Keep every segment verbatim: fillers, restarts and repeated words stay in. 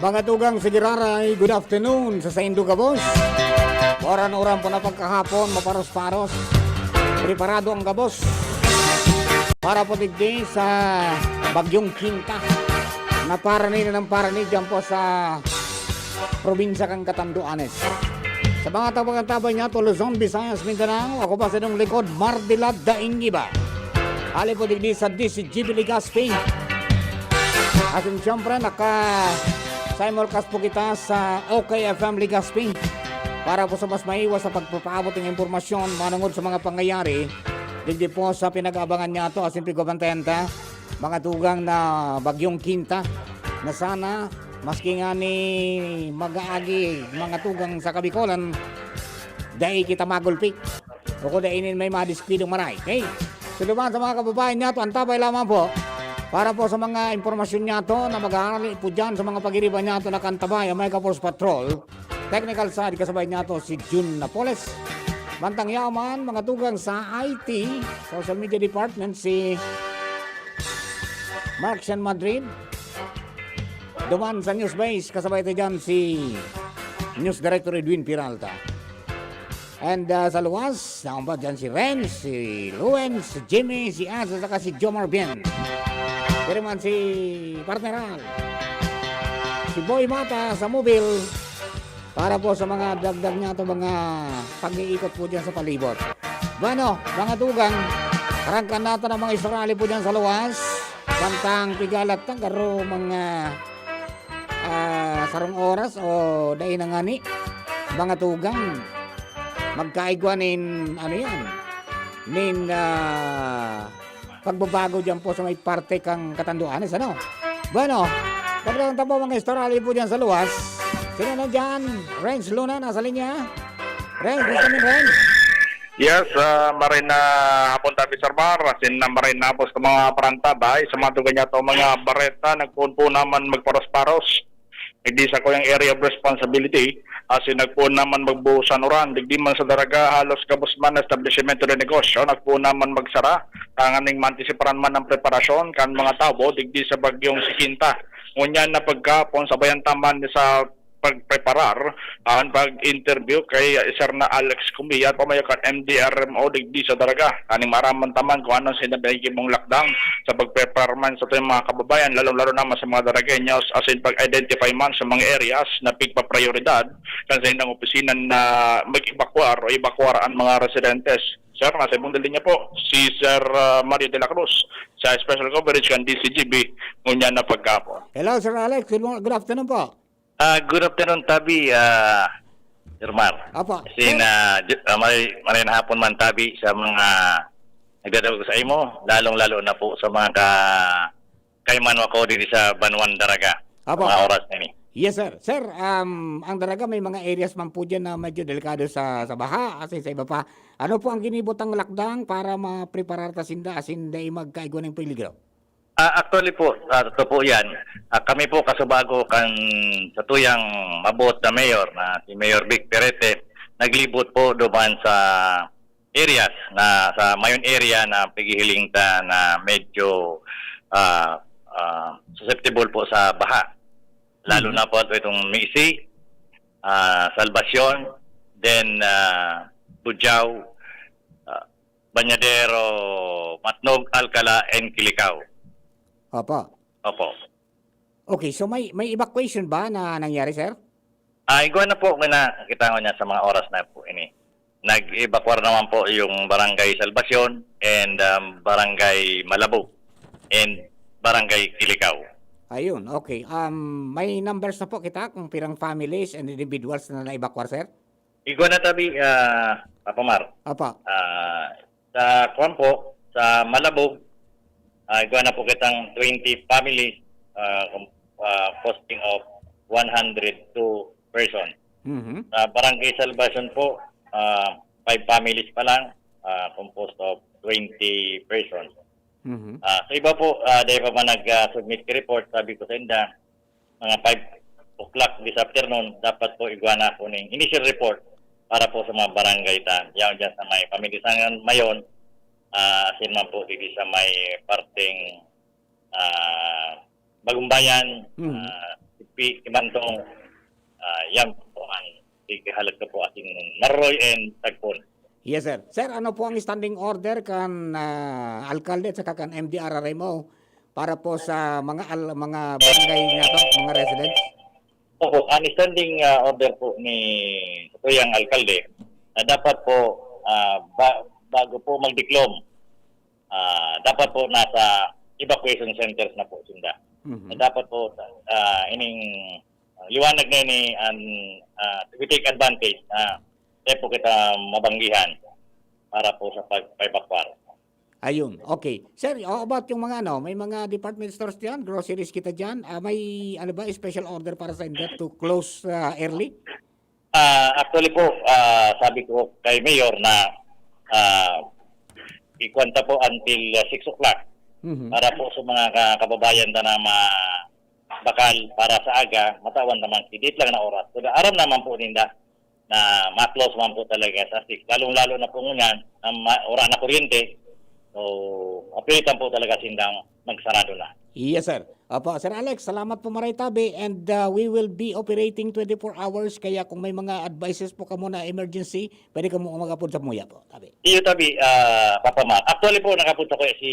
Mga tugang, sige raray, good afternoon sa saindo gabos. Uran-uran po na pagkahapon, maparos-paros. Preparado ang gabos para po digdi sa Bagyong Quinta, na parani na ng parani dyan po sa probinsya kan Catanduanes. Sa mga tabangan-taban niyato, Luzon, Visayas, Mindanao, ako pa sa inyong likod, Mardila Daing Iba. Hali po digdi sa D C G B Legazpi. Asin siyempre, naka-simulcast po kita sa O K F M Legazpi para po sa mas maiwas sa pagpapaabot ng impormasyon manungod sa mga pangyayari digdi po sa pinag-aabangan niyato asin pigbabantayan ta, mga tugang, na Bagyong Quinta, na sana, maski nga ni mag-aagi, mga tugang, sa Kabikolan, dai kita magulpi. O kung dai nin may madiskwido maray. Okay? So, duman sa mga kababayan niyato, antabay lamang po para po sa mga impormasyon niyato na mag-aarali po dyan sa mga pagiriba niyato na kantabay ang mga Force Patrol. Technical side, kasabay niyato si Jun Napoles. Mantang yaman, mga tugang sa I T, Social Media Department, si Mark San Madrid. Duman sa News Base, kasabay tayo dyan si News Director Edwin Peralta. And, ah, sa luwas, naon ba dyan si Renz, si Luens, si Jimmy, si Asa, saka si Jomar Bien. Pero man si Partner Al, si Boy Mata sa Mobile, para po sa mga dagdag niyato mga pag-iikot po dyan sa palibot. Bueno, mga tugang, arangkan natin ang mga istorya po dyan sa luwas. Bantang pigalat na, garo mga, ah, sarong oras o dai na ngani, mga tugang, magkaigwa nin, ano yan, nin, ah, pagbabago dyan po sa may parte kang Catanduanes, ano? Bueno, pagkatapos po mga istorya po dyan sa luwas, sino na dyan? Renz Luna, nasa linya? Renz, gusto mo, Renz? Yes, ah, maray na hapon tabi, Sir Mar. Asin na maray na hapon sa mga parantabay, sa mga tugan niya to, mga bareta, nagpoon po naman magparos-paros. Digdi sa kuyang area of responsibility, asin nagpoon naman magbuhusan uran. Digdi man sa Daraga, halos gabos man na establishmento de negosyo, nagpoon naman magsara. Tanganing maantisiparan man ang preparasyon kan mga tawo, digdi sa bagyong si Quinta. Ngunyan na pagkahapon, sabayan ta man sa pagpreparar, an pag-interview kay Sir na Alex Cumia, pamayo kan M D R M O digdi sa Daraga. Aning maaraman ta man kung anong sinabi ng gibong lakdang sa pagpreparar man sa tuyang mga kababayan, lalong-lalo naman sa mga Daragueños, asin pag-identify man sa mga areas na pigpaprioridad kan saindang opisina na mag-evacuar o evacuar ang mga residentes. Sir, nasa ibong linya po si Sir, ah, Mario de la Cruz sa special coverage kan D C G B ngunyan na pagkahapon. Hello, Sir Alex. Good, mo- good afternoon po. Ah, good afternoon, Tabi, ah, Sir Mar. Apo. Kasi na, ju- ah, may, maray na hapon man, Tabi, sa mga nagdadawag sa imo, lalong-lalo na po sa mga ka kaiman ako diri sa Banwan Daraga. Apo. Sa mga oras na ini. Yes, sir. Sir, um, ang Daraga may mga areas man po dyan na medyo delikado sa, sa baha, kasi sa iba pa. Ano po ang ginibotang lakdang para mapreparar ta sinda asin dai magkaigwa ng peligro? Ah, actually po, ah, totoo po yan. Ah, kami po kasubago kan sa tuyang mabuot na mayor na si Mayor Vic Perete, naglibot po duman sa areas na sa mayon area na pighihiling ta na medyo ah, ah, susceptible po sa baha. Lalo Mhm. na po itong Misi, ah, Salvacion, then ah, Bujao, ah, Bañadero, Matnog, Alcala, and Kilicao. Opo. Opo. Okay, so may may evacuation ba na nangyari, sir? Ah, igwa na po na kita niya sa mga oras na po ini. Nag-evacuar naman po yung Barangay Salvacion and um, Barangay Malabog and Barangay Kilicao. Ayun, okay. Um, may numbers na po kita kung pirang families and individuals na na-evacuar, sir? Igwa na tabi, ah, Papa Mar. Apa? Ah, sa kwan po, sa Malabog, ah, igwa na po kitang twenty families, ah, com- ah, consisting of one hundred two persons. Mhm. Sa Barangay Salvacion po, ah, five families pa lang, ah, composed of twenty persons. Mhm. Ah, sa iba po, ah, dahil pa man nag-submit report, sabi ko sa inda, mga five o'clock this afternoon, dapat po igwa na po ning initial report para po sa mga barangay ta. Yan dyan sa may Pamidisangan Mayon, ah, asin man po dito sa may parteng ah, Bagumbayan, Mhm. ah, pi-, kimantong, ah, yan po ang tighalag ko po ating Maroy and Tagpon. Yes, sir. Sir, ano po ang standing order kan, ah, alkalde at saka kan M D R R M O para po sa mga al-, mga barangay na to, mga residents? Opo, ang standing, ah, order po ni Satuyang Alkalde na dapat po, ah, ba-, bago po magdiklom, ah, dapat po nasa evacuation centers na po sinda. Mhm. Na dapat po, ah, ining, ah, liwanag na ini, an, ah, we take advantage na kaya po kita mabanggihan para po sa pag-, pag-evacuar. Ayun, okay. Sir, how about yung mga ano, may mga department stores diyan, groceries kita diyan, ah, may ano ba, special order para sa inyo to close, ah, early? Ah, actually po, ah, sabi ko kay Mayor na, ah, ikuwan ta po until, ah, six o'clock Mhm. para po sa mga ka-, kababayan ta na ma-, bakal para sa aga, matawan naman, kidit lang na oras. So, aram naman po ninda na ma-close man po talaga sa six. Lalong-lalo na po ngunyan, na ma-, wala na kuryente. So, mapilitan po talaga sindang magsarado na. Yes, sir. Opo, Sir Alex, salamat po maray tabi, and, uh, we will be operating twenty-four hours, kaya kung may mga advices po kamo na emergency, pwede kamo mag-apod sa muya po, tabi. Iyo, tabi, ah, Papa Mar. Actually po, nakapod ako si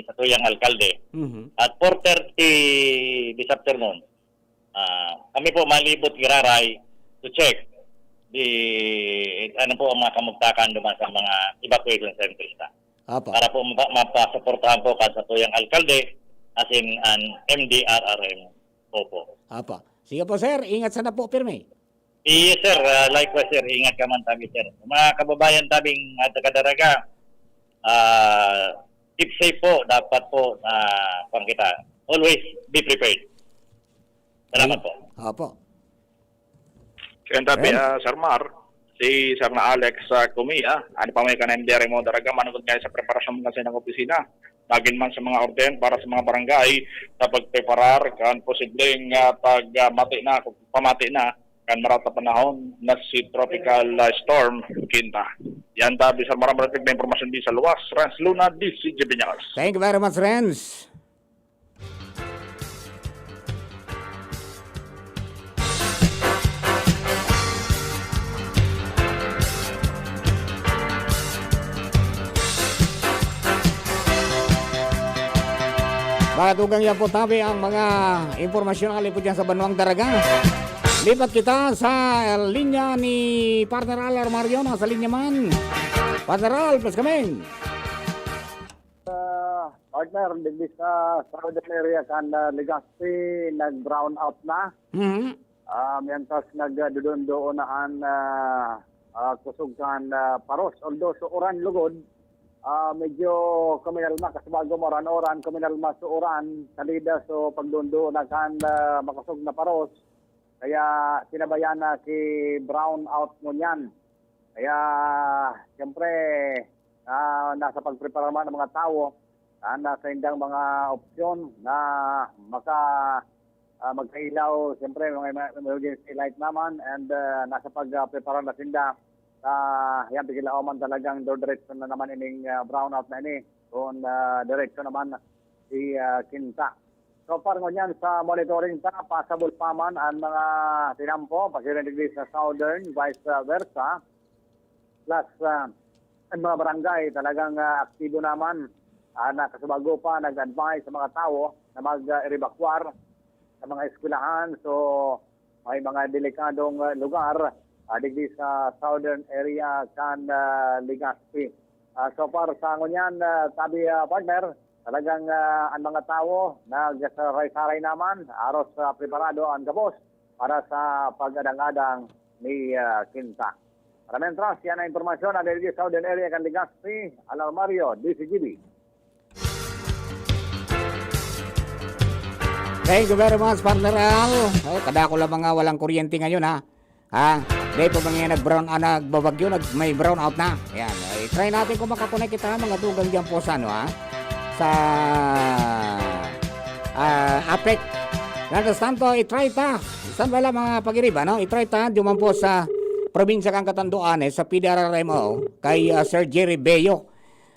Satuyang Alkalde Mhm. at four thirty this afternoon. Ah, kami po malibot giraray to check the, ano po ang mga kamugtakan duman sa mga evacuation centers na. Apa. Para po mapa-, mapasuportahan po kan satuyang alkalde, as in an M D R R M. Opo. Apa. Sige po, sir. Ingat sana po, pirmi. Yes, sir. Ah, likewise, sir. Ingat ka man tabi, sir. Mga kababayan tabing, ah, taga Daraga, ah, keep safe po. Dapat po na, kuwan kita, always be prepared. Salamat Ay, po. Opo. Kaya tabi, Well, ah, Sir Mar, si Sir na Alex, ah, Cumia, ano pa may kanang M D R mo, Daraga, manugod nga sa preparasyon mo kasi ng opisina. Nagin man sa mga orden para sa mga barangay na pagpreparar kan posibleng, ah, pag, ah, mati na, pamati na, kan marat na panahon na si Tropical, ah, Storm Quinta. Yan tabi, Sir Mar, maratag na impormasyon din sa luwas. Renz Luna, D C G B News. Thank you very much, Renz. Mga tugang, yan po tabi ang mga impormasyon na kalipod dyan sa Banwang Daraga. Lipat kita sa linya ni Partner Al Armario. Nasa linya man. Partner Al, plus kami. Ah, partner, digdi sa southern area kan, ah, Legazpi, nag-brown out na. Mhm. Ah, mientras nagduduon-duon na an, ah, ah, kusog kan, ah, paros. Although sa uran lugod, ah, medyo kuminalma, kasi bago mauran-uran, kuminalma sa uran, salida, so pagduduon na kan, ah, makosog na paros. Kaya sinabayan na ki brown out ngunyan. Kaya, siyempre, ah, nasa pagprepara man ang mga tawo, ah, nasa indang mga opsyon na maka-, ah, magkailaw, siyempre, mga emer-, emergency light naman, and, ah, nasa pag, ah, prepara na sinda. Ah, yan, pigil man talagang diretso na naman ining, ah, brownout na ini. Kung, ah, diretso naman si, ah, Kinta. So far ngunyan sa monitoring ta, pasabol pa man ang mga tinampo, pasiring digdi sa southern, vice versa. Plus, ah, ang mga barangay talagang, ah, aktibo naman. Ah, nakasubago pa, nag-advise sa mga tawo na mag, ah, evacuar sa mga eskwelahan. So, may mga delikadong, ah, lugar, ah, digdi sa southern area kan, ah, Legazpi. Ah, so far sa ngunyan, ah, tabi, ah, partner, talagang, ah, ang mga tawo nagsaray-saray naman, aros, ah, preparado ang gabos para sa pag-adang-adang ni, ah, Kinta. Para mientras, yan ang impormasyon na digdi sa southern area kan Legazpi, Al Armario, D C G B. Thank you very much, Partner Al. Oh, kadako lang mga walang kuryente ngayon, ha? Ha? Dahil pa mga nag-brown, ah, nagbabagyo, nag-, may brown out na. Ayan. Ay, try natin kung makakonect kita, mga tugang dyan po sa, ano, ha? Sa, ah, APEC. Mientras tanto, i-try ta. Saan ba lang mga pag-iriba, no? I-try ta, duman po sa probinsya kang Catanduanes, sa P D R R M O, kay, ah, Sir Jerry Beo.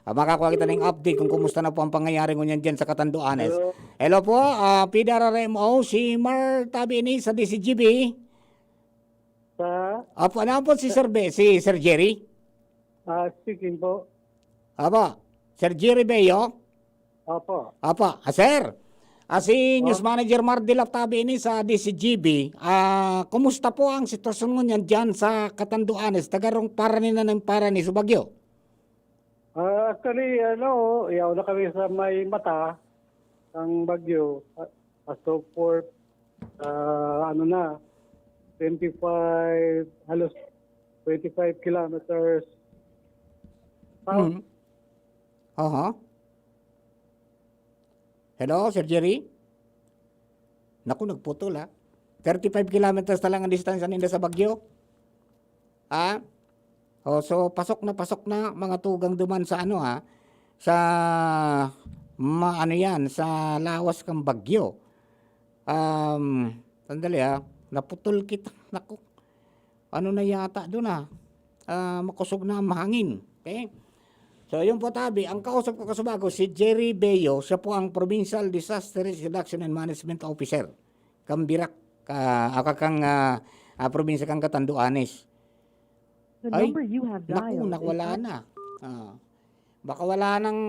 Ah, makakuha kita ning update kung kumusta na po ang pangyayari ngunyan diyan sa Catanduanes. Hello. Hello po, ah, P D R R M O, si Mar tabi ini sa D C G B. Sa? Opo, ano po si Sir Be-, si Sir Jerry? Ah, speaking po. Opo, Sir Jerry Beo? Opo. Opo, ah, sir. Ah, si News Manager Mar Dilaf tabi ini sa D C G B. Ah, kumusta po ang sitwasyon ngunyan diyan sa Catanduanes? Tagarong parani na ng parani sa bagyo? Ah, actually, ano, yaw na kami sa may mata ng bagyo. Ah, as of for, ah, ano na, twenty-five, halos twenty-five kilometers south. Mhm. Aha. Hello, Sir Jerry? Naku, nagputol, ha? Thirty-five kilometers na lang ang distansya ninda sa bagyo. Ha? O, so, pasok na, pasok na, mga tugang duman sa ano, ha? Sa, ma-, ano yan, sa lawas kang bagyo. Um, sandali, ha? Naputol kita. Naku. Ano na yata doon, ah? Ah, makosog na ang hangin. Okay? So, yun po, tabi. Ang kausap ko kasubago, si Jerry Beo. Siya po ang Provincial Disaster Risk Reduction and Management Officer. Kambirak, ah, aka kang, ah, ah, probinsya kang Catanduanes. The Ay, number you have naku, dialed is nawala not na. Ah. Baka wala nang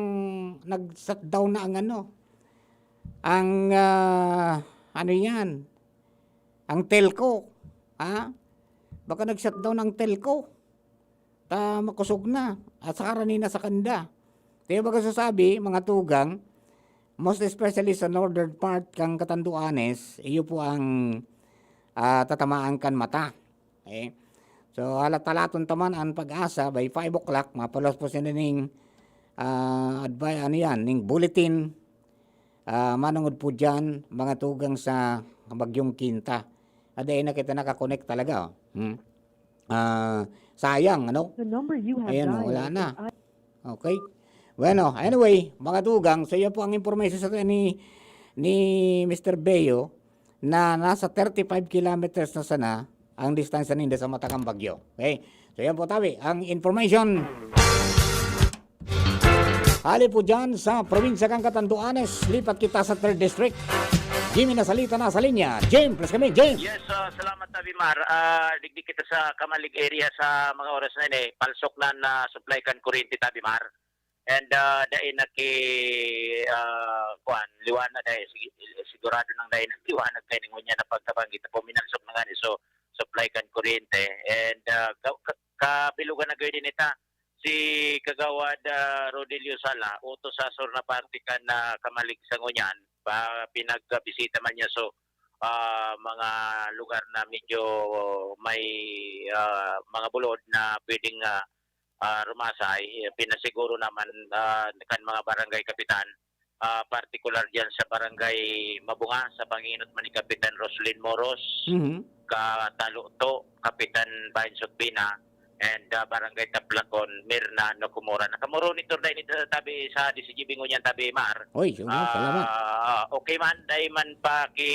nag-shutdown na ang ano, ang, ah, ano yan, ang telco. Ha? Baka nag-shutdown ang telco. Ta makosog na. At saka rani na sa kanda. Kaya baga sasabi, mga tugang, most especially sa northern part kang Catanduanes, iyo po ang, ah, tatamaan kan mata. Okay? So, halat-halaton ta man an PAGASA by five o'clock, mapaluwas po sila ning, ah, advi-, ano yan, ning bulletin, ah, manungod po diyan, mga tugang sa Bagyong Quinta. Ah, dai na kita nakakonek talaga, oh. Hmm. Ah, sayang, ano? The number you have Ayan, oh, wala dialed na. is Okay. Bueno, anyway, mga tugang, so yan po ang impormasyon sa ni, ni Mister Beo na nasa thirty-five kilometers na sana ang distansya ninda sa mata kang bagyo. Okay? So yan po, tabi, ang information. Hali po dyan sa probinsya kang Catanduanes, lipat kita sa third district. Jimmy Nasalita na sa linya. Jim, please kami, Jim. Yes, ah, salamat, Tabi Mar. Ah, digdi kita sa Kamalig area sa mga oras na ini. Palsok na na supply kan kuryente, Tabi Mar. And, ah, dai na ki, ah, kuwan, liwanag, dai, sig-, sigurado nang dai na liwanag kay ning unya na pagkabanggit po, minalsok na ngani. So, supply kan kuryente. And, ah, ka-, ka-, kabilugan na gayud din ita. Si Kagawad, ah, Rodelio Sala, utos sa sur na parte kan, ah, Kamalig sa ngunyan, pa, pinagbisita man niya. So, ah, mga lugar na medyo may, ah, mga bulod na pwedeng, ah, ah, rumasay, eh, pinasiguro naman, ah, kan mga barangay kapitan, ah, partikular diyan sa Barangay Mabunga, sa panginot man ni Kapitan Roslin Moros, Mhm. Kataluto, Kapitan Bayan Sutbina, and, ah, Barangay Taplacon, Mirna, Nocumora. Nakamuro ni Tur Day ni Tabi sa D C G B ngunyan, Tabi Mar. Oy, yun, salamat. Ah, okay man, dai man pa ki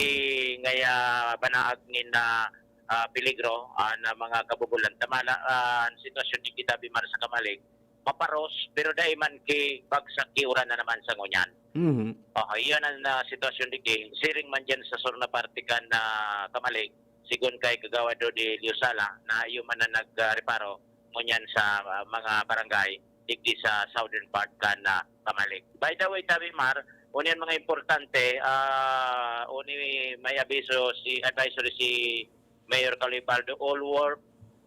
ngaya banaag nin, ah, ah, peligro, ah, na mga kabubulan. Tamala, ah, an sitwasyon ni Tabi Mar sa Kamalig, maparos, pero dai man ki bagsak ki uran na naman sa ngunyan. Mhm. Oh, iyan ang, ah, sitwasyon digdi. Siring man diyan sa sur na parte kan, ah, Kamalig, sigon kay Kagawad Rodelio Sala, na iyo man na nag, ah, reparo ngunyan sa, ah, mga barangay digdi sa southern part kan, ah, Kamalig. By the way, Tabi Mar, unya an mga importante, ah, uni may abiso si, advisory si Mayor Caloy Baldo, all work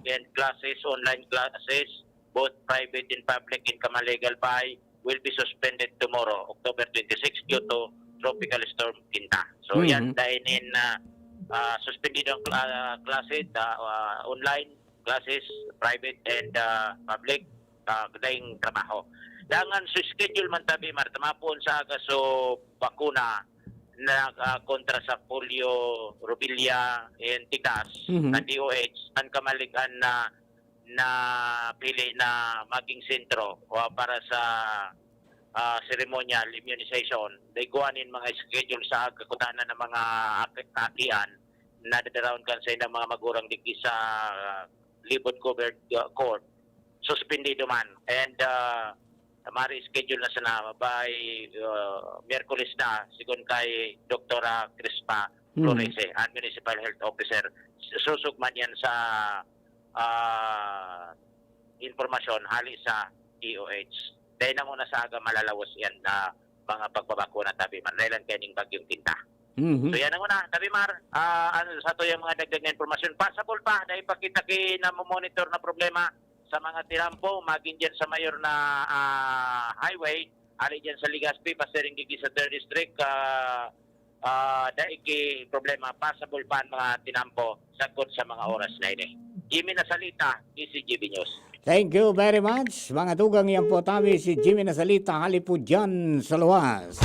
and classes, online classes, both private and public in Kamalig, Albay, will be suspended tomorrow, October twenty-six, due to Tropical Storm Quinta. So, yan, Mhm. dahil in, ah, ah, suspendido ang cla-, ah, klase, da-, ah, online classes, private and, ah, public, ah, daing trabaho. Dangan sa schedule man, Tabi Mar, tamapon sa aga, so, bakuna, na, ah, kontra sa polio, rubella, and tetanus, Mhm. na D O H, an Kamalig an na, napili na maging sentro, ah, para sa, ah, ceremonial immunization. Daigwa nin mga schedule sa kagkutanan ng mga aki-, kaakian na dadaraon kan sa ilang mga magurang digdi sa, ah, libot covered, ah, court. Suspendido man. And, ah, mare-schedule na sana by, ah, Miyerkules na, sigon kay Doktora Crispa Hmm. Florece, ang Municipal Health Officer. Susog man yan sa, ah, impormasyon hali sa D O H. Dahil nanguna sa aga, malalawas yan na mga pagbabakuna, tabi man, dahil lang kaya ning bagyong Kinta. Mhm. So, yan ang una. Tabi, Mar, ah, ano, sa to yung mga dagdag na impormasyon. Possible pa, dahil pakita ki na monitor na problema sa mga tinampo, magin dyan sa mayor na, ah, highway, ali dyan sa Legazpi, pasiring gigi sa third district, ah, ah, dahil ki problema, possible pa ang mga tinampo, sagkod sa mga oras na ini. Jimmy Nasalita, D C G B News. Thank you very much. Mga tugang, yan po tabi si Jimmy Nasalita, hali po dyan sa luwas.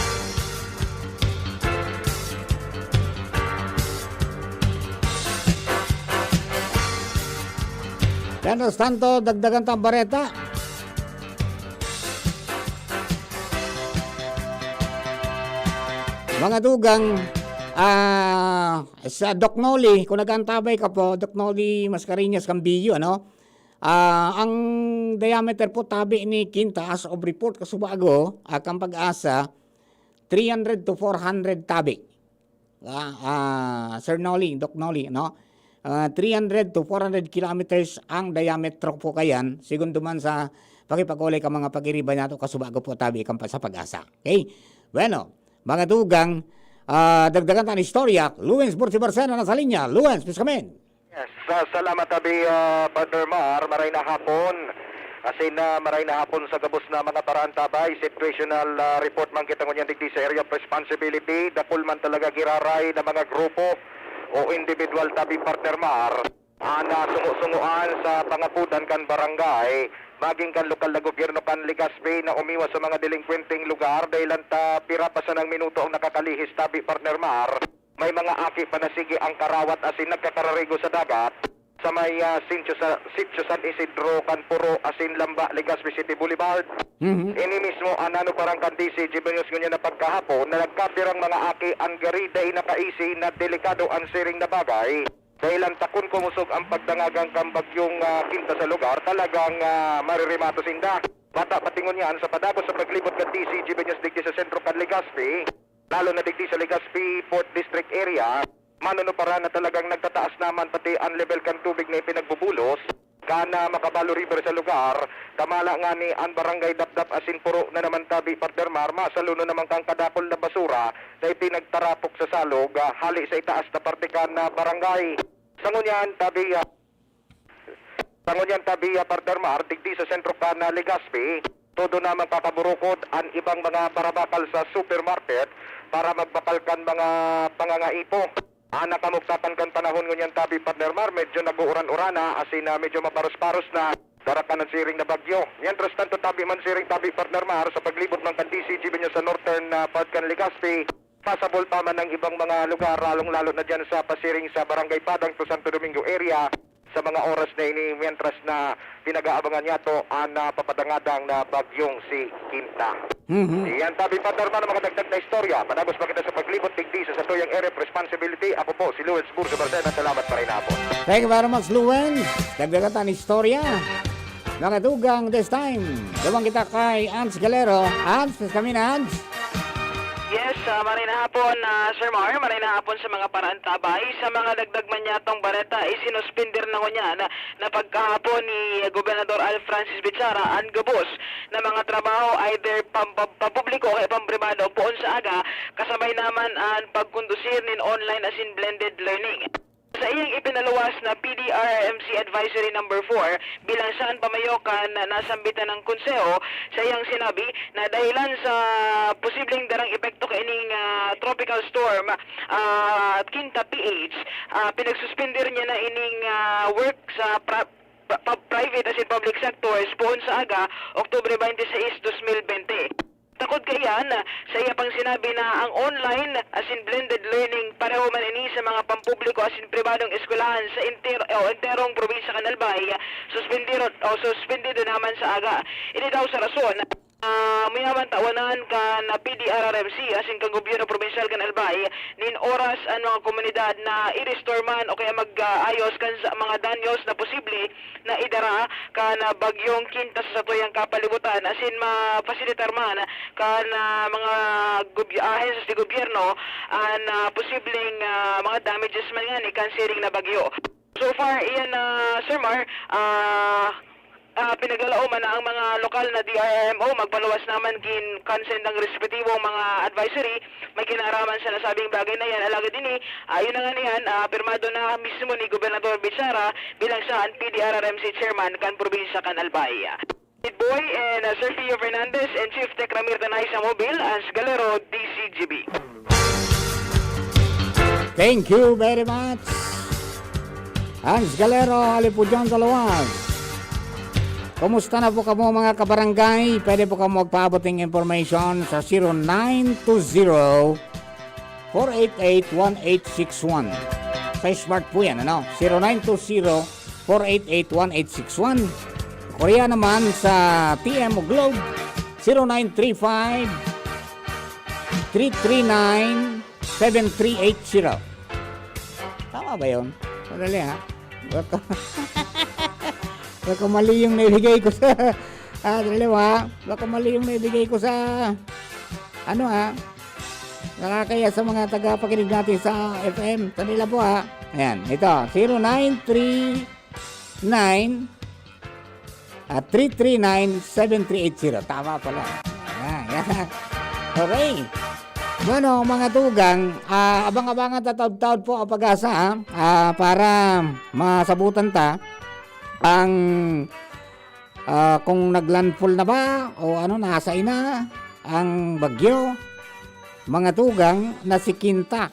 Mientras tanto, dagdagan tang bareta. Mga tugang, ah, sa Doc Noli, kung nag-aantabay ka po, Doc Noli Mascareñas Cambillo, ano? Ah, ang diameter po tabi ni Kinta as of report, kasubago, ah, kan PAGASA, three hundred to four hundred tabi. Ah, ah, Sir Noli, Doc Noli, no? Ah, three hundred to four hundred kilometers ang diametro po kayan, sigon duman sa pakipag-olay kan mga pag-iriba nato, kasubago po tabi kan pa-, sa PAGASA. Okay? Bueno, mga tugang, ah, dagdagan ta an istorya. Luwens Bursi Barcena nasa linya. Luwens, please come in. Yes, sa-, salamat, tabi, ah, Partner Mar. Maray na hapon. Asin, ah, maray na hapon sa gabos na mga paraantabay. Situational, ah, report man kita ngunyan digdi sa area of responsibility. Dakul man talaga giraray na mga grupo o individual, tabi, Partner Mar, an, ah, sungo-sungoan sa pangapodan kan barangay, magin kan lokal na gobyerno kan Legazpi na umiwas sa mga delinkwenteng lugar dahil an ta pira pa sanang minuto ang nakakalihis, tabi, Partner Mar. May mga aki pa na sige ang karawat asin nagkakararigo sa dagat. Sa may, ah, sitio sa, sitio San Isidro, kan Puro asin Lamba, Legazpi City Boulevard. Mhm. Ini mismo an nanuparan kan D C G B News ngunyan na pagkahapon na nagkapirang mga aki an gari dai nakaisi na delikado an siring na bagay. Dahil an takon kumusog ang pagdangagan kan bagyong, ah, Kinta sa lugar, talagang, ah, maririmato sinda. Bata pati ngunyan sa padagos sa paglibot kan D C G B News digdi sa sentro kan Legazpi, lalo na digdi sa Legazpi Fourth District area, manunuparan na talagang nagtataas naman pati an lebel kan tubig na ipinagbubulos kan, ah, Macabalo River sa lugar. Kamala ngani an Barangay Dapdap asin Puro na naman tabi, Partner Mar, masaluno naman kan kadakul na basura na ipinagtarapok sa salog, ah, hali sa itaas na parte kan, ah, barangay. Sa ngunyan, tabi, ah, Sa ngunyan tabi, ah, Partner Mar, digdi sa sentro kan, ah, Legazpi, todo na man kakaburukod an ibang mga parabakal sa supermarket para magbakal kan mga pangangaipo. An nakamugtakan kan panahon ngunyan tabi, Partner Mar, medyo nag-uuran-uran na, asin, ah, medyo maparos-paros na, dara kan an siring na bagyo. Mientras tanto, tabi man siring tabi, Partner Mar, sa paglibot man kan D C G B News sa northern, ah, part kan Legazpi, pasabol pa man ang ibang mga lugar, lalong-lalo na diyan sa pasiring sa Barangay Padang to Santo Domingo area, sa mga oras na ini, mientras na pinag-aabangan niyato an, ah, papadangadang na bagyong si Kinta. Mhm. Iyan tabi, Partner Mar, mga dagdag na istorya. Padagos pa kita sa paglibot digdi sa satuyang area of responsibility. Ako po si Luis Burso Barcena. Salamat, maray na hapon. Thank you very much, Luis. Dagdagan ta an istorya. Mga tugang, this time, duman kita kay Ans Galero. Ans, please come in, Ans. Yes, ah, maray na hapon, ah, Sir Mar, maray na hapon sa mga paraantabay. Sa mga dagdag man niyatong bareta, isinuspender na ngunyan na pagkahapon ni Gobernador Al Francis Bichara an gabos na mga trabaho, either pam-, pam-, pampubliko o kaya pampribado, poon sa aga, kasabay naman an pagkondusir nin online asin blended learning. Sa iyang ipinaluwas na P D R R M C Advisory Number Four, bilang siya an pamayo kan nasambitan na konseho, sa iyang sinabi na dahilan sa posibleng darang epekto kaining, ah, tropical storm, ah, Kinta P H, ah, pinagsuspender niya na ining, ah, work sa pra-, pa-, pa-, private asin public sectors poon sa aga, Oktubre twenty-six, dos mil bente. Takod kaiyan, sa iya pang sinabi na ang online asin blended learning pareho man ini sa mga pampubliko asin pribadong eskwelahan sa enter-, o enterong probinsya kan Albay, suspendiro, o suspendido naman sa aga. Ini daw sa rason, ah, mayaman tawanan kan P D R R M C asin kan gobyerno probinsyal kan Albay nin oras an mga komunidad na i-restore man o kaya mag-ayos kan sa mga danyos na posible na idara kan, ah, bagyong Quinta sa satuyang kapalibutan, asin mapasilitar man kan, ah, mga goby-, ahensya sa gobyerno an, ah, posibleng, ah, mga damages man ngani kan siring na bagyo. So far, iyan, ah, Sir Mar, ah, ah, pinaglalaoman na ang mga lokal na D R R M O magpaluwas naman gin consent ang respetibong mga advisory may kinaraman sa nasabing bagay na yan. Alagad ini, ah, yun na nga niyan, ah, pirmado na mismo ni Gobernador Bichara bilang siya ang P D R R M C chairman kan probinsya kan Albay. Boy and, ah, Sergio Fernandez and Chief Tech Ramir Tanay sa Mobil, Hans Galero, D C G B. Thank you very much. Hans Galero, Halipudyan sa Luwas. Kumusta na po kamo, mga kabarangay? Pwede po kamo magpaabot ng information sa zero nine two zero, four eight eight, one eight six one. Sa Smart po yan, ano? Zero nine two zero, four eight eight, one eight six one. Korea naman sa T M o Globe, zero nine three five, three three nine, seven three eight zero. Tama ba yun? Madali, ha? Baka, baka mali yung naibigay ko sa... Ah, dali, ha? Baka mali yung naibigay ko sa... Ano, ha? Nakakaya sa mga tagapakinig natin sa F M. Sandali lang po, ha? Ayan, ito. Zero nine three nine at three three nine, seven three eight zero. Tama pala. Yan, yan. Okay. Bueno, mga tugang, ah, abang-abangan ta taud-taud po ang pag-asa, ha? Ah, para masabutan ta ang, ah, kung naglandfall na ba o ano, nasa ina ang bagyo, mga tugang, na si Kinta.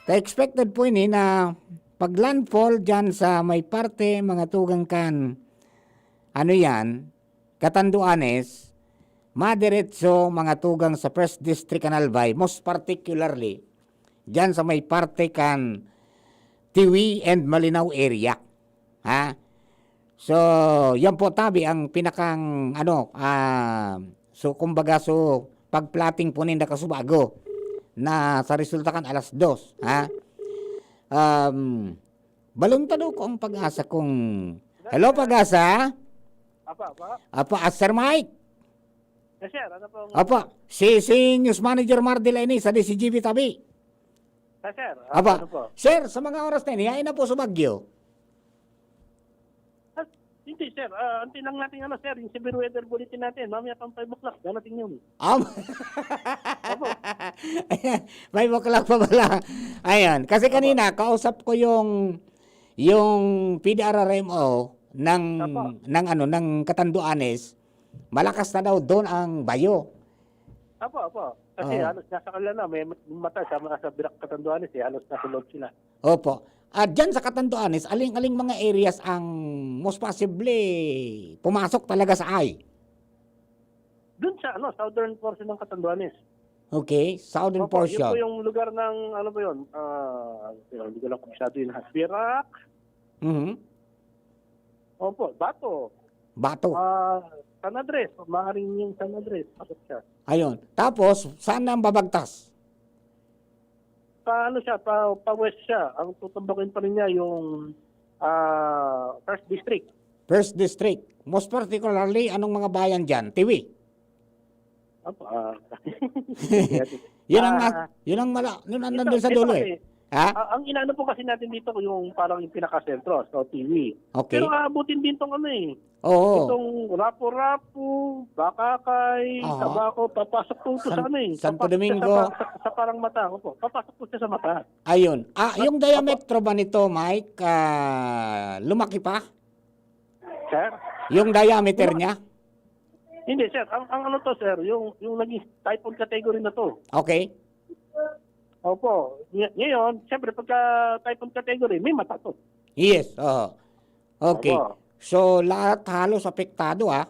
Ta expected po ini na pag-landfall dyan sa may parte, mga tugang, kan, ano yan, Catanduanes, madiretso, mga tugang, sa First District kan Albay, most particularly, dyan sa may parte kan Tiwi and Malinao area. Ha? So, yan po tabi ang pinakang, ano, ah, so, kumbaga, so, pag-plotting po ninda kasubago na sa resulta kan alas dos, ha? Um, balon ta daw ko ang pag-asa kung... Hello, pag-asa? Apa, apa? Apa, ah, Sir Mike? Yes, sir. Ano po? Apa, si, si News Manager Mardil ini sa D C G B tabi. Yes, sir. Ah, Apa, ano po? Sir, sa mga oras na ini, hain na po sa Baguio? Ah, hindi, sir. Ah, anti lang natin, ano, sir, yung severe weather bulletin natin. Mamaya pang five o'clock, darating yun. Um, Opo. Ayan, five o'clock pa pala. Ayan, kasi Opo. kanina, kausap ko yung, yung P D R R M O ng, Opo. ng, ano, ng Catanduanes. Malakas na daw doon ang bayo. Opo, opo. Kasi Oo. halos nasa kanila na, may mata sa mga sa Birak Catanduanes, eh, halos nasa loob sila. Opo. At dyan sa Catanduanes, aling-aling mga areas ang most possibly pumasok talaga sa eye? Doon sa ano, southern portion ng Catanduanes. Okay, southern Opo, portion. Yun po yung lugar ng, ano ba yun? Ah, hindi ko lang kabisado yun. Hasbirak. Mhm. Opo, Bato. Bato. Ah, San Andres. Maaaring yung San Andres. Bakit siya? Ayun. Tapos, saan na ang babagtas? pa ano siya, pa, pa west siya. Ang tutumbakin pa rin niya yung ah, First District. First District. Most particularly, anong mga bayan dyan? Tiwi. Opo, ah, Yun ang, ah, yun ang mala, yun ang ito, nandun sa ito dulo kasi, eh. Ha? ah, ang inaano po kasi natin dito yung parang yung pinakasentro, so T V. Okay. Pero aabutin din tong ano eh, Oo. Itong rapu-rapu, bakakay, Aha. tabako, papasok po ito sa San- ano eh. Santo Papasok siya Domingo. Sa, pa- sa, sa parang mata. Opo. Papasok po siya sa mata. Ayun. Ah, But- yung diametro ba nito, Mike, ah, lumaki pa? Sir? Yung diameter Lumaki. niya? Hindi, sir. Ang, ang ano to, sir, yung, yung naging typhoon category na to. Okay. Opo. Ng- ngayon, siyempre, pagka typhoon category, may mata to. Yes, oo. Okay. Opo. So, lahat halos apektado, ah.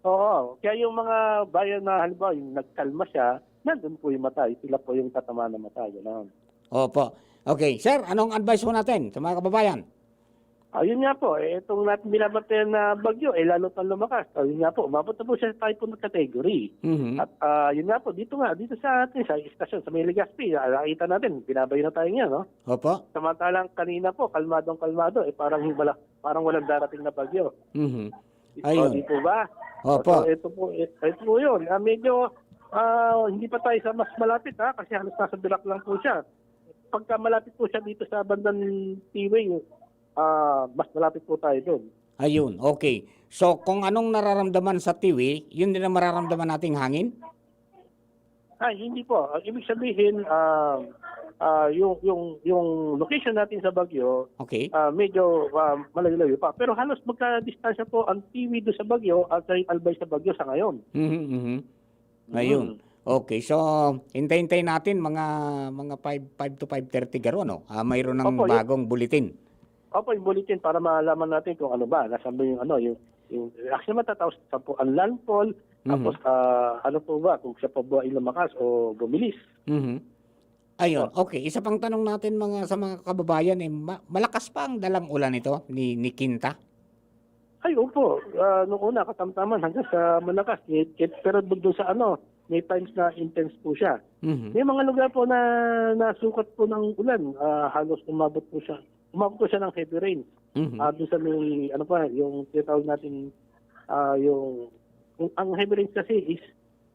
Oo. Kaya yung mga bayan na, halimbawa, yung nagkalma siya, nandun po yung mata. Sila po yung tatamaan ng mata. Gano'n. Opo. Okay. Sir, anong advice mo natin sa mga kababayan? Ayun nga po, eh, itong natin binabantayan na bagyo, eh, lalo pang lumakas. Ayun nga po, umabot na po siya sa typhoon category. Mhm. At, ah, yun nga po, dito nga, dito sa atin, sa istasyon, sa may Legazpi, ah, nakita natin, binabayo na tayo ngayon, no? Opo. Samantalang kanina po, kalmadong-kalmado, eh, parang wala, parang walang darating na bagyo. Mhm. O, Ayun. di po ba? Opo. So, ito po, eh, ito po yun. Ah, medyo, ah, hindi pa tayo sa mas malapit, ha, kasi halos nasa Dirac lang po siya. Pagka malapit po siya dito sa bandang T-Way, ah, mas malapit po tayo doon. Ayun, okay. So, kung anong nararamdaman sa T-Way, yun din ang mararamdaman nating hangin? Ay, hindi po. Ang ibig sabihin, ah, ah, yung, yung, yung location natin sa Baguio, Okay. ah, medyo, ah, malayo-layo pa. Pero halos magkadistansya po ang T-Way doon sa Baguio at sa Albay sa Baguio sa ngayon. Mhm, mhm. Ayun. Mm. Okay, so hintay-hintay natin mga, mga five, five to five thirty garo, no? Ah, mayroon ng Opo, yun. bagong bulletin. Opo, yung bulletin para malaman natin kung ano ba, nasaan ba yung ano, yung, yung, actually matatapos sa po ang landfall, Mhm. tapos, ah, ano po ba, kung siya pa ba ay lumakas o bumilis. Mhm. Ayun, Opo. okay. Isa pang tanong natin mga, sa mga kababayan, eh, ma-, malakas pa ang dalang ulan ito ni, ni Quinta? Ay, opo. Ah, nung una, katamtaman hanggang sa malakas. Eh, eh, pero doon sa ano, may times na intense po siya. Mhm. May mga lugar po na nasukat po ng ulan. Ah, halos umabot po siya. Umabot po siya ng heavy rain. Mhm. Ah, doon sa may, ano pa, yung tinatawag natin, ah, yung, yung, ang heavy rain kasi is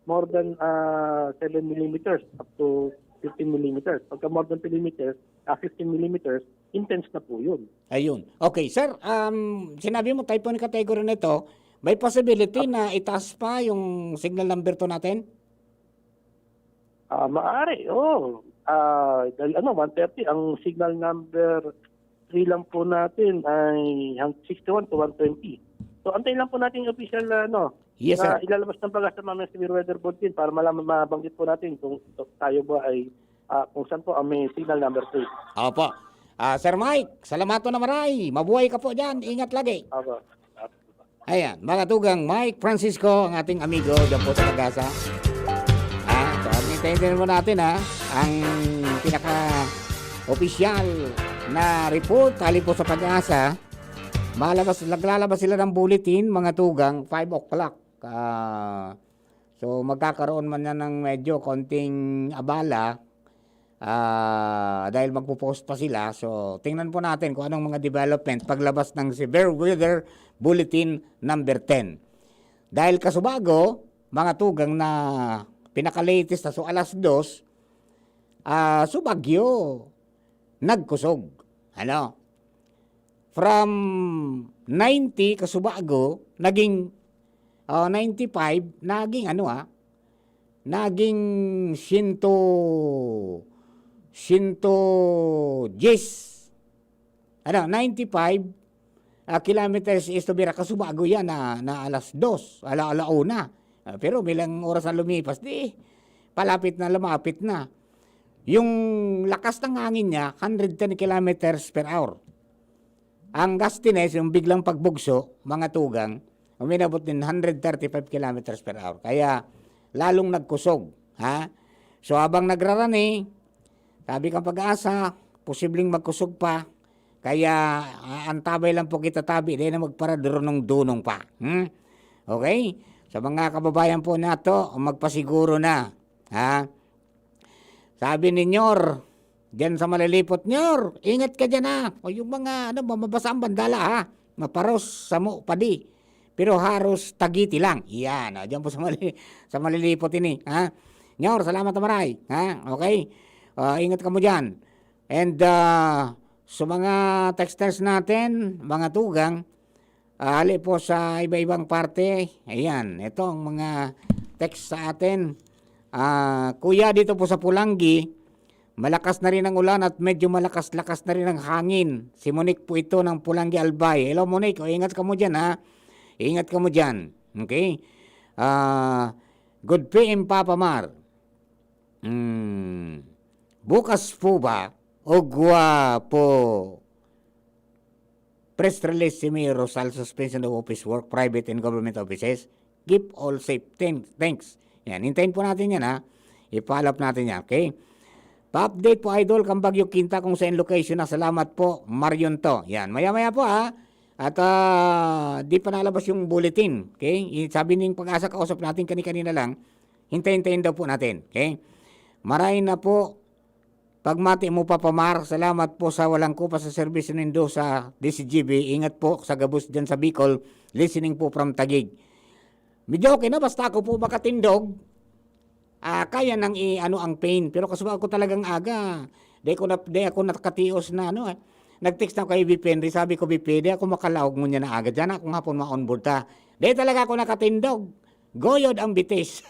more than, ah, seven millimeters up to fifteen millimeters. Pagka more than millimeters, ah, fifteen millimeters, intense na po yun. Ayun. Okay, sir, um, sinabi mo typhoon category na ito, may possibility Ap- na itaas pa yung signal number two natin? Ah, maaari, oo. Ah, dahil ano, one thirty, ang signal number three lang po natin ay hang-, sixty-one to one twenty. So, antayin lang po natin yung official na, ano, Yes, na sir. ilalabas ng PAGASA mamaya sa Severe Weather Bulletin para malaman, mabanggit po natin kung tayo ba ay, ah, kung saan po ang may signal number three. Opo. Ah, Sir Mike, salamat po na maray. Mabuhay ka po dyan. Ingat lagi. Opo. Ayan, mga tugang, Mike Francisco, ang ating amigo dyan po sa PAGASA. Ah, so, ang hintayin po natin, ha, ang pinaka-opisyal na report hali po sa PAGASA. Malabas, naglalabas sila ng bulletin, mga tugang, five o'clock. Ah, so, magkakaroon man yan ng medyo konting abala, ah, dahil magpo-post pa sila. So, tingnan po natin kung anong mga development paglabas ng Severe Weather Bulletin number ten. Dahil kasubago, mga tugang na pinaka-latest na, so alas dos, ah, so bagyo, nagkusog. Ano? From ninety kasubago, naging, ah, ninety-five, naging ano, ah, naging siyento, siyento diyes. Ano, ninety-five, ah, kilometers east of Vera. Kasubago yan na, na alas dos, ala-, alauna. Ah, pero bilang oras na lumipas, di, palapit na, lumapit na. Yung lakas ng hangin niya, hundred ten kilometers per hour. Ang gustiness, yung biglang pagbugso, mga tugang, uminabot din hundred thirty-five kilometers per hour. Kaya, lalong nagkusog, ha? So, habang nagrarani, sabi kang PAGASA, posibleng magkusog pa. Kaya, ah, antabay lang po kita tabi, dahil na magparadurunong-dunong pa. Hmm? Okay? Sa mga kababayan po nato, magpasiguro na. Ha? Sabi ni Nyor, diyan sa Malilipot, "Nyor, ingat ka diyan, ha. O yung mga, ano, mababasa ang bandala, ha. Maparos, samo, padi. Pero haros tagiti lang." Yan, o, diyan po sa Mali-, sa Malilipot ini, ha. Nyor, salamat na maray, ha. Okay? Ah, ingat kamo diyan. And, ah, sa mga texters natin, mga tugang, ah, hali po sa iba-ibang parte, ayan, ito ang mga text sa atin. Ah, "Kuya, dito po sa Pulangi, malakas na rin ang ulan at medyo malakas-lakas na rin ang hangin." Si Monique po ito ng Pulangi, Albay. Hello, Monique. O, ingat kamo diyan, ha. Ingat kamo diyan. Okay? Ah, "Good P M, Papa Mar." Hmm. Bukas po ba o gwa po press release si Mayor Rosal, suspension of office work, private and government offices? Keep all safe. Thank-, thanks. Yan, hintayin po natin yan, ha. I-follow up natin yan, okay? Pa-update po, idol, kan Bagyo Quinta kung saan location na. Salamat po, Marion to. Yan, maya-maya po, ha. At, ah, di pa nalabas yung bulletin. Okay? I-, sabi ning Pag-asa, kausap natin kani-kanina lang. Hintay-hintayin daw po natin. Okay? Maray na po, pagmati mo, Papa Mar. Salamat po sa walang kupas sa serbisyo nindo sa D C G B. Ingat po sa gabos dyan sa Bicol. Listening po from Taguig. Medyo okay na, basta ako po makatindog. Ah, kaya nang i-ano ang pain. Pero kasubago ko talagang aga. Di ko na, di ako nakatios na ano, eh. Nag-text ako kay V P Henry, sabi ko, "V P, di ako makalaog ngunyan na aga. Diyan akong hapon ma-onboard ta." Di talaga ako nakatindog. Goyod ang bitis.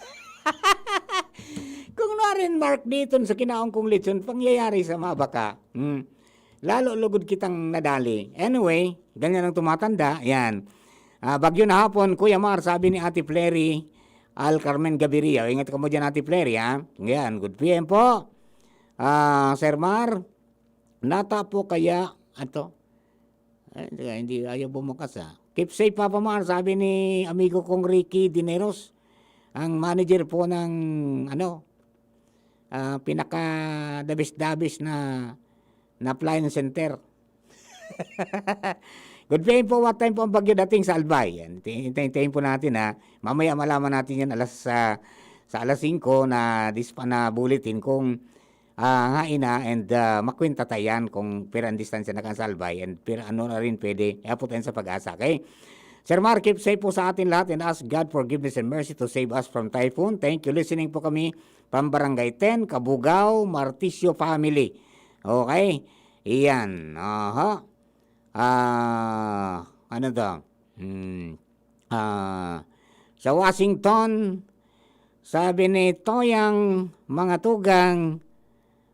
Kung narin, Mark, diton sa kinaon kong lechon, pangyayari sa mga baka. Hmm. Lalo lugod kitang nadali. Anyway, ganyan ang tumatanda. Yan. Ah, bagyo na hapon, Kuya Mar, sabi ni Ate Flery, Al Carmen Gaviria. Ingat ka mo dyan, Ate Flery, ha? Yan, good P M po. Ah, Sir Mar, nata po kaya, ato? Ay, hindi, hindi, ayaw bumukas, ah. Keep safe, Papa Mar, sabi ni amigo kong Ricky Dineros, ang manager po ng, ano, ah, pinaka-dabis-dabis na, na appliance center. Good P M po, what time po ang bagyo dating sa Albay? Yan, hintayin po natin, ha. Mamaya malaman natin yan alas, ah, sa alas singko na dis-, na bulletin kung, ah, hain na and, ah, makwenta ta yan kung pira ang distansya na kan sa Albay and pira ano na rin pwede. Kaya po tayo sa Pag-asa, okay? Sir Mar, keep safe po sa atin lahat and ask God forgiveness and mercy to save us from typhoon. Thank you. Listening po kami from Barangay ten, Kabugao, Martisio family. Okay? Iyan. Aha. Ah, ano to? Hmm. Ah, sa Washington, sabi ni Toyang mga tugang,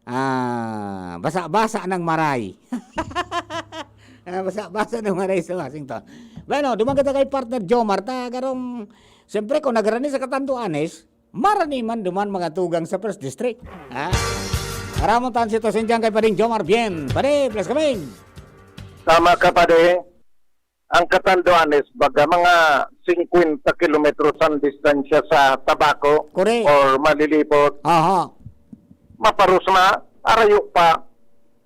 ah, basa-basa ng maray. Ah, basa-basa ng maray sa Washington. Bueno, duman kita kay partner Jomar. Ta, garong, siyempre, kung nagrani sa Catanduanes, marani man duman mga tugang sa First District. Ha? Aramon tan sitwasyon dyan kay Pading Jomar. Bien, Padi, bless kami. Tama ka, Padi. Ang Catanduanes, baga mga singkwenta kilometros ang distansya sa Tabaco Correct. Or Malilipot. Aha. Maparos na, arayo pa.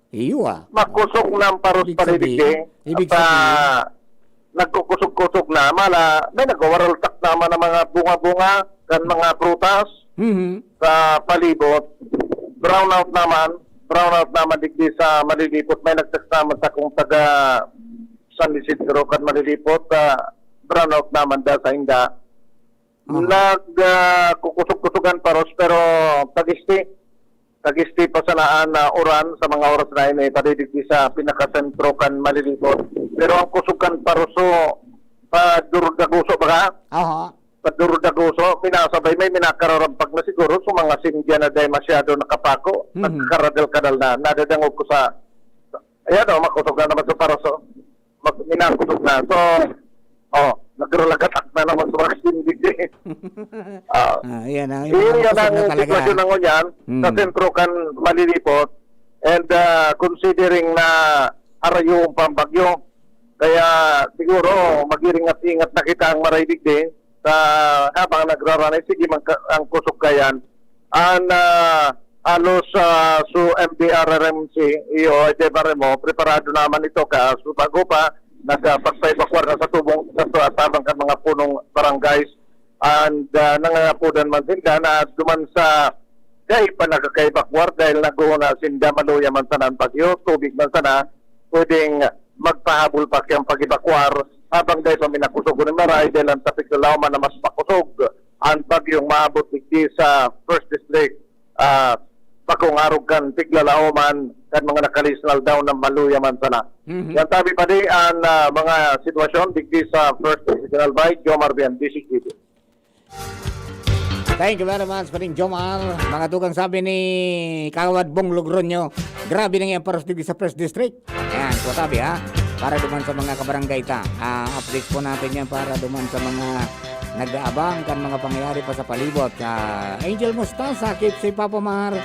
Iyo, ah. Makusog na ang paros Ibig pa sabihin, digdi. Ibig At, ah, sabihin, nagkukusog-kusog na, mala, may nagwawaraltak naman ang mga bunga-bunga, kan mga prutas Mhm. sa palibot. Brownout naman, brownout naman digdi sa Malilipot. May nag-text naman sa kung taga San Isidro kan Malilipot, ah, brownout naman da sa inda. Aha. Nag, ah, kukusog-kusugan paros, pero tag-isti. Tag-isti pa sana an, ah, uran sa mga oras na ini, padidigdi sa pinakasentro kan Malilipot. Pero ang kusog kan paros, so, pa Durudaguso, baga? Aha. Pa Durudaguso, minasabay, may minakararampak na siguro, so mga sindya na dahil masyado nakapako, Mhm. nagkaradal-kadal na, nadadangog ko sa, ayan o, makusog na naman sa paros, oh. Mag-, minakusog na. So, oh, nagralagatak na naman sa mga sindya. Ah. Ah, ayan, ah, yung Iyon mga yan kusog ang na talaga, sitwasyon ah. Ng ngunyan sa Mm. sentro kan Malilipot. And, ah, considering na arayo ang pambagyo, kaya siguro mag-iringat-ingat na kita ang maray digdi sa habang nagrarani. Sige, man ka, ang kusog kayan. An, ah, halos, ah, su M D R R M C, iyo, ay, di ba, Remo, preparado naman ito ka, su bago pa, nagpagpa-evacuar na sa tubong, sa tu-, tabang kan mga punong barangays. And, ah, nangangapodan man sinda na duman sa dai pa nakaka-evacuar dahil naghuhuna sinda, maluya man sana ang bagyo, tubig man sana, pwedeng magpahabol pa kayang pag-evacuar habang dai pa minakusog ni maray dahil ang tapig sa Lauman na mas makusog ang bagyong maabot digdi sa First District, ah, bakong arog kan Tiglalauman kan mga nakalisnal daw na maluya man sana. Mhm. Yan tabi pa di ang, ah, mga sitwasyon digdi sa First District Albay, Jomar Bian, D C T V. Thank you very much, Paring Jomar. Mga tugang, sabi ni Kawad Bong Logroño, grabe na nga ang paros digdi sa First District. Ayan, po tabi ha. Para duman sa mga kabarangay ta. Ah, update po natin yan para duman sa mga nag-aabang kan mga pangyayari pa sa palibot. Ah, Angel Mustasa, keep safe, Papa Mar.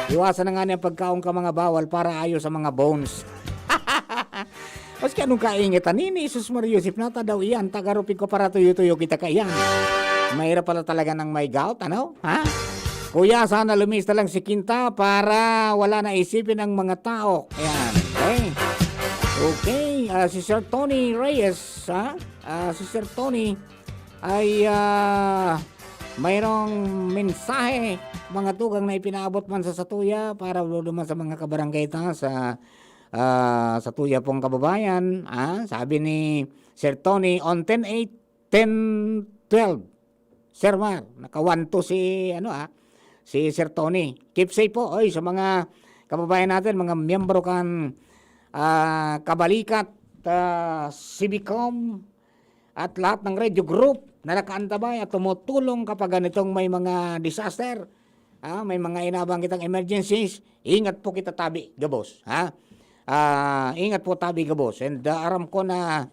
Iwasan na nga niyang pagkaon ka mga bawal para ayo sa mga bones. Maski anong kaingitan, nini, Jesus Maria Joseph, nata daw iyan, tagarupig ko para tuyo-tuyo kita kaiyan. Mahirap pala talaga ng may gout, ano? Ha? Kuya, sana lumista lang si Kinta para wala na isipin ang mga tao. Ayan. Okay. Okay. Ah, si Sir Tony Reyes, ha? Ah, si Sir Tony ay, ah, mayroong mensahe, mga tugang na ipinaabot man sa satuya para lalo man sa mga kabarangay ta sa, ah, satuya pong kababayan, ah. Sabi ni Sir Tony, on ten eight, ten twelve. Sir Mar, naka one two si, ano, ah, si Sir Tony. Keep safe po, oy, sa mga kababayan natin, mga miyembro kan, ah, Kabalikat, ah, Civicom, at lahat ng radio group na nakaantabay at tumutulong kapag ganitong may mga disaster, ah, may mga inabang kitang emergencies, ingat po kita tabi gabos, ha? Ah, ingat po tabi gabos. And, ah, aram ko na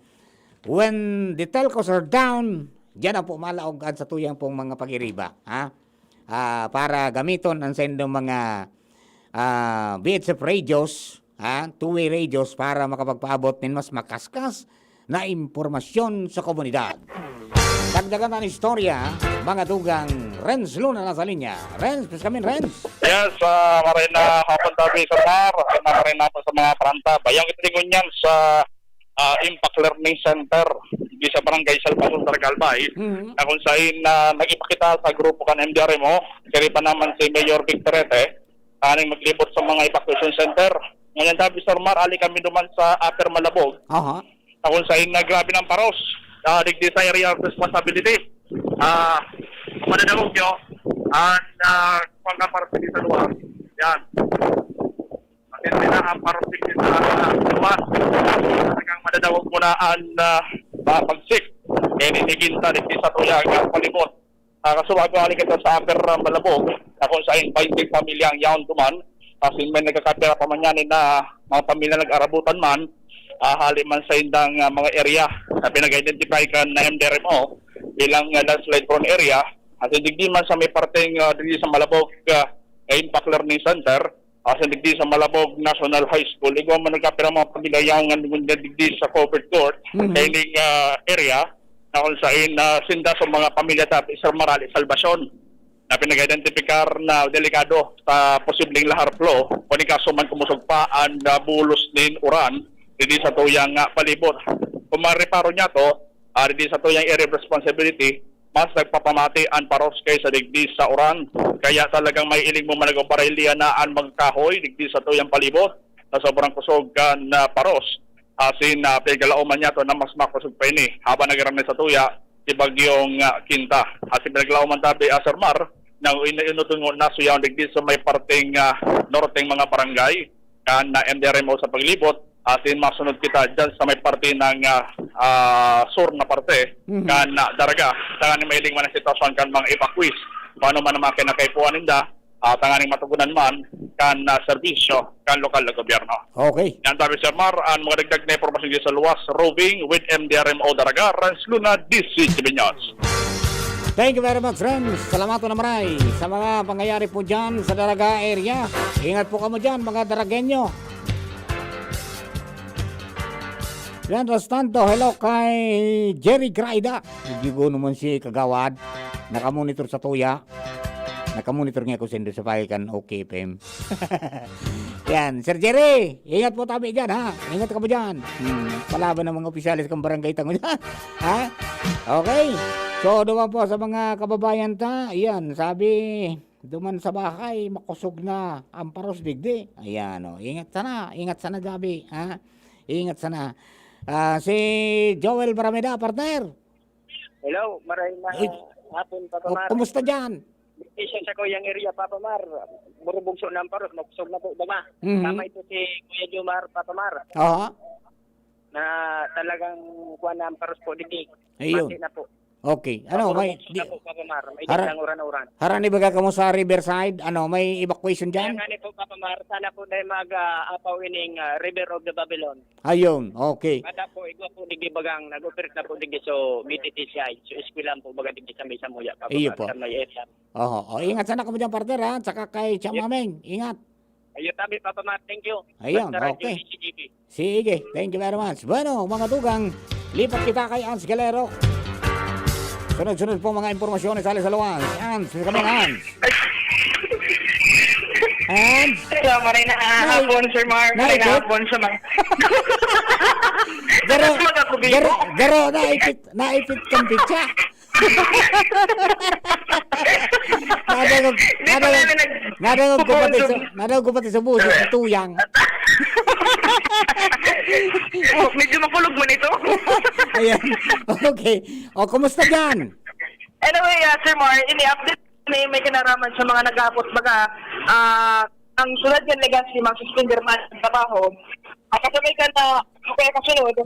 when the telcos are down, diyan na po malaog ang satuyang pong mga pag-iriba, ha? Ah, para gamiton ang sendong mga, ah, V H F radios, ha? Two-way radios para makapagpaabot nin mas makaskas na impormasyon sa komunidad. Dagdagan an istorya, mga tugang. Renz Luna nasa linya. Renz, please come in, Renz. Yes, ah, maray na hapon tabi, Sir Mar. Maray na, maray na po sa mga paranta. Bayang ito ngunyan sa, ah, Impact Learning Center di sa Barangay Salvacion, Daraga, Albay, Mhm. na kung sain na nag-ipakita sa grupo kan M D R M O, kaya pa naman si Mayor Victorete, aning maglibot sa mga evacuation center. Ngunyan tabi, Sir Mar, ali kami duman sa Upper Malabog. Aha. Na kung sain na grabe ng paros, ah, digdi sa area of responsibility. Ah, madadangog nyo, ang, ah, pagkaparos digdi sa luwas. Yan. Matindi na ang paros digdi sa, ah, luwas. Talagang madadangog mo na ang, ah, ah, pagsik. Kaya niniginta digdi sa tuyang, ah, palibot. Ah, kasubago, ali kita sa Upper, ah, Malabog, na kung sain baynte pamilya ang yaon duman, asin may nagkakapira pa man yan na mga pamilya nag-arabutan man, ah, hali man sa indang, ah, mga area na pinag-identify kan M D R M O bilang, ah, landslide prone area, asin digdi man sa may parteng, ah, digdi sa Malabog, ah, Impact Learning Center, asin digdi sa Malabog National High School, igwa man nagkapira mga pamilya yaon nga ngunyan digdi sa covered court, Mhm. dining, ah, area, na kung sain, ah, sinda sa mga pamilya ta, Sir Mar, ali Salvacion, na pinag-identipikar na delikado sa posibleng lahar flow, kung in kaso man kumusog pa ang, ah, bulos nin uran, digdi sa tuyang, ah, palibot. Kung mareparo niya to, ah, digdi sa tuyang area of responsibility, mas nagpapamati ang paros kaysa digdi sa uran. Kaya talagang may iling mo man nag-oparilian na ang mga kahoy digdi sa tuyang palibot na sobrang kusog kan, ah, paros. Asin, ah, pigalaoman niya to na mas makusog pa ini. Habang nagaran na sa tuya, si Bagyong, ah, Kinta. Asin pigalaoman tabi, ah, Sir Mar, nang ina-, inutungo na suyaw digdi sa may parteng, ah, norteng mga barangay. Kan na M D R M O sa paglibot, asin masunod kita dyan sa may parte ng, ah, ah, sur na parte, Mhm. kan, ah, Daraga, tanganing mailing man ang sitwasyon kan mga evacuees. Paano man ang mga kinakaipuhan ninda, ah, tanganing matugunan man kan, ah, serbisyo kan lokal na gobyerno. Okay. Yan tabi, Sir Mar, ang mga dagdag na impormasyon dito sa luwas, roving with M D R M O Daraga, Renz Luna, D C T V News. Thank you very much, Renz. Salamat na maray sa mga pangyayari po dyan sa Daraga area. Ingat po kamo dyan, mga Daragenyo. Mientras tanto, hello kay Jerry Graida. Hindi ko naman si Kagawad. Nakamonitor sa tuya. Nakamonitor nga ako sa Indo sa Pahikan, okay, P M. Yan, Sir Jerry, ingat po tabi dyan, ha? Ingat ka po dyan. Hmm, palaban ng mga opisyales kang barangay tango dyan. Ha? Okay. So, duman po sa mga kababayan ta, yan, sabi, duman sa bahay, makusog na ang paros digdi. Ayan, oh. Ingat sana, ingat sana, Javi, ha? Ingat sana. Ah, si Joel Barameda, partner. Hello, maray na Ay. hapon, Papa O, Mar. kumusta dyan? Isa sa kuyang area, Papa Mar. Burubugso ng paros, makusog na po, baga. Mhm. Tama ito si Kuya Jomar, Papa Mar. Aha. Na talagang kuwan na ang paros po, digdi. Ayun. Mati na po. Okay. Ano, may, Burubugso di, na po, Papa Mar. May hara-, lang uran-uran. Harani baga kamo sa Riverside? Ano, may evacuation Kaya dyan? nga ni po, Papa Mar, sana po dahil mag, ah, apaw ining, ah, River of the Babylon. Ayun, okay. Bata po, igwa po, digdi bagang, nag-operate na po, digdi, so, B T T C I. So, eskwelahan po, baga, digdi sa may Samuya, Papa Iyo Mar, po. sa may area. Oho. O, ingat sana kamo dyan, partner, ha? Tsaka kay Yep. Chamameng, ingat. Ayun, tabi, Papa Mar, thank you. Ayun, Basta Radyo okay. D C G B. Sige, thank you very much. Bueno, mga tugang, lipat kita kay Ans Galero. Sunod-sunod po mga impormasyon sa Alisaluan. Si Ans, si kami, Ans. And Hello, maray na hapon, Sir Mar. Maray na hapon sa mga Garo, Magakubibo. Garo, garo, naipit, naipit kang pitsa. Nadangog, Di pa nadangog, nga nag- nadangog ko pati sa, Bubonsog. Nadangog ko pati sa boses, sa tuyang. Oh, medyo makulog man ito. Ayan. Okay. O, kumusta dyan? Anyway, ah, Sir Mar, ini-update ni may kinaraman sa mga nag-aapot baga, ah, ang syudad kan Legazpi magsuspender man ang trabaho. At kasabay kan na, o kaya kasunod,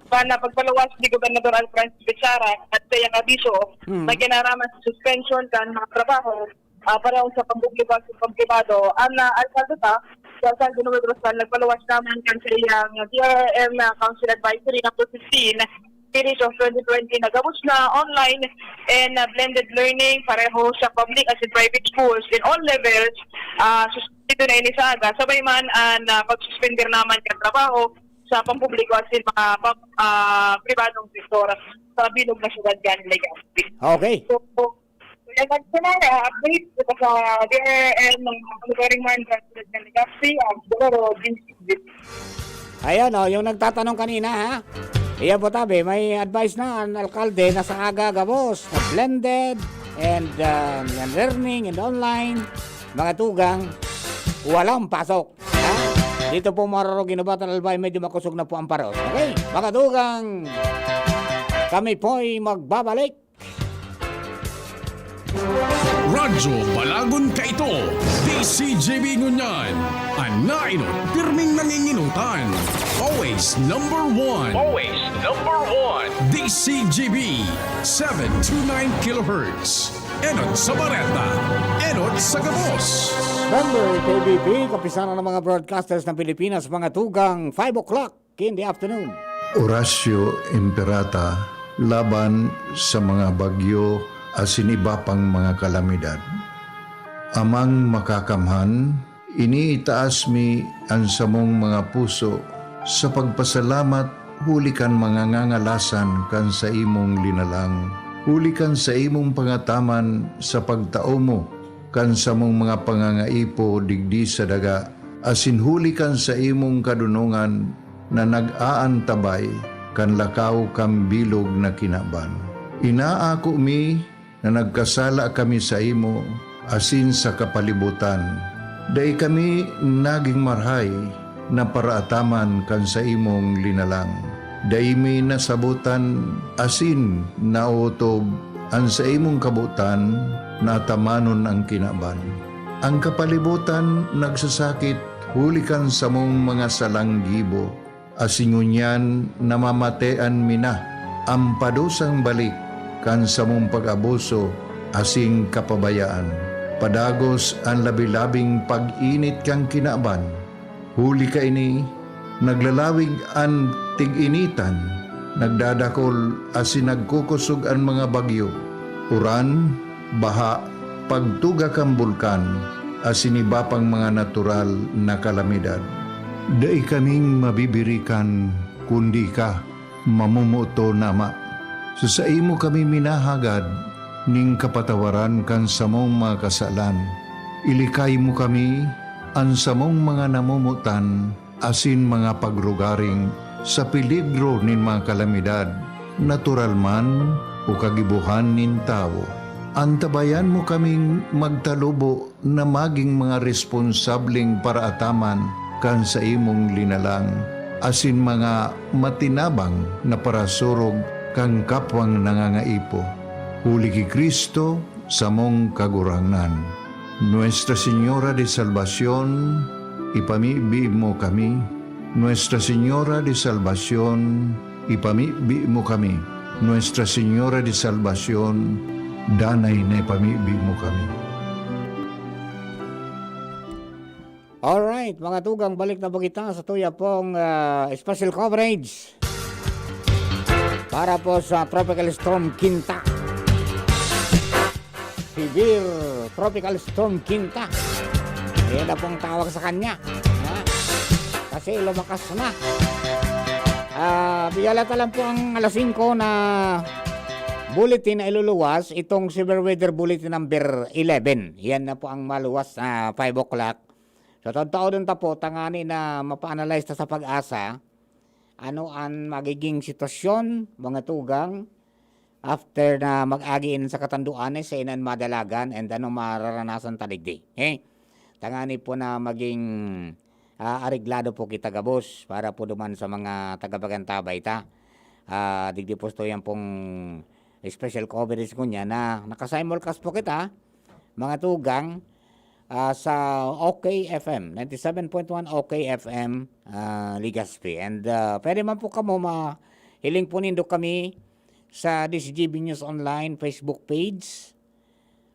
pa na pagpaluwas ni Gobernador Alfred Bichara at kaya abiso, Hmm. may kinaraman sa suspension kan mga trabaho, ah, pareho sa pampubliko at sa pampribado. Ang, ah, alkalde ta, si Alkalde Noel Rosal, nagpaluwas naman kan sa iyang D R M, ah, Council Advisory number fifteen, Series of twenty twenty na gabos na online and, ah, blended learning pareho sa public as in private schools in all levels. Ah, suspendido na ini sa aga. Sabay man ang, ah, pagsuspender naman kan trabaho sa pampubliko as in mga pam-, ah, pribadong sektor sa bilog na syudad kan Legazpi. Okay. So, So, yan lang po na, ah, update dito sa D R M ng mga lugaring man dyan, tulad ng Legazpi, ah, Socorro, G C. Ayan, oh, yung nagtatanong kanina, ha? Iyan po, tabi, may advice na ang alkalde na sa aga gabos, na blended, and, ah, yan, learning and online, mga tugang, walang pasok. Ha? Dito po, Mararo, Guinobatan, Albay, medyo makusog na po ang paros. Okay, mga tugang, kami po'y magbabalik. Radyo Balagon kaito, D C G B ngunyan. An nainot, pirming nanginginutan. Always number one. Always number one. D C G B, seven two nine kilohertz. Enot sa bareta, enot sa gabos. Member K B P, Kapisanan ng mga Broadcasters ng Pilipinas, mga tugang five o'clock in the afternoon. Horacio Imperata laban sa mga bagyo asin iba pang mga kalamidad. Amang Makakamhan, iniitaas mi an samong mga puso sa pagpasalamat huli kan mga ngangalasan kan saimong linalang, huli kan saimong pangataman sa pagtao mo kan samong mga pangangaipo digdi sa daga, asin huli kan saimong kadonongan na nag-aantabay kan lakaw kan bilog na kinaban. Inaako mi na nagkasala kami saimo asin sa kapalibotan. Dai kami nagin marahay na paraataman kan saimong linalang. Dai mi nasabotan asin naotob an saimong kabotan na atamanon an kinaban. An kapalibotan nagsasakit huli kan samong mga salang gibo, asin ngunyan namamatean mi na an padusang balik kan samong pag-abuso asin kapabayaan. Padagos an labi-labing pag-init kan kinaban. Huli kaini, naglalawig an tig-initan, nagdadakol asin nagkukosog an mga bagyo, uran, baha, pagtuga kan bulkan, asin iba pang mga natural na kalamidad. Dai kaming mabibirikan, kundi ika, mamomoton na Ama. Sa saimo kami minahagad nin kapatawaran kan samong mga kasalan. Ilikay mo kami, an samong mga namomotan asin mga pagrugaring sa peligro nin mga kalamidad, natural man o kagibohan nin tawo. Antabayan mo kaming magtalubo na magin mga responsableng paraataman kan saimong linalang, asin mga matinabang na parasurog kan kapwang nangangaipo. Huli ki Cristo, samong Kagurangnan. Nuestra Señora de Salvacion, ipamibi mo kami. Nuestra Señora de Salvacion, ipamibi mo kami. Nuestra Señora de Salvacion, danay na ipamibi mo kami. Alright, mga tugang, balik na po kita sa tuya pong, ah, special coverage para po sa Tropical Storm Quinta. Severe Tropical Storm Quinta. Yan na pong tawag sa kanya. Ha? Kasi lumakas na. Ah, biyalata lang po ang alas singko na bulletin na iluluwas, itong severe weather bulletin number eleven. Yan na po ang maluwas sa five o'clock. So, taod-taodon ta po, tangani na mapa-analyze ta sa PAGASA, ano an magiging sitwasyon, mga tugang, after na mag-agi ini sa katanduanes, sa inan madalagan, and ano mararanasan ta digdi. Okay? Tangani po na maging, ah, areglado po kita gabos para po duman sa mga taga-Pagantabay ta. Ah, digdi po ito yan pong special coverage ko niya na nakasimulcast po kita, mga tugang, ah, sa OK F M, ninety seven point one OK F M, ah, Legazpi. And, ah, pwede man po kamo ma-, hiling po nindo kami sa D C G B News Online Facebook page.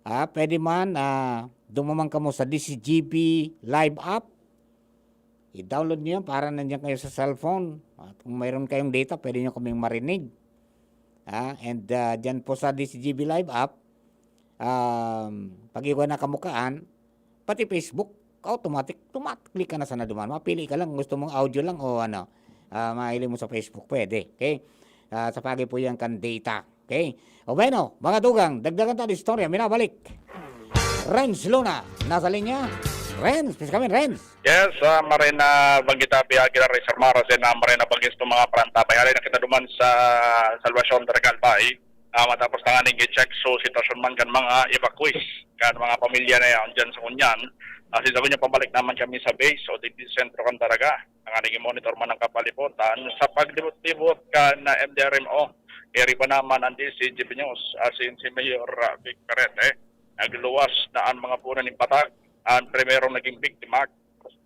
Ah, pwede man, ah, dumaman kamo sa D C G B Live app. I-download niyo yan para nandiyan kayo sa cellphone. At kung mayroon kayong data, pwede niyo kaming marinig. Ah, and, ah, diyan po sa D C G B Live app, um, pag-igwa na kamukaan, pati Facebook, automatic, tumat-, click ka na sana duman. Mapili ka lang kung gusto mong audio lang o ano, ah, mahiling mo sa Facebook, pwede. Okay? Ah, sa pagi po yan kan data. Okay? O bueno, mga tugang, dagdagan ta an istorya. Minabalik. Renz Luna, nasa linya. Renz, please come in, Renz. Yes, ah, maray na banggit ta, Pi Aguilar, Rizal Mara, sa na maray na banggit sa mga parantabay. Halin na kita duman sa Salvacion del Galbay. Ah, matapos na nga ning i-check, so, sitwasyon man kan mga evacuees, kan mga pamilya na yan, dyan sa Kunyan. Ah, sa Kunyan, pabalik naman kami sa base o digdi sa sentro kan Daraga. Ang aning monitor man ang kapalibutan sa paglibot-libot kan, ah, M D R M O. Eri pa naman ang D C G B News, ah, si, si Mayor, ah, Vic Perete. Nagluwas na ang mga puno nin patag. Ang primerong naging biktima,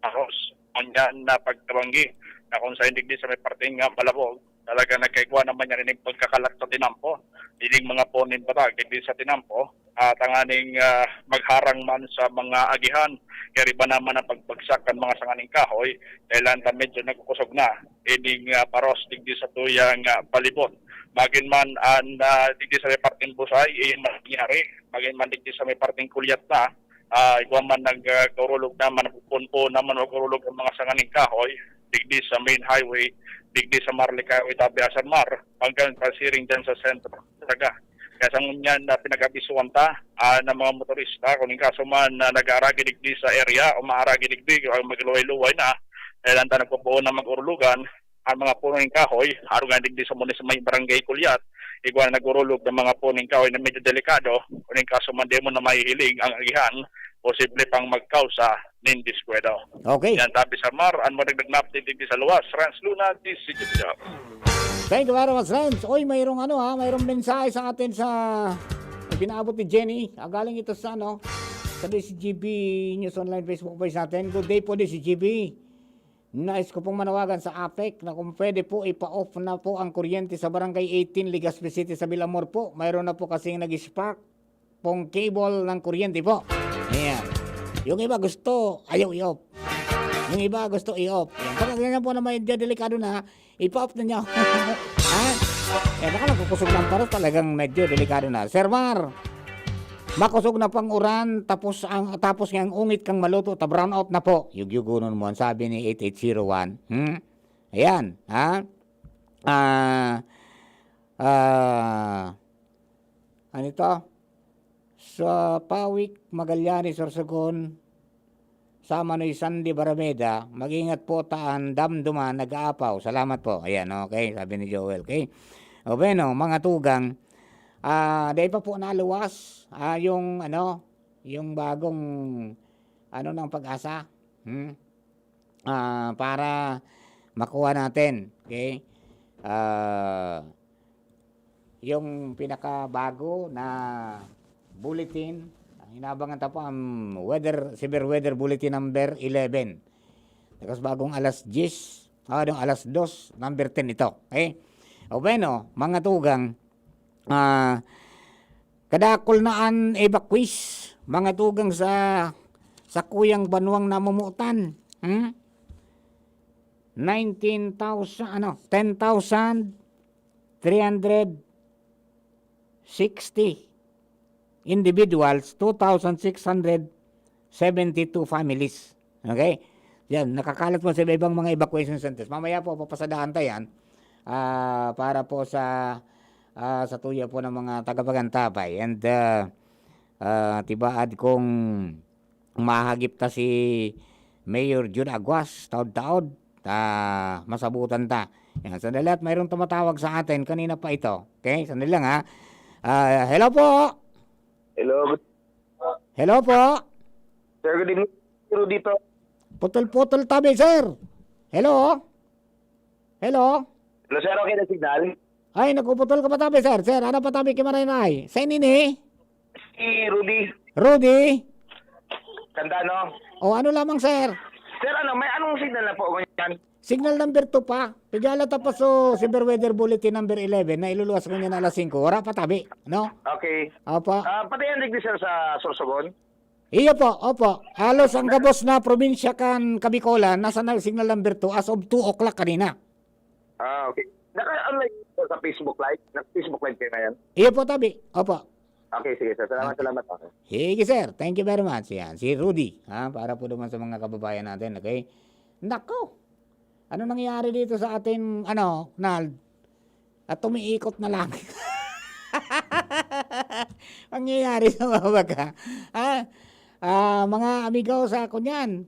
Aros. Ngunyan na pagtabanggi na kung saan digdi sa may parteng, ah, Malabog, talaga nagkaigwa naman yan ining pagkakalat sa tinampo. Ining mga puno nin patag, digdi sa tinampo, ah, tanganing, ah, magharang man sa mga agihan. Kaya iba naman ang pagbagsak kan mga sanganing kahoy, dahil ang medyo nagkukusog na ining, ah, paros digdi sa tuyang, ah, palibot. Magin man an, ah, digdi sa may parteng Busay, eh, mangyari. Magin man digdi sa may parteng Kulyat na, ah, igwa man nag, ah, kaurulog naman, nagpupunpo naman, nagurulog ang mga sanganing kahoy, digdi sa main highway, digdi sa Marlic Highway, tabi sa Mar, hanggang pasiring dyan sa sentro. Talaga. Kaya sa ngunyan na pinag-abisuhan ta, ah, ng mga motorista, kung in kaso man na nag-aaragi digdi sa area o maaragi digdi, o magluway-luway na, dahil ang ta nagpupuon na mag-urulogan, ang mga puno ng kahoy, arog nga digdi sa munis-, may barangay Kulyat, igwa na nagurulog ng mga puno ng kahoy na medyo delikado, kung in kaso man di mo na mahihiling ang agihan, posible pang magkausa nin diskweda. Okay. Yan, tabi sa Mar, ang madagdag na update digdi sa luwas, Renz Luna, D C G P. Thank you very much, Renz. Oy, mayroong ano ha, mayroong mensahe sa atin sa pinaabot ni Jenny. Ah, galing ito sa ano, sa D C G B News Online Facebook page natin. Good day po, D C G B. Nais ko pong manawagan sa APEC na kung pwede po, ipa-off na po ang kuryente sa Barangay eighteen, Legazpi City, sa Vilamor po. Mayroon na po kasing nag-spark pong cable ng kuryente po. Ayan. Yung iba gusto, ayaw i-off. Yung iba gusto i-off. Ayan. Pag ganyan po na medyo delikado na, ipa-off na niyo. Ha? Eh, baka nagkukusog ng paros, talagang medyo delikado na. Sir Mar, makusog na pang uran, tapos ang, tapos nga ang ungit kang maluto, ta brownout na po. Yugyugunon mo, ang sabi ni eight eight zero one. Hmm? Ayan, ha? Ah, ah, ano ito? Sa Pawik, Magallanes, Sorsogon, sa Manoy Sandy, Barameda, mag-ingat po ta an damduman nag-aapaw. Salamat po. Ayan, okay, sabi ni Joel, okay? O bueno, mga tugang, ah, dai pa po naluwas, ah, yung ano, yung bagong ano ng PAGASA. Hmm? Ah, para makuha natin, okay? Ah, yung pinakabago na bulletin, ang inaabangan ta po ang weather, severe weather bulletin number eleven. Tapos bagong alas diyes, ah, no, alas dos, number ten ito, okay? O bueno, mga tugang, ah, kadakul na an evacuees, mga tugang sa, sa kuyang banwang namumutan. Hmm? Nineteen thousand, ano, ten thousand three hundred sixty individuals, two thousand six hundred seventy-two families. Okay? Yan, nakakalat mo sa iba-ibang mga evacuation centers. Mamaya po, papasadahan ta yan, ah, para po sa, ah, sa tuya po ng mga taga-Pagantabay. And, ah, ah, tibaad kung mahagip ta si, Mayor Jude Aguas, taod-taod, ta masabutan ta. Yan, sandali at mayroong tumatawag sa atin. Kanina pa ito. Okay, sandali lang ha. Ah, hello po! Hello, good Hello po! Sir, good evening. Pero dito, Putol-putol tabi, sir! Hello? Hello? Hello, sir, okay na signal? Ay, nagpuputol ka pa tabi, sir. Sir, ano pa tabi, Kimaray na ay? Sa inini? Si Rudy. Rudy? Kandano. O, ano lamang, sir? Sir, ano, may anong signal na po ngunyan? Signal number two pa. Pigala tapos so, severe weather bulletin number eleven na iluluwas ngunyan na alas singko. Wala pa tabi, no? Okay. Opo. Ah, pati yan, digdi, sir, sa Sorsogon? Iyo po, opo. Halos ang gabos na probinsya kan Kabikolan, nasa na signal number two as of two o'clock kanina. Ah, okay. Naka-online po sa Facebook Live? Nag-Facebook Live kayo ngayon? Iyo po, tabi. Opo. Okay, sige, sir. Salamat, Okay. salamat. Okay. Sige, sir. Thank you very much. Yan, si Rudy, ha, para po naman sa mga kababayan natin, okay? Nako! Ano nangyayari dito sa ating, ano, Nald? At umiikot na lang. Nangyayari sa mga baga. Ah, ah, mga amigo sa ako niyan.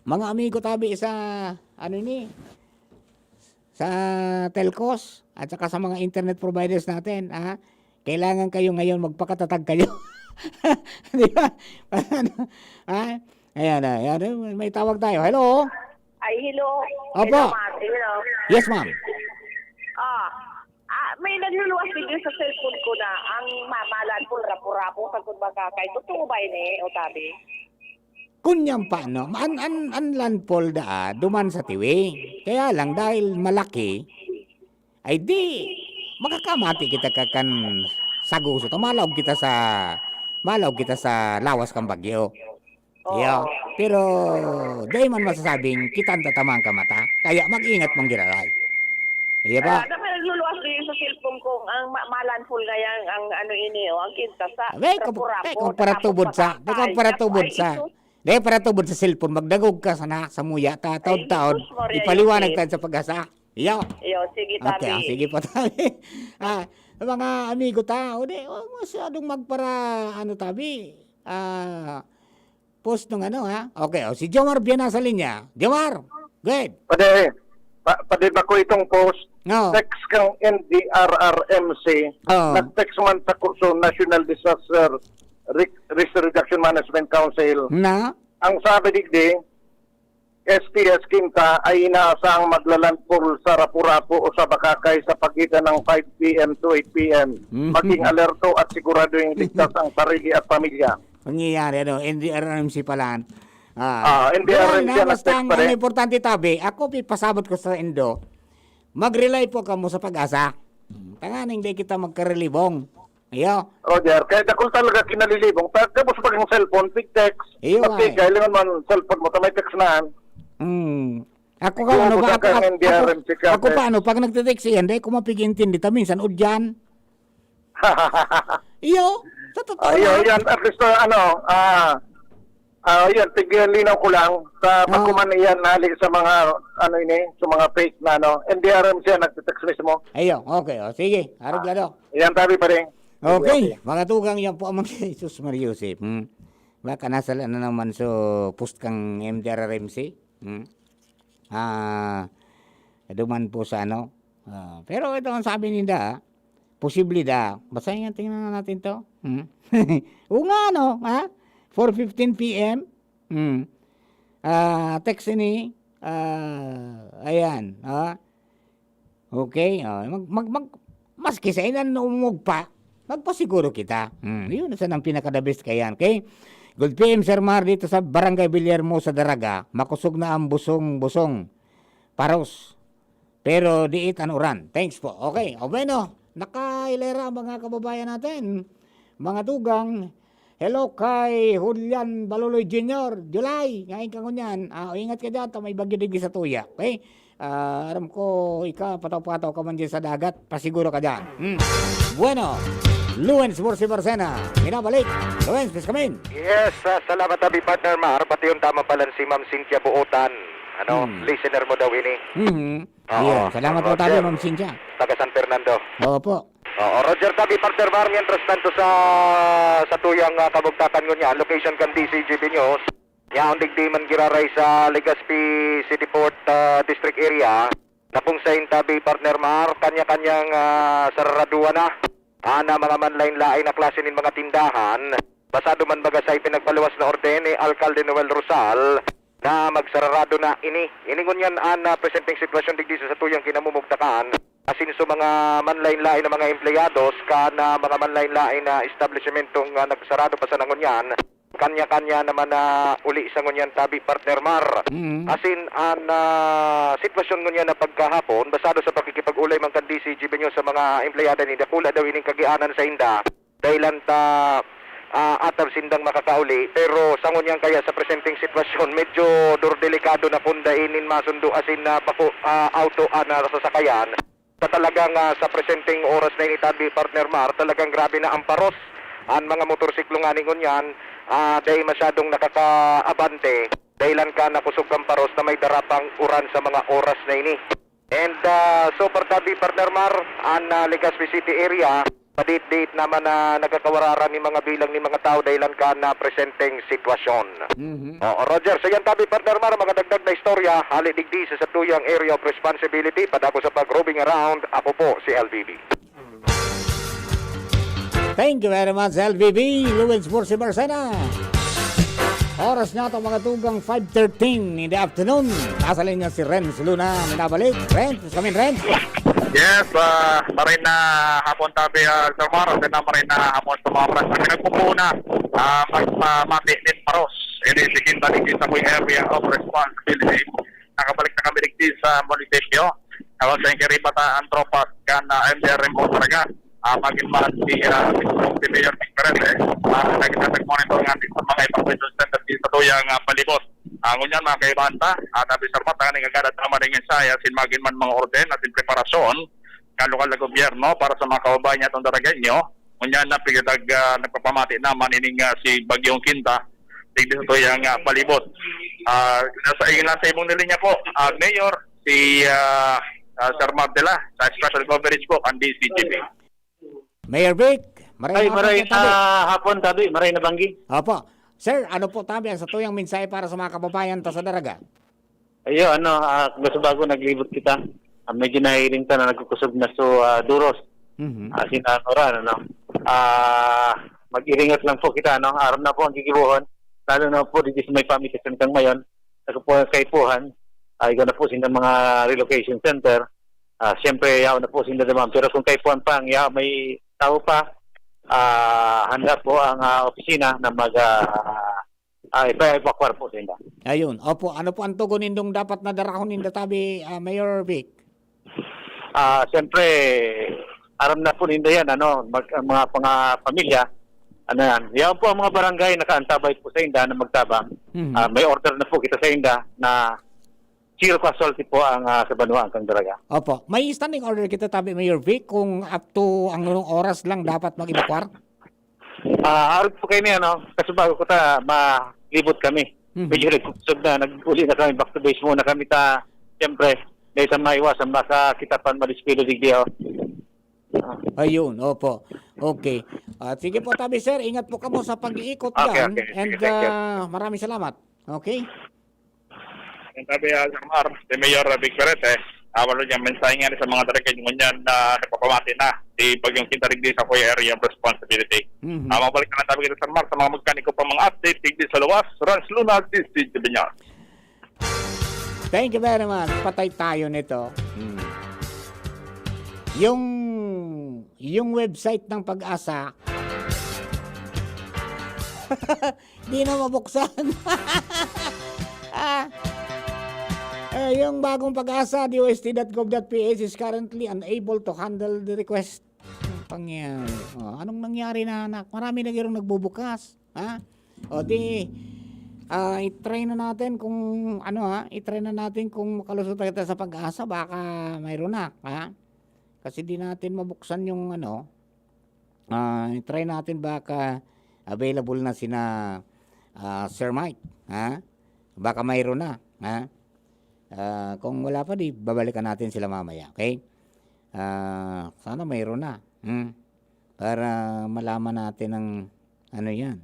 Mga amigo tabi sa, ano ni, sa telcos at saka sa mga internet providers natin, ah, kailangan kayo ngayon magpakatatag kayo. Di ba? Ano? Ah, ayan na, ayan, may tawag tayo. Hello? Ay, hello. Opo. Hello, ma'am. Hello. Yes, ma'am. Ah, ah, may nagluluwas din sa cellphone ko na ang mamalan po, rapo-rapo, sagkod makakay. Totoo ba ini, o tabi? Kunyan pa, no? An, an, an landfall daa, duman sa tiwi. Kaya lang, dahil malaki, ay di, makakamati kita ka kan saguso. Ta malaog kita sa, malaog kita sa lawas kan bagyo. Oo. Iyo. Pero, dai man masasabing kita an tatamaan kan mata. Kaya mag-ingat man giraray. Iyo ba? Ah, dapat nagluluwas din sa cellphone ko ang ma-, malanful ngayon ang ano ini, oh, ang kinta sa Abay, kung, rapo-rapo, kung para tapos tubod sa, patay, kung para tapos tubod ay sa, ito. Di, para tubod sa cellphone, magdagog ka sana sa muya, ta-, Ay, taod-taod, Jesus, Maria, ipaliwanag Joseph. Tayo sa pag-asa. Iyo. Iyo, sige, Okay, tabi. ah, sige po, tabi. Ah, mga amigo ta, o di, huwag masyadong magpara, ano, tabi, ah, post nung ano, ha? Okay, oh, si Jomar Biana sa linya. Jomar, good. Pwede, pa-, pwede ba ko itong post? No. Text kang N D R R M C. Oh. Nag-text man sa ku-, sa National Disaster Re-, Risk Reduction Management Council. Na? Ang sabi digdi, S T S Kinta ay inaasahang maglalandfall sa Rapu-Rapu o sa Bakakay sa pagitan ng five P M to eight P M. Mm. Maging alerto at siguraduhin ligtas ang sarili at pamilya. Pangyayari, ano, N D R R M C pala. Ah, Ah, N D R R M C wala na, ang basta nag-text ang, pa rin. Ang importante, tabi, ako, pipasabot ko sa indo, mag-rely po kamo sa pag-asa. Tanganing di kita magkarelibong. Iyo. Roger, kaya dakul talaga kinalilibong. Pag tapos pag ang cellphone, big text. Iyo, Pag ay. Kailangan man cellphone mo, tamay text na. Hmm. Ako ka, Ikaw, ano ba, buta ako, ka, ako, N D R M C ka, ako eh. Pa, ano, pag nagte-text siya, hindi ko mapag-intindi, ta minsan, udyan. Iyo, sa totoo Ayun, lang. Yan, at least, uh, ano, ah, ah, yan, tiglinaw ko lang, sa Oo. Pagkuman iyan, nalik sa mga, ano ini, sa mga fake na, ano, N D R M C yan, nagte-text mismo. Ayun, okay, oh, sige, arog Ah. lalo. Yan, tabi pa rin. Okay, Okay. mga tugang, yan po ang mga Jesus Maria Joseph. Hmm. Baka nasa na naman so post kang M D R R M C. Hmm. Ah, duman po sa ano. Ah, pero ito ang sabi ninda, ah, posible da. Basahin nga, tingnan nga natin to. Hmm. Oo nga, ano, ha? Four fifteen P M. Hmm. Ah, text ni, ah, ayan, ha? Okay, oh, mag, mag, mag, maski sa ilan na umog pa, magpasiguro kita. Hmm, yun, isa ng pinaka-the best kaya, okay? Good P M, Sir Mar, dito sa Barangay Villahermosa, Daraga, makusog na ang busong-busong. Paros. Pero diit an uran. Thanks po. Okay, o bueno, nakahilera ang mga kababayan natin. Mga tugang, hello kay Julian Baloloy Junior, July, ngayon ka ngunyan. Ah, ingat ka dyan, ta may bagyo digdi sa tuya. Okay? Ah, aram ko, ika, pataw-pataw ka man dyan sa dagat, pasiguro ka dyan. Hmm. Bueno, Luens Borsi Barcena, binabalik. Luens, please come in. Yes, ah, salamat, Abi Partner Mar. Pati yung tama pala si Ma'am Cynthia Buotan. Ano, Hmm. listener mo daw ini. Mhm. Oo. Ayan, salamat po Oo, tayo, sir. Ma'am Cynthia. Taga San Fernando. Opo. Oo, Roger Tabi, Partner Mar, mientras tanto sa, sa tuyang, ah, kabugtakan ngunyan, location kan D C G B News. Yaon digdi man giraray sa Legazpi City Port, ah, District Area, na kung sain tabi, partner Mar, kanya-kanyang, ah, sararaduan na. Ana mga manlain-lain na klase nin mga tindahan, basado man baga sa ipinagpaluwas na orden ni Alkalde Noel Rosal na magsararado na ini. Ini ngunyan an, ah, presenteng sitwasyon digdi sa satuyang kinamumugtakan. Asin sa mga manlain-lain na mga empleyados kan, ah, mga manlain-lain na establishmentong, ah, nagsarado pa sana ngunyan, kanya-kanya naman na uli sa ngunyan tabi, partner Mar. Mm. Asin an, ah, sitwasyon ngunyan na pagkahapon, basado sa pakikipag-ulay man kan D C G B News sa mga empleyado ni, dakula daw ining kagianan sa inda. Dahilan ta, ah, atab sindang makakauli, pero sa ngunyan kaya sa presenteng sitwasyon, medyo dur-, delikado na kunda inin masundo asin na bako, ah, auto, ah, na sasakayan. Sa talagang, ah, sa presenteng oras na ini tabi, partner Mar, talagang grabe na ang paros. Ang mga motorsiklo nga ni ngunyan, ah, dai masyadong nakakaabante. Dahilan ka nakusog kang paros na may dara pang uran sa mga oras na ini. And, ah, so far tabi, partner Mar, ang, ah, Legazpi City area, padit-dit naman na nagkakawararan ni mga bilang ni mga tao dahilan ka na presenteng sitwasyon. Mhm. Oo, Roger. So yan tabi, partner Mar, mga dagdag na istorya, hali digdi sa satuyang area of responsibility, padako sa pag-roving around, ako po si L B B. Thank you very much, L B B, Luis Bursi Barcena. Oras na itong mga tugang five thirteen in the afternoon. Nasa linya si Renz Luna, minabalik. Renz, kami Renz. Yes, ah, maray na hapon tabi, ah, Sir Mar, at na maray na hapon sa mga oras na pinagpupuna, ah, magpamati nin paros. Ini si Quinta Ligis sa Kuya Area of Responsibility. Nakabalik na kami digdi sa munisipyo. Tawag sa Inquiribata ang tropas kan, ah, M D R M O talaga. Ah, magin man si, ah, si Mayor Vic Perez, eh. Ah, nagtatag-monitor nga sa mga evacuation center di sa tuyang, ah, palibot. Ah, ngunyan, mga kaibahan ta, ah, tabi sa rumata, ning agad at tama ning ensaya, sin magin man mga orden at sin preparasyon, kan lokal na gobyerno para sa mga kababayan niya atong Daragenyo. Ngunyan na, pigatag, ah, nagpapamati naman ining, ah, si Bagyong Quinta, digdi sa tuyang, ah, palibot. Ah, nasa, nasa imong linya po, ah, Mayor, si, ah, ah, Sir Martela, sa special coverage po, ang D C G B. Mayor Vic, maray Ay, na maray hapon, na tabi. Hapon, tabi. Maray na banggi. Opo. Sir, ano po tabi ang satuyang mensahe para sa mga kababayan ta sa Daraga? Ayo, ano, ah, gusto bago naglibot kita. Ah, medyo nahihiling ta na nagkukusog na so, ah, duros. Mhm. Ah, sinanuran, ano. Ah, mag-iringat lang po kita, ano. Aram na po ang gigibohon. Lalo na po, digdi sa may pamitisan kang mayon. Sa po, kaipuhan. Ah, ikaw na po sa mga relocation center. Ah, siyempre, yaon na po sinda naman. Pero kung kaipuhan pa, ang ya-, may tao pa, ah, handa po ang, ah, opisina na mag, ah, ah, ipa-evacuar po sinda. Ayun. Opo, ano po ang tugon nindong dapat na darahon ninda tabi, ah, Mayor Vic? Ah, siyempre, aram na po ninda yan, ano, mag-, ang mga, mga pamilya, ano yan. Yan po ang mga barangay nakaantabay po sa inda na magtabang. Mhm. Ah, may order na po kita sa inda na zero casualty po ang, ah, sa banwaan kan Daraga. Opo. May standing order kita tabi, Mayor Vic, kung up to anong oras lang dapat mag-evacuar? Ah, arog po kayo niya, no? Kasi bago ko ta, malibot kami. Mhm. Medyo nagkusog na, nag-uli na kami, back to base muna kami ta, siyempre, dahil sa maiwasan, baka kita pa madiskwelo digdi, oh. Ah. Ayun, opo. Okay. Ah, sige po, tabi, sir. Ingat po kamo sa pag-iikot Okay, dyan. Okay. And, Sige, thank you. Ah, maraming salamat. Okay? Ang tabi, ah, Sir Mar, si Mayor, ah, Vic Perez, eh, ah, walo niyang mensahe nga sa mga Daragenyo ngunyan na nagpapamati na si Bagyong Quinta digdi sa Kuya Area of Responsibility. Mhm. Ah, mabalik na lang tabi kita, Sir Mar, sa mga magkaniko pa mga update digdi sa luwas. Rans Luna, D C G B News. Thank you very much. Patay tayo nito. Hmm. Yung, yung website ng Pag-asa, di na mabuksan. Ah. Eh, yung bagong Pag-asa, D O S T dot gov dot P H is currently unable to handle the request. Ang pangyayari. Oh, anong nangyari na, anak? Marami na gayong nagbubukas. Ha? O di, ah, i-try na natin kung ano, ha, i-try na natin kung makalusot na kita sa Pag-asa, baka mayroon na, ha? Kasi di natin mabuksan yung ano, ah, i-try natin baka available na sina, ah, Sir Mike, ha? Baka mayroon na, ha? Ah, kung wala pa, di babalikan natin sila mamaya, okay? Ah, sana mayroon na, hmm? Para malaman natin ang ano yan.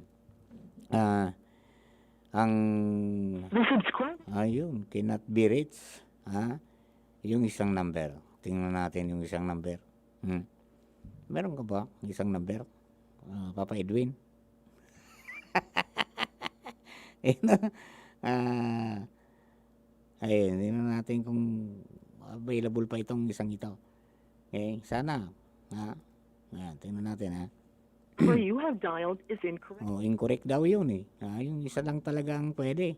Ah, ang, The subscriber. Ayun, cannot be reached, ha? Yung isang number. Tingnan natin yung isang number. Hmm. Meron ka ba isang number? Ah, Papa Edwin? Ayun, ah, ayun, tingnan natin kung available pa itong isang ito. Okay, sana, ha? Ayan, tingnan natin, ha? Number you have dialed is incorrect. Oh, incorrect daw yun, eh. Ah, yung isa lang talaga ang pwede.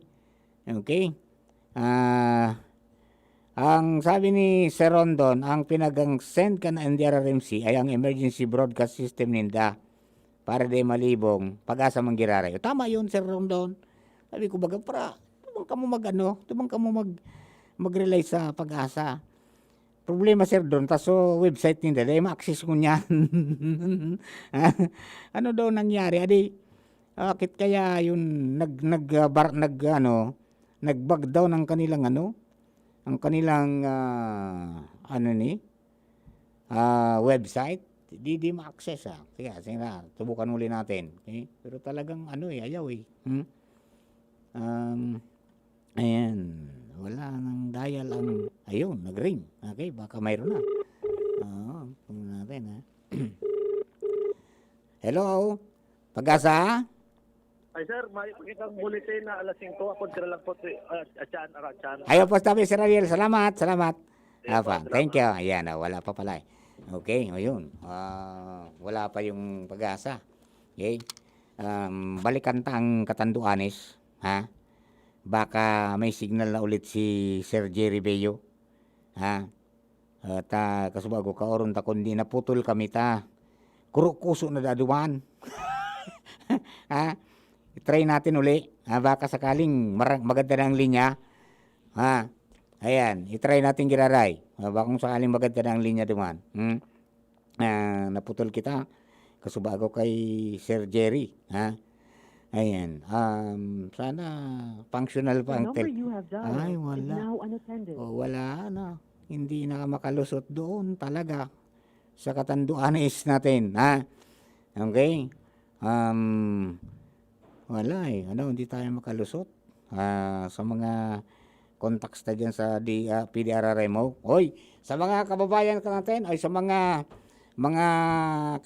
Okay? Ah, ang sabi ni Sir Rondon, ang pinagang-send kan N D R R M C ay ang emergency broadcast system ninda para di malibong, Pag-asa man giraray. O, tama yun, Sir Rondon. Sabi ko, baga, pra, tumang kamo mag-ano, tumang kamo mag-, mag-rely sa Pag-asa. Problema, Sir Don, ta so website ninda, dai ma-access ngunyan. Ano daw nangyari? Adi, akit kaya yun, nag-, nag-, ah, bar-, nag-, ano, nag-bug down ang kanilang, ano, ang kanilang, ah, ano ni, ah, website. Di, di ma-access, ah. Sige, sige na, subukan uli natin. Okay? Pero talagang, ano eh, ayaw eh. Hmm? Um, ayan. Wala nang dial ang, ayun, nag-ring. Okay, baka mayroon na. Oo, tingnan natin, ha. Hello? Pag-asa? Ay, sir, may pakitang bulletin na alas singko. Ako, tira lang po, si, ah, Achan, Arachan. Ayaw po, tabi, Sir Ariel. Salamat, salamat. Sige po, Apa, salamat. Thank you. Ayan, ah, wala pa pala eh. Okay, ayun. Ah, wala pa yung Pag-asa. Okay? Um, balikan ta ang Catanduanes, ha? Baka may signal na ulit si Sir Jerry Bello, ha? Ah, ta, kasubago, kaoron ta kundi naputol kami ta. Kurukuso na daduman. Ha? I-try natin uli. Ha? Baka sakaling mara-, maganda na ang linya. Ha? Ayan, i-try natin giraray. Ah, baka kung sakaling maganda na ang linya duman. Hmm? Ah, naputol kita. Kasubago kay Sir Jerry. Ha? Ayan. Um, sana functional pa The ang number tel-, you have dialed ay, is wala. Now unattended. Oh, wala na. Hindi na makalusot doon talaga sa Catanduanes natin, ha? Okay? Um, wala eh. Ano, hindi tayo makalusot. Ah, sa mga contacts na dyan sa D-, ah, P D R R M O. Hoy, sa mga kababayan ka natin, ay sa mga, mga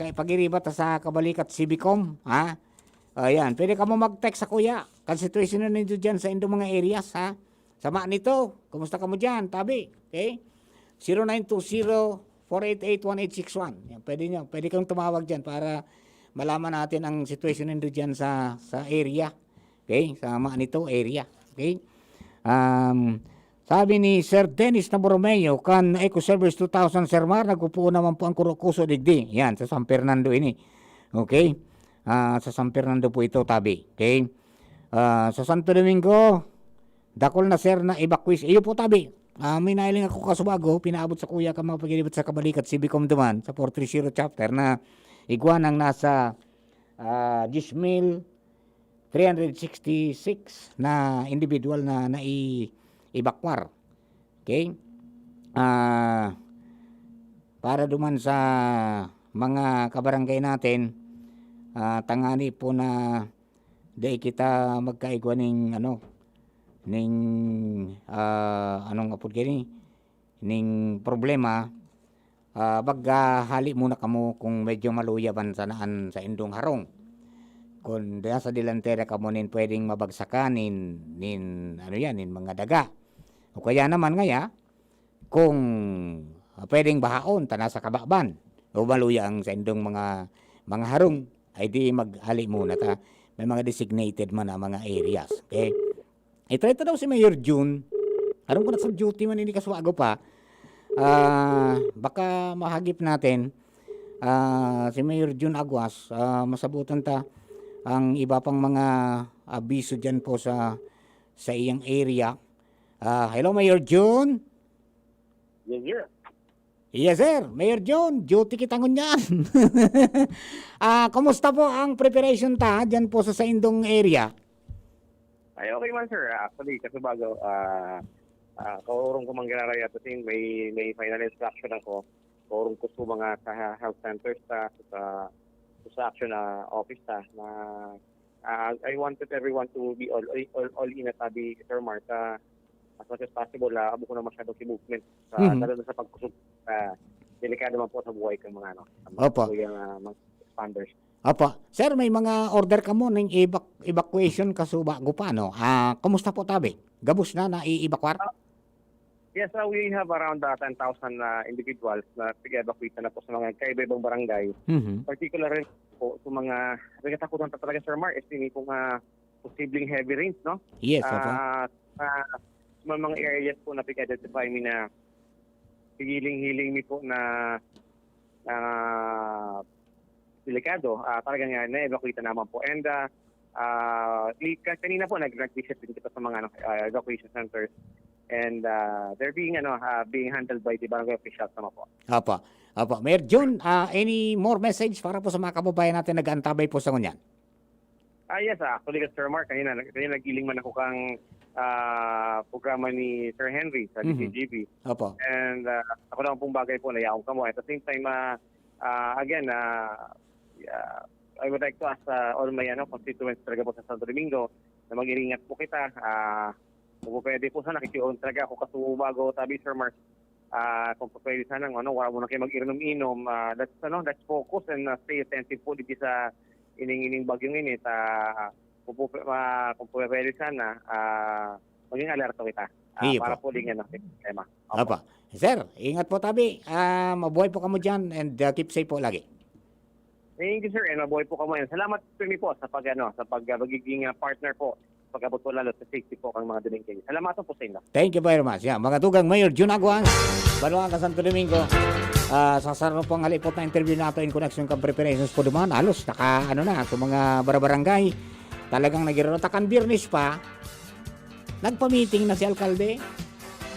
kaipag-iriba ta sa Kabalikat Civicom, ha? Ayan, pwede kamo mag-text sa kuya. Kan sitwasyon na ninyo dyan sa indong mga areas, ha? Sama nito, kumusta kamo dyan, tabi? Okay? Zero nine two zero, four eight eight, one eight six one. Yan, pwede nyo, pwede kayong tumawag dyan para malaman natin ang sitwasyon nindo dyan sa, sa area. Okay? Sa mga nito area. Okay? Um, sabi ni Sir Dennis Naboromeo, kan Eco Service two thousand, Sir Mar, nagpupuon naman po ang kurukuso digdi. Yan, sa San Fernando ini. Okay? Ah, sa San Fernando po ito, tabi. Okay? Ah, sa Santo Domingo, dakul na, sir, na evacuees. Iyo po, tabi. Ah, may nailing ako kasubago, pinaabot sa kuya ka mga pagiribat sa Kabalikat, Civicom duman, sa four three zero chapter na igwa nang nasa, ah, diyes mil three hundred sixty-six na individual na nai-evacuar. Okay? Ah, para duman sa mga kabarangay natin, ah, tangani po na dai kita magkaigwa ning, ano, ning, ah, anong apod gani? Ning problema, ah, baga hali muna kamo kung medyo maluya man sana an saindong harong. Kun diyan sa delantera kamo nin pwedeng mabagsakan nin, nin, ano yan, nin mga daga. O kaya naman ngaya, kung, ah, pwedeng bahaon, ta nasa kababan, o maluya ang saindong mga, mga harong, ay di maghali muna ta. May mga designated man na mga areas. Okay? Ito, ito daw si Mayor June. Aram ko na sa duty man, hindi kaswago pa. Ah, baka mahagip natin, ah, si Mayor June Aguas, ah, masabutan ta ang iba pang mga abiso dyan po sa, sa iyang area. Ah, hello, Mayor June. Yes, sir. Yes, sir. Mayor June, duty kita ngunyan. Ah, kumusta po ang preparation ta dyan po sa saindong area? Ay, okay man, sir. Actually, kasubago, ah, ah, kaurong ko man giraray at the same, may, may final instruction ako. Kaurong ko po mga sa health centers ta, sa, sa action na office ta, na Ah, I wanted everyone to be all, all, all in at sabi, Sir Mark, ah, as much as possible, ah, abo ko na masyadong si movement, sa, Mhm. lalo na sa pagkusog, ah, delikado man po sa buhay ng mga, ano, sa mga Opo. kuyang, ah, mga responders. Opo. Sir, may mga order kamo ning evac-, evacuation kasubago pa, no? Ah, kumusta po, tabi? Gabos na, nai-evacuar? Ah, yes, ah, we have around, ah, ten thousand na individuals na pig-evacuate na po sa mga kaiba-ibang barangay. Mhm. Particular rin po sa mga nagkatakutan pa talaga, Sir Mar, is ini pong, ah, posibleng heavy rains, no? Yes, opo. Ah, ah, may mga areas po na pig-identify mi na hiling-hiling mi po na, ah, delikado. Ah, talagang, ah, na-evacuate na naman po. And, ah, ah, i-, ka-, kanina po, nag-, nag-visit din kita sa mga, ano, ah, evacuation centers. And, ah, they're being, ano, ah, being handled by the barangay officials naman po. Opo. Opo. Mayor Jun, ah, any more message para po sa mga kababayan natin nag-aantabay po sa ngunyan? Ah, yes, ah, actually, Sir Mark, kanina, kanina nagiling man ako kang, ah, programa ni Sir Henry sa Mhm. D C G B. Opo. And, ah, ako naman pong bagay po, nayaon kamo. At the same time, ah, ah, again, ah, ah, I would like to ask, ah, all my, ano, constituents talaga po sa Santo Domingo na mag-iringat po kita. Ah, kung po pwede po, sana nakikion talaga ako kasubago, tabi, Sir Mark. Ah, kung po pwede sana, ano, wala muna kayo mag-inom-inom. Ah, let's, ano, let's focus and, ah, stay attentive po dito sa ining, ining bagyong ini. Sa, kung po, ah, kung po pwede sana, ah, maging alerto kita. Ah, Iyo para po. po din, ano, tema. Opo. Opo. Sir, ingat po tabi. Ah, mabuhay po kamo dyan and, ah, keep safe po lagi. Thank you, sir, and mabuhay po kamo. And salamat po, po sa pag, ano, sa pag, ah, magiging, ah, partner po. Pag-abot po lalo sa safety po kang mga Domingueño. Salamat po sa inyo. Thank you very much. Yeah, mga tugang Mayor Jun Aguan, Banwaan ka Santo Domingo. Ah, sa sarong pong halipot na interview nato in connection kan preparations po duman, halos naka, ano na, sa mga barabarangay, talagang nagirarota. Kan Biyernes pa, nagpa-meeting na si alkalde,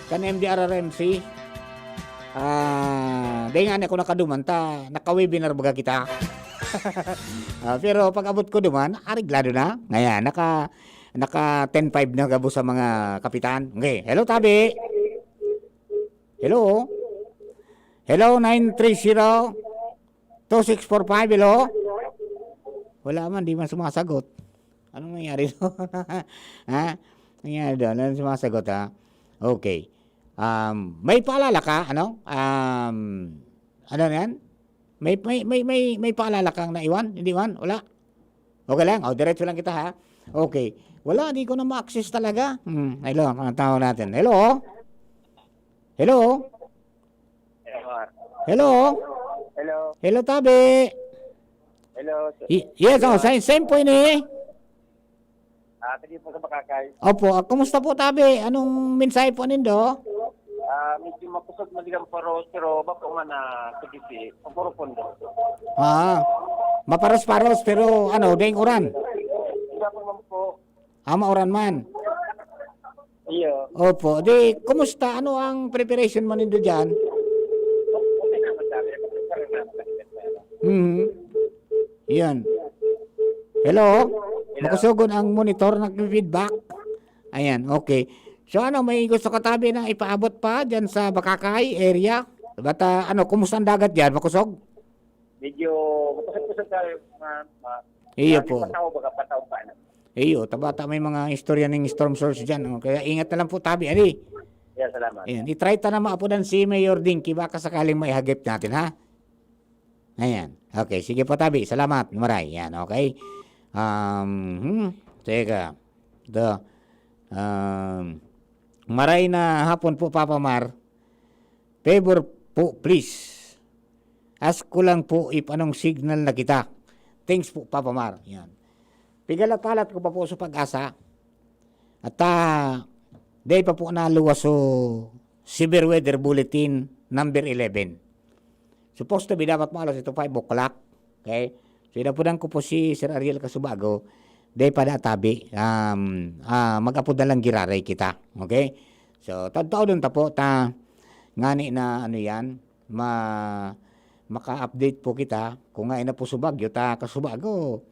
kan M D R R M C. Ah, dahil nga ako nakaduman, ta, naka-webinar baga kita. Ah, pero pag abot ko duman, areglado na. Ngayon, naka, naka ten five na gabo sa mga kapitan. Okay, hello, tabi. Hello? Hello, nine three zero, two six four five, hello? Wala man, di man sumasagot. Anong nangyari doon? Ha? Nangyari doon? Anong sumasagot, ha? Okay. Um, may paalala ka, ano? Um, ano na yan? May, may, may, may, may paalala kang naiwan? Hindi man? Wala? Okay lang? O, diretso lang kita, ha? Okay. Wala, di ko na ma-access talaga. Hmm, hello, ang tawag natin. Hello? Hello? Hello, Mar. Hello? Hello. Hello, tabi. Hello, sir. Y-, yes, oh, Hello. sa, same po ini. Ah, sige po sa Bakakay. Opo, ah, kumusta po, tabi? Anong mensahe po nindo? Ah, medyo makusog man diyan, pero, pero bako man na kudisi, puro pondo. Ah, maparos-paros, pero ano, daing uran? Wala po naman po. Ah, mauran man. Iyo. Opo. Di, kumusta? Ano ang preparation mo nindo dyan? Okay naman, sabi. Mhm. Yan. Hello? Hello? Makusogon ang monitor, nagfi-feedback. Ayan, okay. So ano, may gusto ka tabi na ipaabot pa dyan sa Bakakay area? Ba't, ah, ano, kumusta ang dagat dyan? Makusog? Medyo makusog-kusog tayo, ma-, ma-, Iyo ma-, po. Pataw, baga pataw pa, ano? Iyo, tabata may mga istorya ning storm surge dyan, oh. Kaya ingat na lang po tabi, ali. Yeah, salamat. Ayan, i-try ta na maapodan si Mayor Dinky, baka sakaling maihagip natin, ha? Ayan. Okay, sige po, tabi. Salamat, maray. Yan, okay. Um, hmm, teka. The, um, maray na hapon po, Papa Mar. Favor po, please. Ask ko lang po if anong signal na kita. Thanks po, Papa Mar. Yan. Pigalapalat ko pa po sa Pag-asa. At, ah, dahil pa po naluwas so severe weather bulletin number eleven. Supposed to be dapat maalas ito five o'clock. Okay? So, inapunan ko po si Sir Ariel Casubago, dahil pa databi, um, ah, mag-apod na lang giraray kita. Okay? So, tagtao doon ta po, ta, ngani na ano yan, ma-, maka-update po kita. Kung nga ina po subagyo, ta kasubago,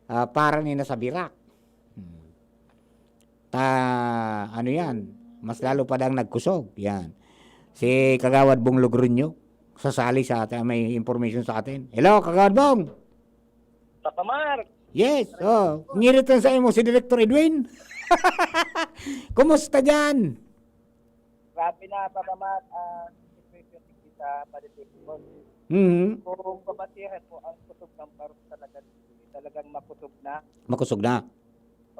ah, para ni na sa birak. Hmm. Ta, ano yan, mas lalo pa dang nagkusog. Yan. Si Kagawad Bong Logroño, sasali sa atin, may information sa atin. Hello, Kagawad Bong! Papa Mark! Yes, oh. Ngirit lang sa imo si Director Edwin. Kumusta diyan? Grabe na, Papa Mac, ang situation dito sa Balite. Mhm. Kung babasihan mo ang kusog ng barong talaga, talagang makusog na. Makusog na?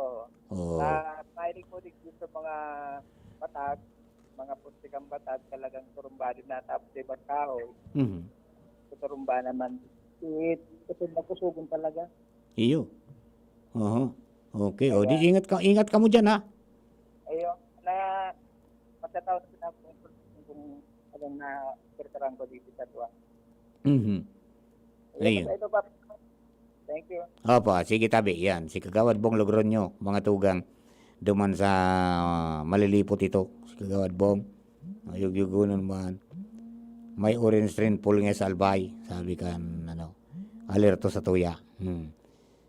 Oo. Oo. Ah, mahilig ko dito sa mga batag, mga putikang batag, talagang turumbado na, tapos sa ibang tao, Mhm. tuturumba naman. Eh, kusog na kusugon talaga. Iyo. Oho. Okay, o, di Kaya ingat ka, ingat kamo diyan, ha? Ayun, na, magtatao na sila kung, kung anong na, pirtaran ko dito sa tuwa. Mhm. Ayun, Ayun. Basta ito, Papa. Thank you. Opo, sige tabi, yan. Si Kagawad Bong Logroño, mga tugang, duman sa Malilipot ito. Si Kagawad Bong, ayugyugunon man. May orange rainfall nga sa Albay, sabi kan, ano, alerto sa tuya. Hmm.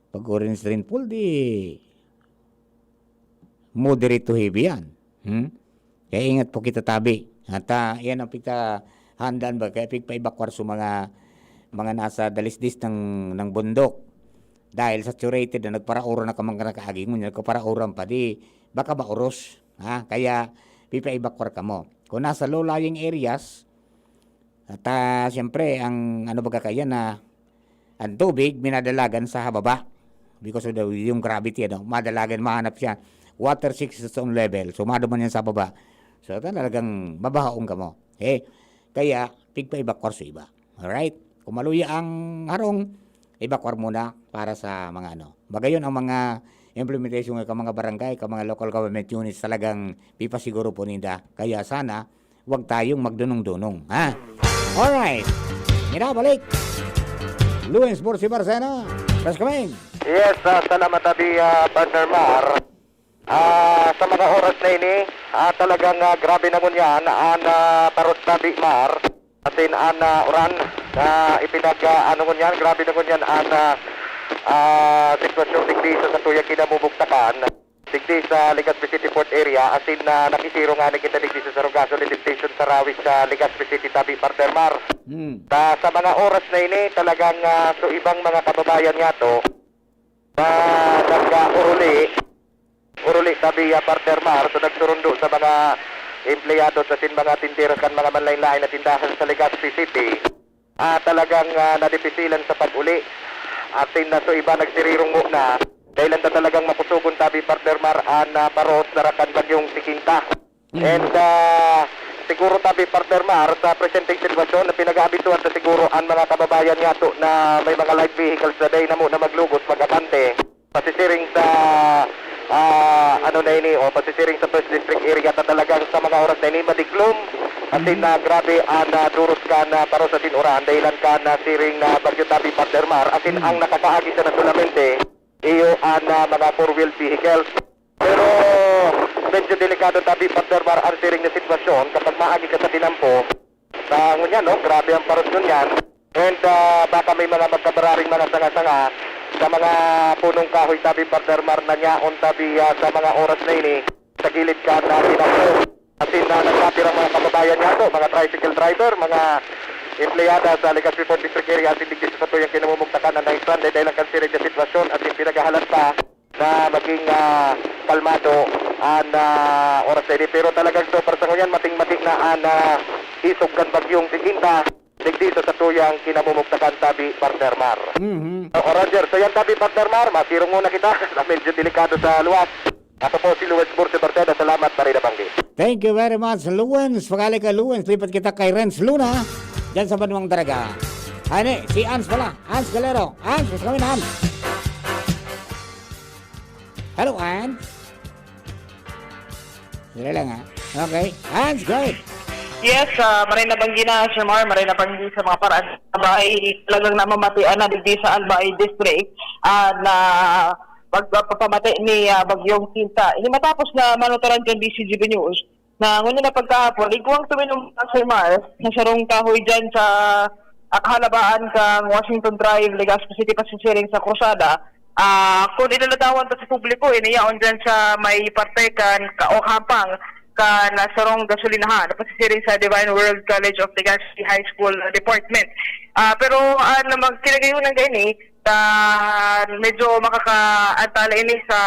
Pag orange rainfall, di moderate to heavy yan. Hmm? Kaya ingat po kita tabi. At ah, yan ang pigtahandaan ba? Kaya pigpa-evacuar sa mga, mga nasa dalisdis ng, ng bundok. Dahil saturated na, nagparaoran na kamang nakaagi, ngunyan nagkaparauran pa, di baka mauros. Ha? Kaya pipa-evacuar kamo. Kung nasa low-lying areas, at ah, siyempre, ang ano baga kaya na ang tubig minadalagan sa hababa because of the, yung gravity, ano, madalagan, mahanap siya. Water seeks its own level. So, maduman yan sa baba. So, talagang mabahaong kamo. Eh, kaya, pigpa-evacuar sa iba. Alright? Kung maluya ang harong, evacuar muna para sa mga ano. Magayon ang mga implementation ng mga barangay, ka mga local government units, talagang pipasiguro po ninda. Kaya sana, wag tayong magdunong-dunong, ha? Alright. Minabalik. Luis Borsi Barcena. Press kami. Yes, ah, salamat, Abi, ah, Partner Mar. Ah, sa mga oras na ini, ah, talagang, ah, grabe na ngunyan an, ah, paros na Bimar. Asin an, ah, uran na ipinag, ah, ano ngunyan, grabe na ngunyan an, ah, ah, sitwasyon digdi sa satuyang kinamumugtakan. Digdi sa Legazpi City Port Area, asin na nakisiro nga na kita digdi sa Sarugaso Lift Station sa Rawis sa Legazpi City, tabi, Partner Mar. Hmm. Sa, sa mga oras na ini, talagang, ah, so ibang mga kababayan nga to, na nag-uruli, uruli tabi, ah, Partner Mar, so nagsurundo sa mga empleyado sa sin mga tindero kan mga manlain-lain na tindahan sa Legazpi City. Ah, talagang, ah, nadipisilan sa pag-uli. Asin na so iba nagsirirong muna. Dahil anda talagang makusugon tabi, Partner Mar, an, ah, paros na rakan bagyong Jacinta. Mm. And, ah, siguro tabi, Partner Mar, sa presenteng sitwasyon na pinag-aabisuhan na siguro an mga kababayan nga to na may mga light vehicles na dahil na muna maglugos, mag-abante. Pasisiring sa, ah, ano na ini, o pasisiring sa First District area na talagang sa mga oras na ini, madiklom. Asin Mm. na grabe an, ah, durus kan, ah, paros asin uran, dahilan kan, ah, siring na bagyo tabi, Partner Mar. Asin Mm. ang nakakaagi siya na solamente, iyo an, ah, mga four-wheel vehicles. Pero medyo delikado tabi, Partner Mar, ang siring na sitwasyon kapag maagi ka sa tinampo. Sa ngunyan, no? Grabe ang paros ngunyan. And, ah, baka may mga magkabararing mga sanga-sanga sa mga punong kahoy tabi, Partner Mar, na nyaon tabi, ah, sa mga oras na ini sa gilid kan, ah, tinampo. Asin na nagkapirang mga kababayan nga to, mga tricycle driver, mga empleyada sa Legazpi Fourth District Area, asin digdi sa satuyang kinamumugtakan na na-stranded dahil ang kansirag na sitwasyon, asin pinaghahalat pa na maging, ah, kalmado an, ah, oras na ini. Pero talagang so far sa ngunyan, mating-mating na an, ah, isog kan bagyong Jacinta digdi sa satuyang kinamumugtakan tabi, Partner Mar. Mhm. Oo, Roger. So yan tabi, Partner Mar, masirong muna kita na medyo delikado sa luwas. Ako po si Luis Burse Barceda. Salamat, Marina Banggi. Thank you very much, Luwens. Pakali kay Luwens, lipat kita kay Renz Luna. Diyan sa Banwang Daraga. Ani, si Ans pala. Ans Galero. Ans, mas kami na, Ans. Hello, Ans. Dali lang, ha? Okay. Ans, go ahead. Yes, ah, maray na banggi na, Sir Mar, maray na banggi sa mga paraan sa Albay. Talagang namamatian na digdi sa Albay District, ah, na pagpapamati ni, ah, Bagyong Jacinta. Ini matapos na manuturan kan D C G B News na ngunyan na pagkahapon, igwang tuminom na, Sir Mar, na sarong kahoy dyan sa, ah, kahalabaan kang Washington Drive, Legazpi City, pasisiring sa Cruzada. Ah, kung ilalatawan ta sa publiko, ini yaon dyan sa may parte kan ka-, o hampang kan, ah, sarong gasolinahan, pasisiring sa Divine World College of Legazpi High School, ah, Department. Ah, pero, ah, na magkinagayon ng gani, Ah, medyo makakaantala ini sa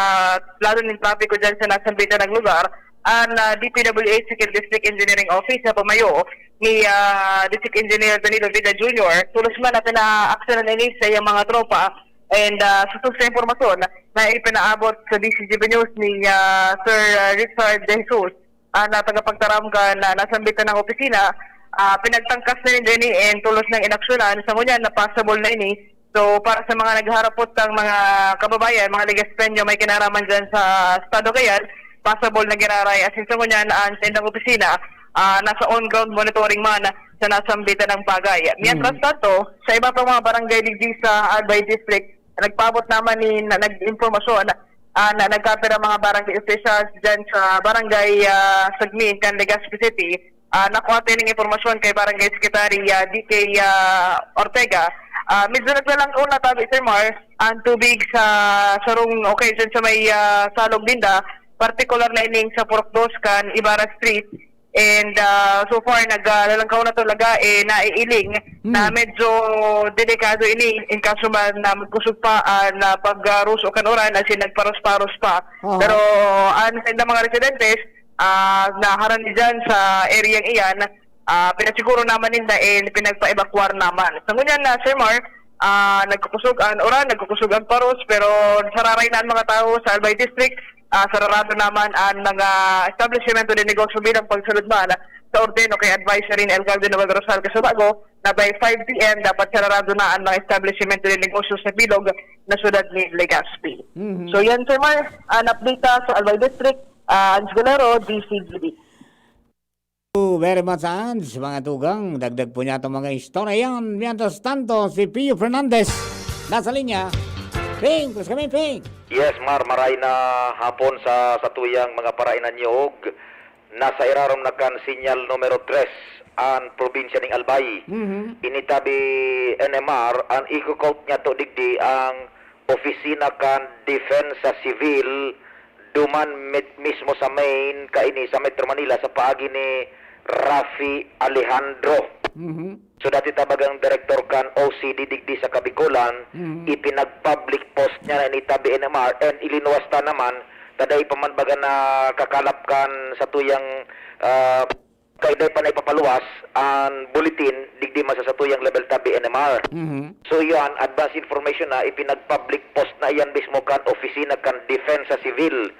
lalo ning trapiko diyan sa nasambit na lugar. An, ah, D P W H Second District Engineering Office na pamayo ni, ah, District Engineer Danilo Vida Junior, tulos man na pinaaksyonan ini sa iyang mga tropa. And, ah, susog sa impormasyon na ipinaabot sa D C G B News ni, ah, Sir, ah, Richard De Jesus, ah, na tagapagtaram kan, ah, nasambit na opisina, ah, pinagtangkas na ninda ini and tulos nang inaksyonan. Sa ngunyan, na-passable na ini. So, para sa mga naghaharapot kang mga kababayan, mga Legazpeño may kinaraman dyan sa Estado Cagayan, passable na giraray. Asin sa ngunyan, ang saindang opisina, ah, nasa on-ground monitoring man sa nasambit na bagay. Mientras tanto, sa iba pang mga barangay digdi sa Albay District, nagpaabot naman ni, na, nag-impormasyon, ah, na nagkapira mga barangay officials dyan sa barangay, ah, Sagmin, kan Legazpi City. Ah, nakuha tayong impormasyon kay Barangay Secretary, ah, D K, ah, Ortega. Ah, medyo naglalangkaw na tabi, Sir Mar, ang tubig sa sarong, okay, dyan sa may, ah, salog ninda, partikular na ining sa Purok Dos kan Ibarra Street. And, ah, so far, naglalangkaw na talaga, eh, naiiling na Hmm. medyo delikado ini in kaso man na magkusog pa, ah, na pag, ah, ruso kan uran, as in, nagparos-paros pa. Aha. Pero, ah, sa mga residentes, ah, na harani dyan sa area iyan, ah, pinasiguro naman ninda and pinagpa-evacuar naman. Sa ngunyan na, Sir Mar, ah, nagkukusog an uran, nagkukusog an paros, pero sararay na an mga tawo sa Albay District, ah, sararado naman an mga establishmento de negosyo bilang pagsunod man sa ordeno kay Advisory ni Alcalde Noel Rosal Casubago na by five P M dapat sararado na an mga establishmento de negosyo sa bilog na syudad ni Legazpi. Mhm. So yan, Sir Mar, an update sa Albay District, ah, Ange Galero, D C G B. Thank you very much, Ange, mga tugang. Dagdag po niya itong mga istorya yan. Mientras tanto, si Pio Fernandez nasa linya. Ping, tapos kami, Ping. Yes, Mar, maray na hapon sa, sa tuyang mga parainanyog. Nasa irarom na kan sinyal numero tres an probinsya ning Albay. Mhm. Initabi N M R, an iko-quote niya to digdi ang opisina kan Depensa Civil, duman mit-, mismo sa main kaini sa Metro Manila, sa paagi ni Rafi Alejandro. Mhm. So, dati tabagang direktor kan O C D digdi sa Kabikolan, Mhm. ipinag-public post niya na initabi N M R and ilinuwas ta naman, ta dai pa man baga nakakalap kan sa tuyang, ah, kay dai pa naipapaluwas an bulletin digdi man sa satuyang level tabi N M R. Mhm. So, iyan, advance information na ipinag-public post na iyan mismo kan opisina kan Depensa Civil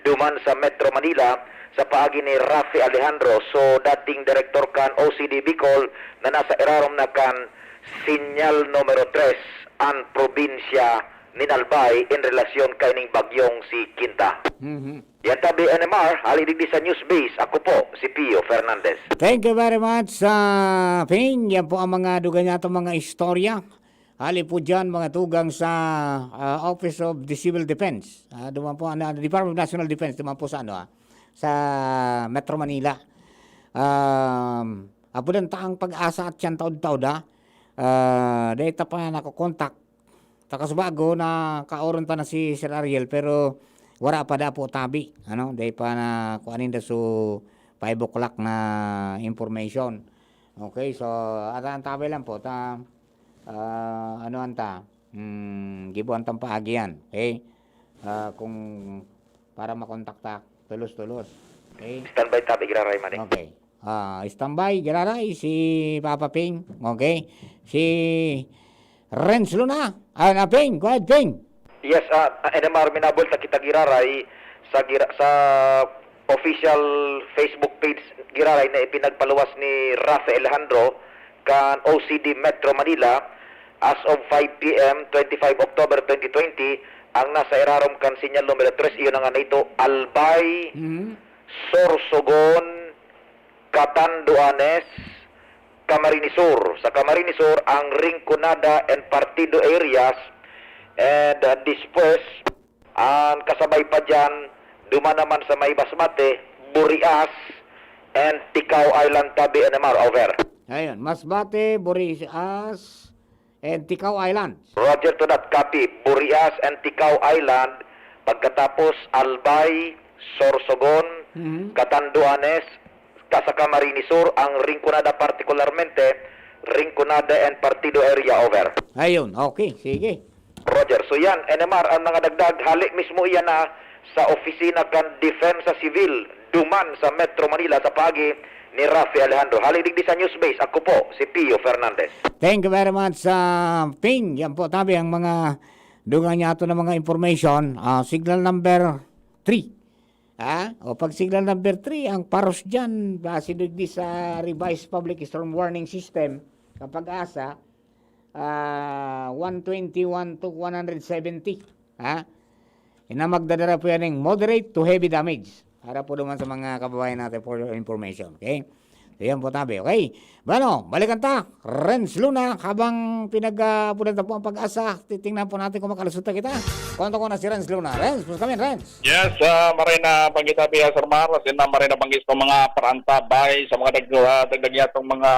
duman sa Metro Manila sa paagi ni Rafi Alejandro, so dating direktor kan O C D Bicol na nasa irarom na kan sinyal numero tres an probinsya nin Albay in relasyon kaining bagyong si Quinta. Mhm. Yan tabi, N M R, hali digdi sa News Base, ako po, si Pio Fernandez. Thank you very much, ah, Ping. Yan po ang mga dugay natin mga istorya. Hali po dyan, mga tugang sa, ah, Office of the Civil Defense. Ah, duman po, ano, Department of National Defense, duman po sa, ano, ah, sa Metro Manila. Um, apo dan taang pag-asa at yan taod-taod, ah. Ah, dahil ta pa nakokontak Takasubago na kaoron ta na si Sir Ariel, pero wara pa dapo tabi, ano, dai pa na kuan ninda so five o'clock na information. Okay, so, ata ang tabi lang po, ta, ah, ano anta, hmm, gibuan tang paagi yan, okay? Ah, kung para makontak ta, tulos-tulos, okay? Standby tabi, giraray man eh. Okay. Ah, standby, giraray, si Papa Ping. Okay. Si Renz Luna. Ah, na, Ping. Go ahead, Ping. Yes, ah, N M R, minabol ta kita giraray sa gira-, sa official Facebook page giraray na ipinagpaluwas ni Rafael Alejandro kan O C D Metro Manila as of five P M, twenty-five October twenty twenty, ang nasa irarom kan sinyal numero tres, iyon na nga nito, Albay, Mhm. Sorsogon, Catanduanes, Camarines Sur. Sa Camarines Sur, ang Rinconada and Partido areas, and, uh, después, ang kasabay pa dyan, duman naman sa may Masbate, Burias, and Ticao Island tabi, N M R, over. Ayun, Masbate, Burias, and Ticao Island. Roger to that, copy. Burias and Ticao Island, pagkatapos Albay, Sorsogon, Mhm. Catanduanes, Casa Camarines Sur, ang Rinconada partikularmente, Rinconada and Partido area, over. Ayun, okay, sige. Roger. So yan, N M R, ang mga dagdag, hali mismo iyan na sa opisina kan Depensa Civil, duman sa Metro Manila, sa paagi ni Rafi Alejandro. Hali digdi sa Newsbase, ako po, si Pio Fernandez. Thank you very much, ah, Ping. Yan po, tabi ang mga dugang niya ato na mga information. Ah, signal number three. Ha? O pag signal number three, ang paros dyan, base digdi sa Revised Public Storm Warning System, kapag asa, ah, one twenty-one to one hundred seventy. Ha? Ina magdadara po yan ng moderate to heavy damage. Para po naman sa mga kababayan natin for your information. Okay? So, yan po tabi. Okay? Bueno, balikan ta. Renz Luna, habang pinag-apunan na po ang pag-asa, titingnan po natin kung makalusot na kita. Konto ko na si Renz Luna. Renz, pusta kami, Renz. Yes, ah, maray na banggit, Happy Sir Mar, as in, na maray na banggit sa mga parantabay, sa mga dag-, ah, dagdag yatong mga,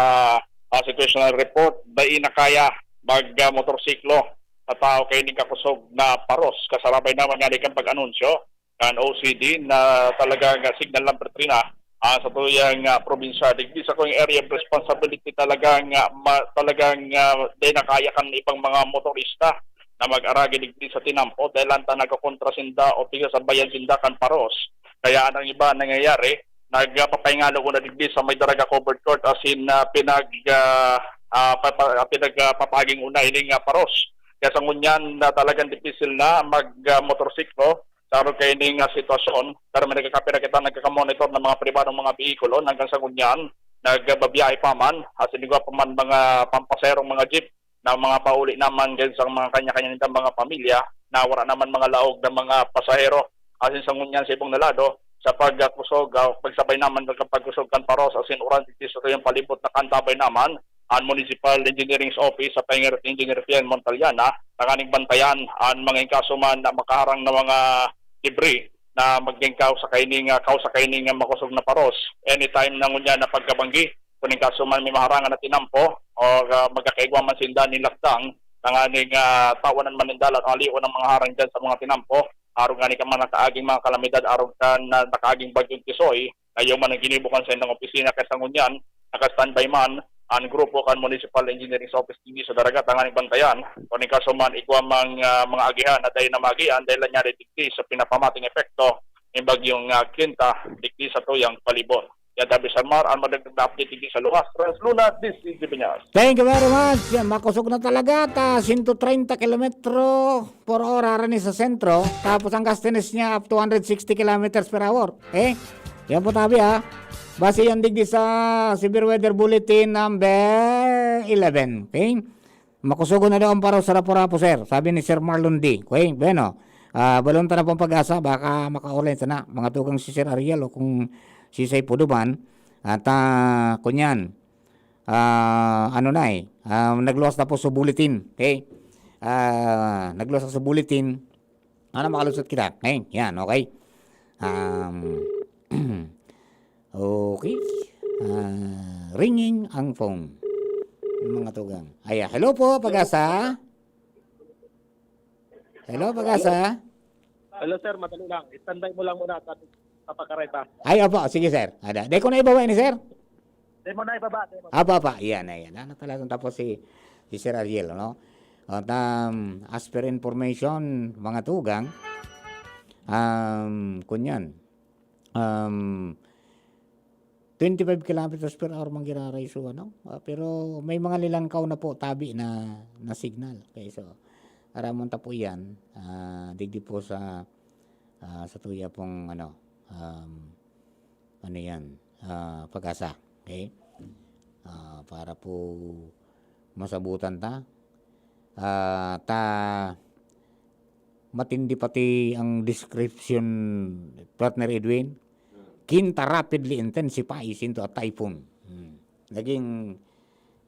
ah, situational report, dai na kaya mag, ah, motorsiklo sa tao kay ning kakusog na paros. Kasarabay naman nga ni kan pag-anunsyo kan O C D na talagang, ah, signal number three na, ah, sa tuyang, ah, probinsya. Digdi sa kung area of responsibility talagang, ah, ma-, talagang, ah, di na kaya kan ibang mga motorista na mag-aragi digdi sa tinampo dahil lang ta nagkakontra sinda o pigsasabayan sinda kan paros. Kaya ang iba nangyayari, nagpapahingalo ko na digdi sa may Daraga Covered Court, as in, ah, pinag, ah, ah, papa-, pinag, ah, papaging una ining, ah, paros. Kaya sa ngunyan na talagang dipisil na mag, ah, motorsiklo sa arog kaining, ah, sitwasyon. Pero may nagkakapira kita, nagkakamonitor ng mga pribadong mga behikulo hanggang sa ngunyan, nagbabiyahe pa man, as in, igwa pa man mga pampaserong mga jeep na mga pauli naman din sa mga kanya-kanya nitang mga pamilya na wala naman mga laog na mga pasahero. Asin sa ngunyan sa ibong na lado, sa pagkusog, ah, pagsabay naman ng pagkusog kan paros, asin uran, digdi sa tuyang palibot na kantabay naman, ang Municipal Engineering's Office sa pangirot ni Engineer Fian Montaliana, tanganing bantayan ang mga inkaso man na makaharang na mga debris na maging kausa kaining, ah, kausa kaining, ah, makosog na paros. Anytime na ngunyan na pagkabanggi, kung inkaso man may maharangan na tinampo, o, ah, magkakaigwa man sinda nin lakdang, tanganing, ah, tawanan man nin dalan o alion ang mga harang dyan sa mga tinampo, arog nga ni ka man nakaaging mga kalamidad, arog kan, ah, nakaaging bagyong Tisoy, ayaw man ang ginibo kan saindang opisina kaya sa ngunyan, naka-standby man ang grupo kan Municipal Engineering's Office digdi sa Daraga tanganing bantayan. Kung inkaso man, igwa mang, ah, mga agihan na dai na maagihan dahil nangyari digdi sa pinapamating epekto nin bagyong, ah, Quinta digdi sa tuyang palibot. Yan, David Sanmar, ang madagdag na update digdi sa luwas. Renz Luna, this is the Piñas. Thank you very much. Yan, makosog na talaga. Ta, sento treinta kilometro por hora rani sa sentro. Tapos ang gustiness niya up to hundred sixty kilometers per hour. Eh? Yan po tabi, ha. Base yan digdi sa Severe Weather Bulletin number eleven. Okay? Makusogon na daw ang paraw sa Rapu-Rapu, sir, sabi ni Sir Marlon D. Okay, bueno, ah, balon ta na pong pag-asa, baka makaulay sana. Mga tugang si Sir Ariel o kung si Say Puduman. At, ah, kunyan, ah, ano na eh, ah, nagluwas na po sa bulletin. Okay? Ah, nagluwas na sa bulletin. Ano, makalusot kita. Okay? Yan, okay? Um, okay. Ah, ringing ang phone. Mga tugang. Ayan. Hello po, Pag-asa. Hello, Pag-asa. Hello, sir. Madali lang. Standby mo lang muna at papakaray pa. Ay, opo. Sige, sir. Ada. Di ko na ibawa ni sir. Di mo na ibaba. Di mo. Apa, apa. Iyan, iyan. Ano talagang tapos si, si Sir Ariel, no? At, um, as per information, mga tugang, um, kunyan, um, twenty-five kilometers per hour man giraray so, ano? Ah, pero may mga lilangkaw na po, tabi na, na signal. Okay, so, aramon ta po yan, ah, digdi po sa, ah, sa tuya pong, ano, um, ano yan, ah, Pag-asa. Okay? Ah, para po masabutan ta. Ah, ta, matindi pati ang description, Partner Edwin. Quinta rapidly intensifies into a typhoon. Hmm. Naging,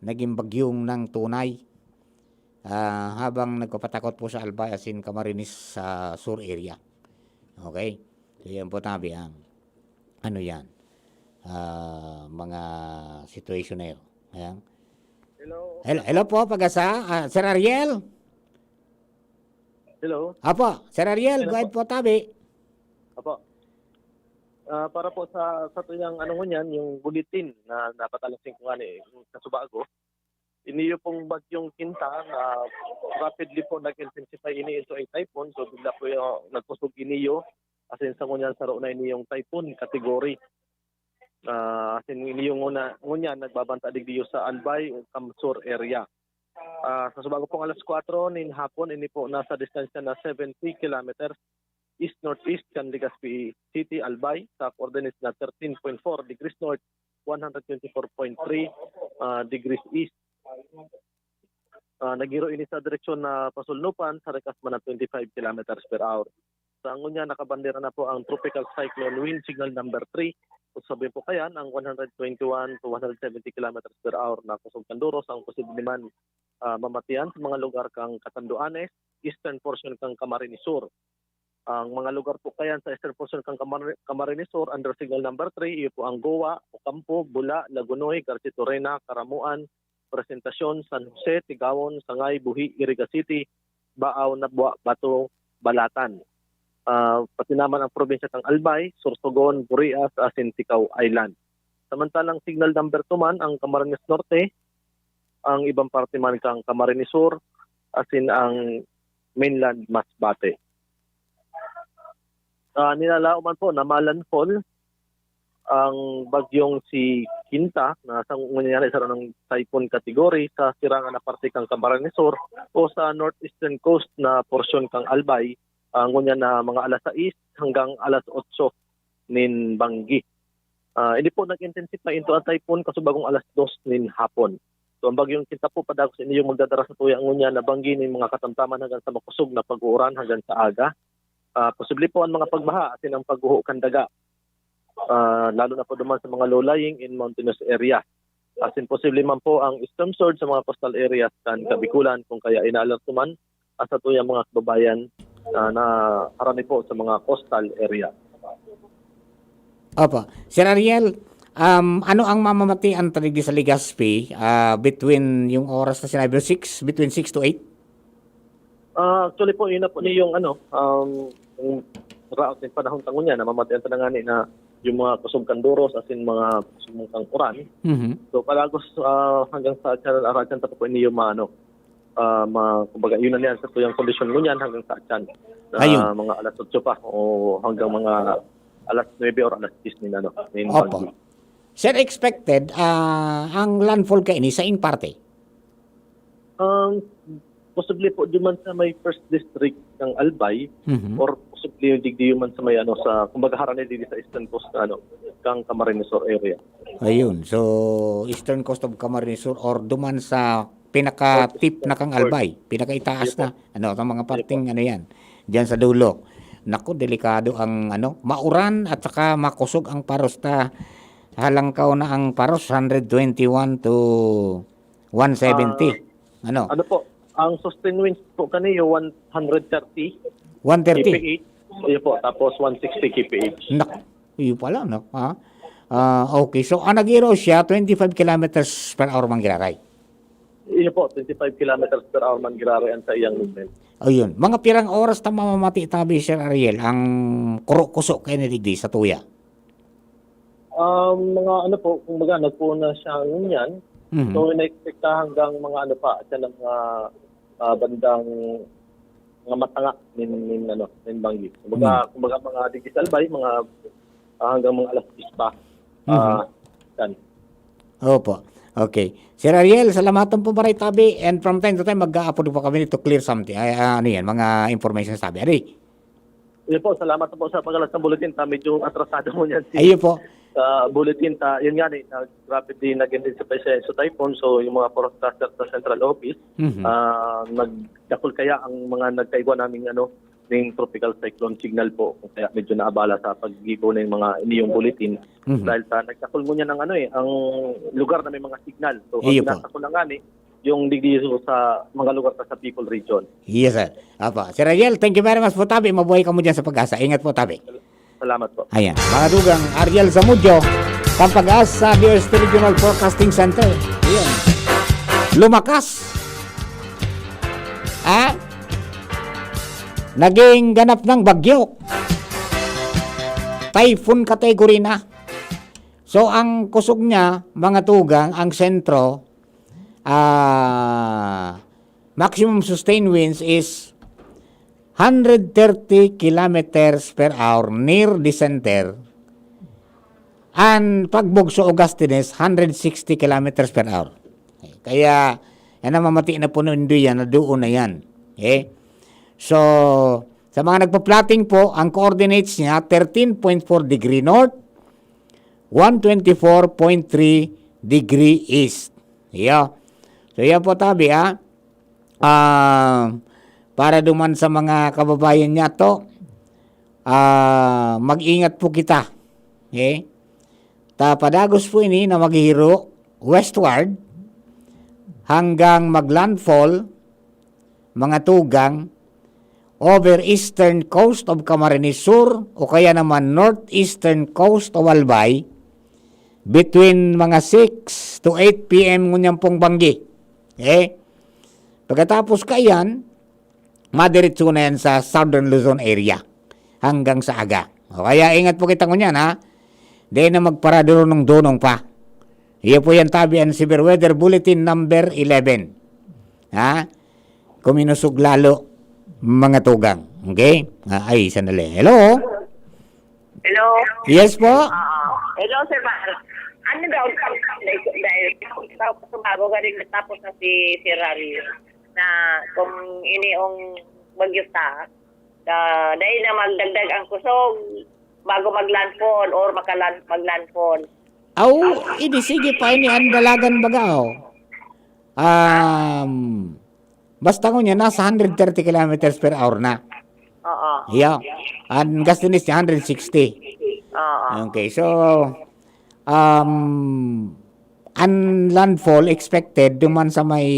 naging bagyong ng tunay. Ah, habang nagpapatakot po sa Albay, as in Camarines sa Sur area. Okay? So, yan po tabi ang, ano yan, ah, mga situation na yun. Ayan. Hello. Hello, hello po, Pag-asa. Ah, Sir Ariel? Hello. Apo, Sir Ariel, Hello go ahead po. Po, tabi. Apo. Ah, para po sa, sa tuyang ano ngunyan, yung bulletin na dapat alas singko nga ni, yung kasubago. Iniyo pong bagyong Kinta na rapidly po nag-intensify ini into a typhoon. So, bigla po yung nagkusog iniyo. As in, sa ngunyan, saro na ini yung typhoon category. Ah, as in, ini yung una, ngunyan, nagbabanta digdiyo sa Albay, Camsur area. Ah, sa subago pong alas kwatro nin hapon, ini po nasa distansya na seventy kilometers east-northeast kan Legazpi City, Albay, sa coordinates na thirteen point four degrees north, one hundred twenty-four point three, ah, degrees east. Ah, nagiro ini sa direksyon na pasulnupan sa rikas man na twenty-five kilometers per hour. Sa ngunyan, nakabandera na po ang Tropical Cyclone Wind Signal number three. Kung sabihin po kayan, ang one hundred twenty-one to one hundred seventy kilometers per hour na kusog kan doros ang posible man, ah, mamatian sa mga lugar kan Catanduanes, eastern portion kan Camarines Sur. Ang mga lugar po kayan sa eastern portion kan Camar-, Camarines Sur under signal number three, iyo po ang Goa, Ocampo, Bula, Lagonoy, Garchitorena, Caramoan, Presentacion, San Jose, Tigaon, Sangay, Buhi, Iriga City, Baao, Nabua, Bato, Balatan. Ah, pati naman ang probinsya kan Albay, Sorsogon, Burias, asin Ticao Island. Samantalang signal number two man ang Camarines Norte, ang ibang parte man kan Camarines Sur, asin ang mainland Masbate. Ah, nilalaom man po na ma-landfall ang bagyong si Kinta, na sa ngunyan saro nang typhoon category, sa sirangan na parte kan Camarines Sur o sa northeastern coast na porsyon kan Albay, ah, ngunyan na mga alas sais hanggang alas otso nin banggi. Ah, ini po nag-intensify into a typhoon kasubagong alas dos nin hapon. So, ang bagyong Kinta po padagos ini yung magdadara sa tuya ngunyan na banggi nin mga katamtaman hanggang sa makusog na pag-uuran hanggang sa aga. Ah, posible po ang mga pagbaha asin ang pagguho kan daga, ah, lalo na po duman sa mga low-lying and mountainous area. Asin posible man po ang storm surge sa mga coastal areas kan Kabikulan, kung kaya inaalerto man ang satuyang mga kababayan, ah, na harani po sa mga coastal area. Opo. Sir Ariel, um, ano ang mamamatian ta digdi sa Legazpi, ah, between yung oras na sinabi mo, six, between six to eight? Ah, actually po, yun na po ni yung ano, um, yung raot ng panahon tango niya, namamatian ta na nga ni na yung mga kusog kan doros, asin mga kusog kan uran. Mhm. So, palagos, ah, hanggang sa channel, ah, channel ta po ini yung mga ano, ah, mga, kumbaga, yun na niyan sa tuyang kondisyon mo niyan hanggang sa channel. Ah, Ayun. mga alas otso pa o hanggang mga alas nuebe or alas diyes nin ano, nin Opo. pag- Sir, expected, ah, ang landfall kaini sa ing parte? Um, posible po duman sa may first district ng Albay Mhm. or posible yung digdi man sa may ano, sa, kumbaga, harani digdi sa eastern coast na ano, kang Camarines Sur area. Ayun. So, eastern coast of Camarines Sur or duman sa pinaka-tip na kang Albay, pinakaitaas Yes, na, ano, ang mga Yes, parteng ano yan, diyan sa dulo. Naku, delikado ang ano, mauran at saka makusog ang paros ta. Halangkaw na ang paros, hundred twenty-one to one seventy. Ah, Ano? ano po, ang sustained winds po kaniyo, one hundred thirty One thirty? K P H. Iyo po, tapos one sixty K P H. Nak-, iyo pala, no? Ha? Ah, okay. So, ang nagiro siya, twenty-five kilometers per hour man giraray. Iyo po, twenty-five kilometers per hour man giraray ang sa iyang movement. Ayun. Mga pirang oras ta mamamati tabi, Sir Ariel, ang kuro-kuso kaini digdi sa tuya? Um, mga ano po, kumbaga, nagpuon na siya ngunyan. Mhm. So, ina-expect ka hanggang mga ano pa, siya ng mga, ah, bandang mga matanga nin, nin, ano, nin banggi. Kumbaga, Hmm. kumbaga, mga digdi sa Albay, mga, ah, hanggang mga alas diyes pa. Mhm. Ah, yan. Opo. Okay. Sir Ariel, salamatan po maray tabi. And from time to time, mag-aapod po kami to clear something. Ay, ah, ano yan, mga information sa tabi. Ari? Yun po, salamat po sa pagkalat ng bulletin. Ta, medyo atrasado mo niyan si Ayun po. sa bulletin. Ta, yun nga, eh, nag-, rapidly nag-intensify siya sa typhoon. So, yung mga forecasters sa central office, Mhm. ah, nagdakul kaya ang mga nagkaigwa naming, ano, ning tropical cyclone signal po. Kaya medyo naabala sa paggibo ng mga inyong bulletin. Mhm. Dahil sa nagdakul mo niya ng ano eh, ang lugar na may mga signal. So, ang Iyo po. binasa ko lang nga ni, yung digdi sa mga lugar pa sa Bicol region. Yes, sir. Apa, Sir Ariel, thank you very much po, tabi. Mabuhay kamo dyan sa Pag-asa. Ingat po, tabi. Salamat po. Ayan. Mga dugang, Ariel Zamudio, kan Pag-asa, D O S T Regional Forecasting Center. Ayan. Lumakas. Ah? Naging ganap ng bagyo. Typhoon category na. So, ang kusog niya, mga tugang, ang sentro, ah, maximum sustained winds is hundred thirty kilometers per hour near the center, an pagbugso o gustiness, hundred sixty kilometers per hour. Kaya, yan ang mamati na puno nindo yan, na doon na yan. Okay? So, sa mga nagpa-plotting po, ang coordinates niya, thirteen point four degree north, one twenty-four point three degree east. Iyo. So, yan po, tabi, ah. Ah, para duman sa mga kababayan niya to, ah, mag-ingat po kita. Okay? Ta padagos po ini na maghihiro westward hanggang mag-landfall, mga tugang, over eastern coast of Camarines Sur o kaya naman northeastern coast of Albay between mga six to eight P M ngunyan pong banggi. Okay? Pagkatapos kaiyan, madiretso na yan sa Southern Luzon area hanggang sa aga. O kaya ingat po kita ngunyan, ha? Di na magparadunong-dunong pa. Iyo po yan, tabi, ang Severe Weather Bulletin number eleven. Ha? Kuminusog lalo, mga tugang. Okay? Ah, ay, sandali. Hello? Hello? Yes po? Ah, hello, Sir Mar. Ano daw, dahil, dahil, dahil, sumago ka rin, tapos na si, si Rari, na kung ini yung bagyo ta, da, dahil na magdagdag ang kusog bago mag-landfall or makalan-, mag-landfall. Aw, ini sige pa ini ang dalagan baga, oh. Um, basta ngunyan, nasa hundred thirty kilometers per hour na. Oo. Yeah. Ang gustiness niya, hundred sixty. Oo. Okay, so, um, ang landfall expected duman sa may,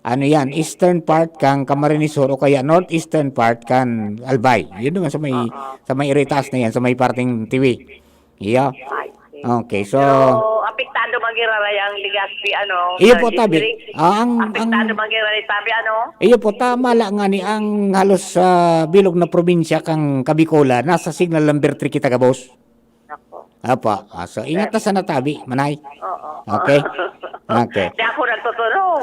ano yan, eastern part kang Camarines Sur o kaya northeastern part kan Albay. Yun naman sa may, Oo. sa may iritaas na yan, sa may parteng Tiwi. Iyo. I see. Okay, so Pero apektado man giraray ang Legazpi, ano, Iyo sa po, tabi. district. Ah, ang, Apektado ang man giraray, tabi, ano? Iyo po, tama lang nga ni ang halos sa bilog na probinsya kang Kabikola, nasa signal number three kita gabos. Nako. Apa, ah, so ingat ta sana, tabi, manay. Oo. Okay? Okay. Di ako nagtutulong.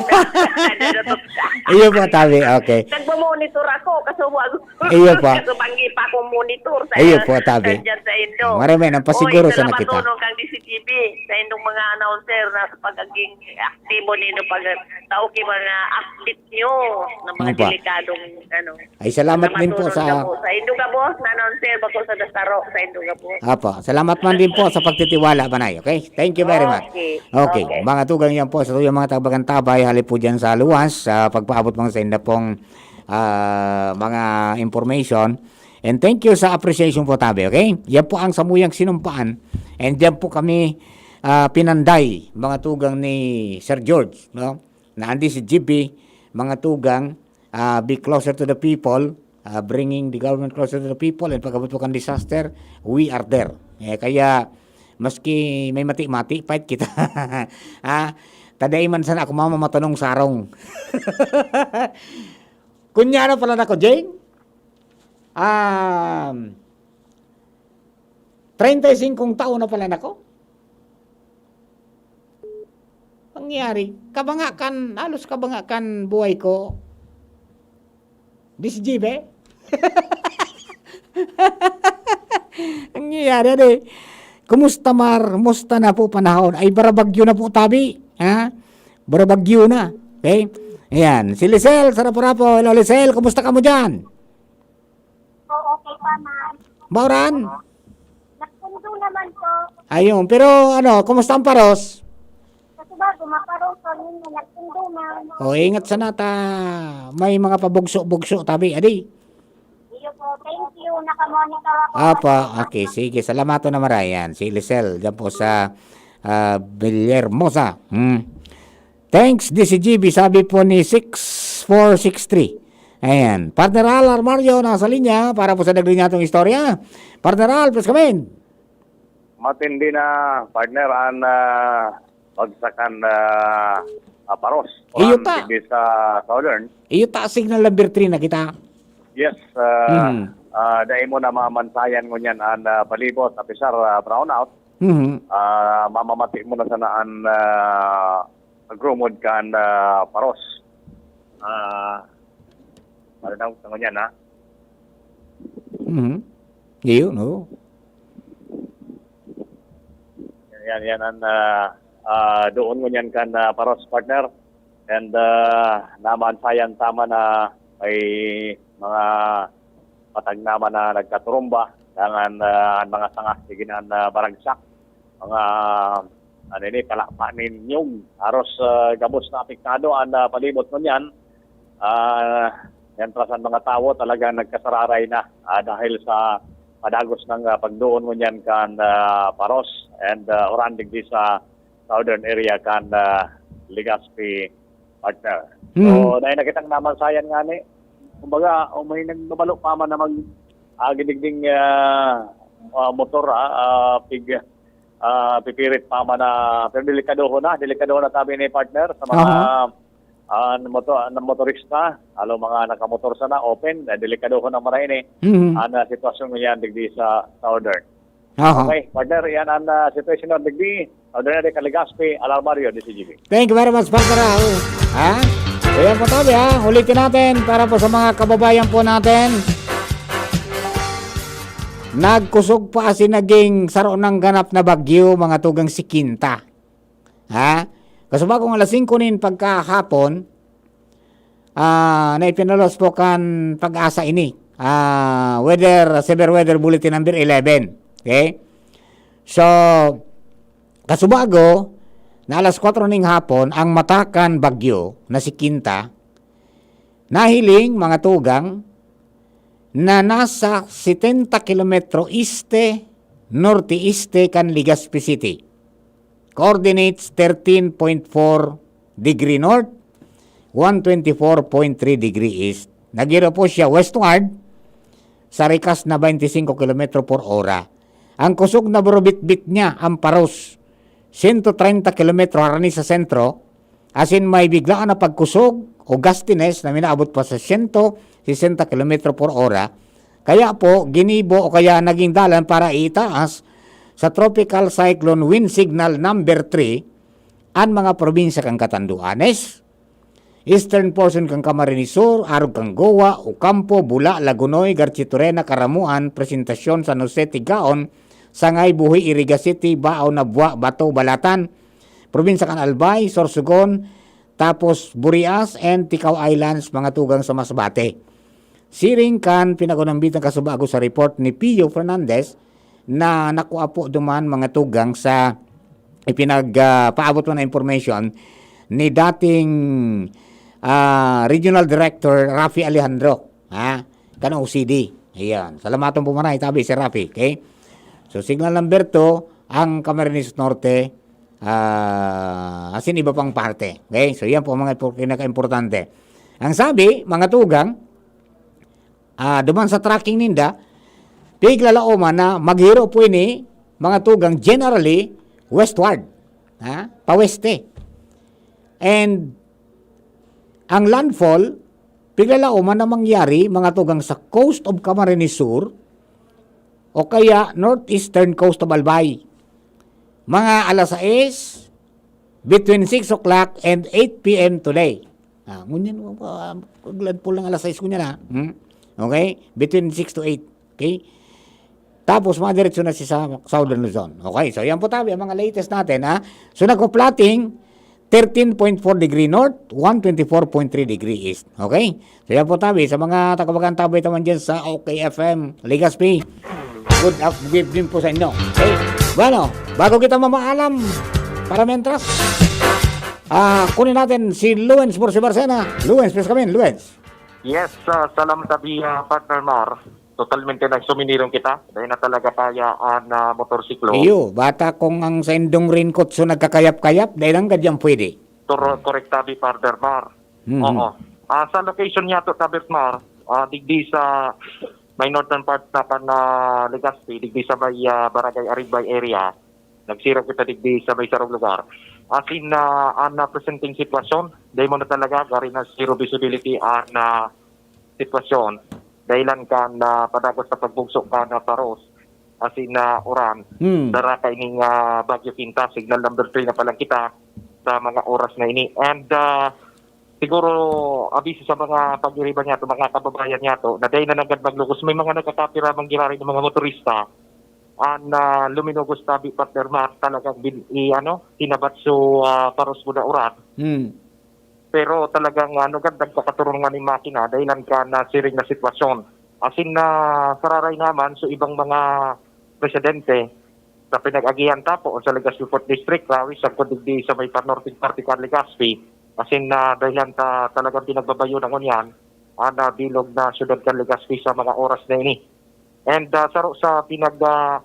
Iyo po, tabi, okay. Nagmo-monitor ako, kaso wag. Iyo po. Kaso banggi pa akong monitor sa Iyo po, tabi. sa, dyan sa Indo. Marami nang pasiguro Oy, sana salamat kita. Tunong kang D C T V, sa indong mga announcer na sa pagiging aktibo nindo pag tao ki mga update nyo ng mga Ano pa? delikadong ano. Ay, salamat Salamat din po tunong sa gabos. Sa Indo gabos, na announcer, bako sa Dasaro, sa Indo gabos. Apo, salamat man din po sa pagtitiwala, Manay. Okay? Thank you very much. Okay. Okay, Okay. mga tugang yan po sa tuyang mga tabagantabay, hali po dyan sa luwas, sa pagpaabot mga sa inda pong, ah, mga information. And thank you sa appreciation po, tabi, okay? Yan po ang samuyang sinumpaan. And yan po kami, ah, pinanday, mga tugang ni Sir George, no? Na andi si G B, mga tugang, ah, be closer to the people, ah, bringing the government closer to the people, and pag-abot po kan disaster, we are there. Eh, kaya, maski may mati-mati, fight kita. Ah, tadai man sana ako mama matanong sarong. Kunya na pala nako, Jane? Um, treinta y cinco taon na pala nako. Nangyari, kabanga kan, halos kabanga kan buhay ko. Di si Jibe? Nangyari, ade. Kumusta, Mar? Kumusta na po panahon? Ay, barabagyo na po, tabi. Ha? Barabagyo na. Okay? Ayan. Si Lisel, sa Rapu-Rapu. Hello, Lisel. Kumusta ka mo dyan? Oo, okay pa, ma'am. Mauran? Nagsundo naman po. Ayun. Pero, ano, kumusta ang paros? Kasi bago, maparos kami na nagsundo, ma'am. O, ingat sana ta may mga pabugso-bugso, tabi. Adi. Iyo po. Thank you. Nakamonitor ako. Apa, okay. Sige. Salamat na, Marayan. Si Lisel, dyan po sa, ah, Villahermosa. Hmm. Thanks, D C G B, sabi po ni six four six three. Ayan. Partner Al Armario, nasa linya para po sa naglinya tong istorya. Partner Al, please come in. Matindi na, partner, ang, ah, bagsakan, ah, ah, paros. Iyo Ang ta. digdi sa Southern. Iyo ta, signal number three na kita. Yes, ah, Mhm. ah, dai mo na mamansayan ngunyan ang, ah, palibot, apisar, ah, brownout. Mhm. Ah, mamamati mo na sana ang, ah, nagrumod kan, ah, Paros. Ah, ano daw, sa ngunyan, ha? Mhm. Iyo, no? Yan, yan ang, ah, ah, doon ngunyan kan, ah, Paros, partner. And, ah, namansayan tama na may mga patag naman na nagkaturumba. Dangan, ah, ang mga sanga, sige na, ah, baragsak. Mga, ano ini, palakpa nin nyog. Haros, ah, gabos na apektado ang, ah, palibot ngunyan. Ah, mientras ang mga tawo talagang nagkasararay na, ah, dahil sa padagos ng, ah, pagdoon ngunyan kan, ah, Paros and, ah, uran digdi sa southern area kan, ah, Legazpi, partner. Hmm. So, dahil nakitang namansayan nga ni, kumbaga, o may nagbabalo pa man na mag, ah, gidigding, ah, ah, motor, ah, ah, pig, ah, pipirit pa man na, pero delikadohon na, delikadohon na tabi ni, partner, sa mga, Aha. ah, moto-, na motorista, lalo mga nakamotor sana, open, eh, delikadohon na maray ni. Mhm. Ang, ah, sitwasyon ngayon digdi sa southern. Aha. Okay, partner, yan ang, ah, sitwasyon ng digdi. Southern area kan Legazpi, Alarmario, D C G B. Thank you very much, partner. Ah. Ha? Ayan po tabi, ha. Ulitin natin para po sa mga kababayan po natin. Nagkusog pa asin naging saro ng ganap na bagyo, mga tugang si Kinta. Ha? Kasubagong alas singko nin pagkahapon, ah, na ipinalos po kan Pag-asa ini. Ah, weather, severe weather bulletin number eleven. Okay? So, kasubago, na alas kwatro ning hapon, ang matakan bagyo na si Kinta, nahiling, mga tugang, na nasa setenta kilometro este, norte-este kan Legazpi City. Coordinates thirteen point four degree north, one twenty-four point three degree east. Nagiro po siya westward sa rikas na twenty-five kilometro por ora. Ang kusog na burubitbit niya, ang Paros, sento treinta kilometro harani sa sentro, asin may biglaan na pagkusog o gustiness na minaabot pa sa sento sesenta kilometro por ora. Kaya po, ginibo o kaya naging dalan para iitaas sa Tropical Cyclone Wind Signal number three an mga probinsya kan Catanduanes, eastern portion kan Camarines Sur, arog kan Goa, Ocampo, Bula, Lagonoy, Garchitorena, Caramuan, Presentacion, San Jose, Tigaon, Sangay, Buhi, Iriga City, Bao, Nabua, Bato, Balatan, probinsya kan Albay, Sorsogon, tapos Burias and Ticao Islands, mga tugang sa Masbate. Siring kan pinag-unambitang kasubago sa report ni Pio Fernandez na nakua po duman, mga tugang, sa ipinag, ah, paabot mo na information ni dating, ah, Regional Director Rafi Alejandro, ha? Kan O C D. Ayan. Salamaton po muna, itabi si Rafi, okay? So, signal number two, ang Camarines Norte, ah, asin iba pang parte. Okay? So, yan po ang mga impor-, pinaka-importante. Ang sabi, mga tugang, ah, duman sa tracking ninda, piglalaoman na maghiro po ini, mga tugang, generally westward, ha? Paweste. And ang landfall, piglalaoman na mangyari, mga tugang, sa coast of Camarines Sur o kaya northeastern coast of Albay. Mga alas sais, between six o'clock and eight P M today. Ah, ngunyan, ah, landfall ng alas sais ngunyan, ha? Hmm? Okay? Between six to eight. Okay? Tapos, madiretso na siya sa Southern Luzon. Okay? So, yan po tabi ang mga latest natin, ha? So, nagpa-plotting, thirteen point four degree north, one twenty-four point three degree east. Okay? So, yan po tabi sa mga taga-Bagan Tabay taman dyan sa OK F M, Legazpi. Good af-, good evening po sa inyo. Okay? Bueno, bago kita mamaalam, para mientras, ah, kunin natin si Luens Borsi Barcena. Luens, please come in, Luens. Yes, ah, salam tabi, ah, partner Mar. Totalmente nagsuminirong kita. Dahil na talaga kaya ang, ah, motorsiklo. Iyo, bata kung ang sa indong raincoat so nagkakayap-kayap, dahil ang gadyang pwede. Tur- correct tabi, partner Mar. Mhm. Oo. Ah, sa location niya to, tabi, Mar, ah, digdi sa may northern part na kan, ah, Legazpi, digdi sa may, ah, Barangay Aribay area, nagsirap kita digdi sa may sarong lugar. As in, ah, ang, ah, presenting sitwasyon, dahil mo na talaga, gari na zero visibility ang, ah, sitwasyon. Dahilan kan, ah, padagos sa pagbugso kan, ah, Paros, as in, ah, uran. Hmm. Dara kaining, ah, Bagyo Kinta, signal number three na palang kita. sa mga oras na ini. And, ah, siguro, abiso sa mga pagiriba niyato, mga kababayan niyato, na dai na nanggad maglugos, may mga nagkakapira man giraray na mga motorista, an, ah, luminugos tabi, partner Mac, talagang bin-, i-, ano, hinabat so, ah, paros mo na uran. Hmm. Pero talagang, ano, gad, nagkakaturungan nin makina dahilan kan siring na sitwasyon. Asin na sararay naman, so ibang mga residente sa pinag-agihan ta po sa Legazpi Fourth District, rawi sagkod digdi sa may panorting parte kan Legazpi, asin na dahilan ta talagang pinagbabayo na ngunyan an, ah, bilog na syudad kan Legazpi sa mga oras na ini. And, ah, saro sa pinag, ah,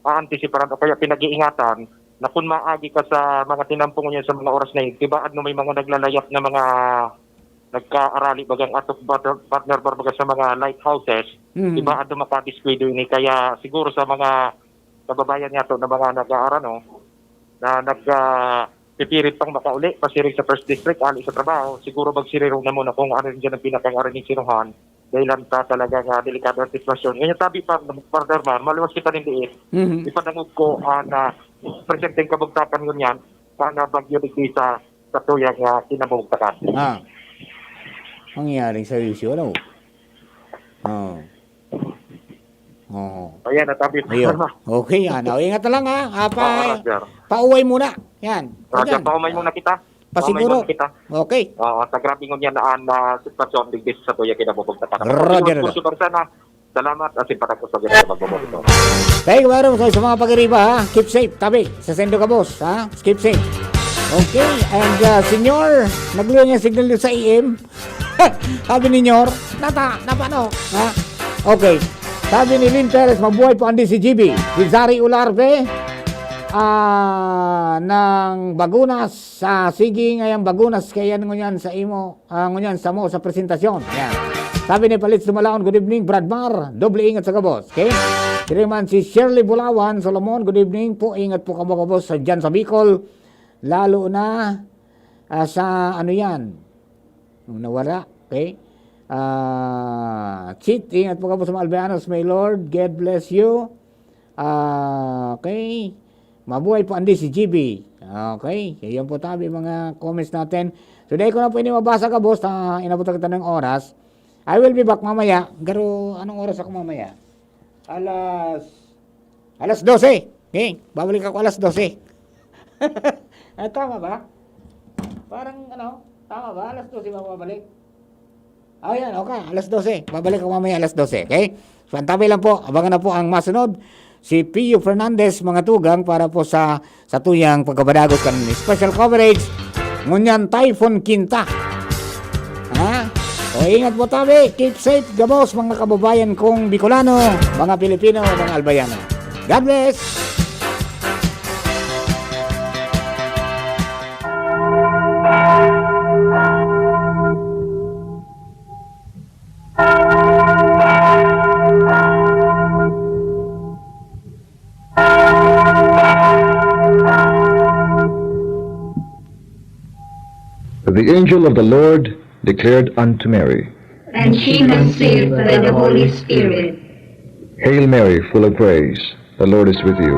aantiseparan o kaya pinag-iingatan na kun maagi ka sa mga tinampong niya sa mga oras na yun, tibaad mo may mga naglalayap na mga nagkaarali bagang atok, partner, partner Bar, baga sa mga lighthouses, Mm. tibaad mo makadiskwento ini. Kaya siguro sa mga kababayan niyato na mga nag-aarano, na nag, ah, pipirit pang makauli, pasiring sa First District, ali sa trabaho, siguro magsiriro na muna kung ano rin dyan ang pinakang-arinig sinuhan. Dahilan ta talaga nga delikado ang sitwasyon. Ngayon, tabi pa, partner Mar, maluwas kita nin diin. Mhm. Ipadangog ko, ah, na presenteng kabugtakan ngunyan, sana bagyo digdi sa, sa tuyang, ah, kinabugtakan. Ah. Mangyaring servisyo, ano? Oh. Oo. Ayan, natabi pa Ayun. naman. Okay, yan. O, ingat na lang, ha? Ah, pa, Oo, Roger. pauway muna. Yan. Roger, Yan. paumay muna kita. Pasiguro. Paumay muna kita. Okay. Oo, sa grabe ngunyan na, na sitwasyon, digdi sa tuya, kinabubog na Roger, Roger. Sana, salamat, at simpatag ko sa Diyos sa magbubog ito. Thank you, Maru, sa, sa mga pag-iriba, ha? Keep safe, tabi. Sa sendo ka, boss, ha? Keep safe. Okay, and, uh, senyor, nagluya niya signal doon sa A M. Sabi ni Nyor, nata, napano? Ha? Okay. Sabi ni Lynn Perez, "Mabuhay po, Andy, si G B." Si Zari Ularbe, ah, ng Bagunas, sa sige ngayang Bagunas, kaya ngunyan sa imo, ah, ngunyan sa mo sa presentasyon. Yan. Sabi ni Palits Lumalaon, "Good evening, Brad Mar. Doble ingat sa gabos." Okay? Diri man si Shirley Bulawan, Solomon, "Good evening po. Ingat po kamo gabos sa, dyan sa Bicol. Lalo na, ah, sa ano yan?" Nung nawara, okay? Ah, Chit, ingat po kamo sa mga Albianos. May Lord, God bless you. Ah, okay. Mabuhay po, Andy, si G B. Okay. Yan po tabi mga comments natin. So, dahil ko na po ini mabasa, kabos, na inabot na kita ng oras. I will be back mamaya. Pero anong oras ako mamaya? Alas, alas dose. Okay, babalik ako alas dose. Ah, tama ba? Parang ano, tama ba? Alas dose ba ako babalik? Oh, yan, okay. Alas dose. Babalik ako mamaya alas dose, okay? So, antabay lang po. Abangan na po ang masunod. Si Pio Fernandez, mga tugang, para po sa, sa tuyang pagkabadagos kan special coverage. Ngunyan, Typhoon Quinta. Ha? O, ingat po tabi. Keep safe, gabos, mga kababayan kong Bicolano, mga Pilipino, mga Albayano. God bless! The angel of the Lord declared unto Mary, And she conceived by the Holy Spirit. Hail Mary, full of grace, the Lord is with you.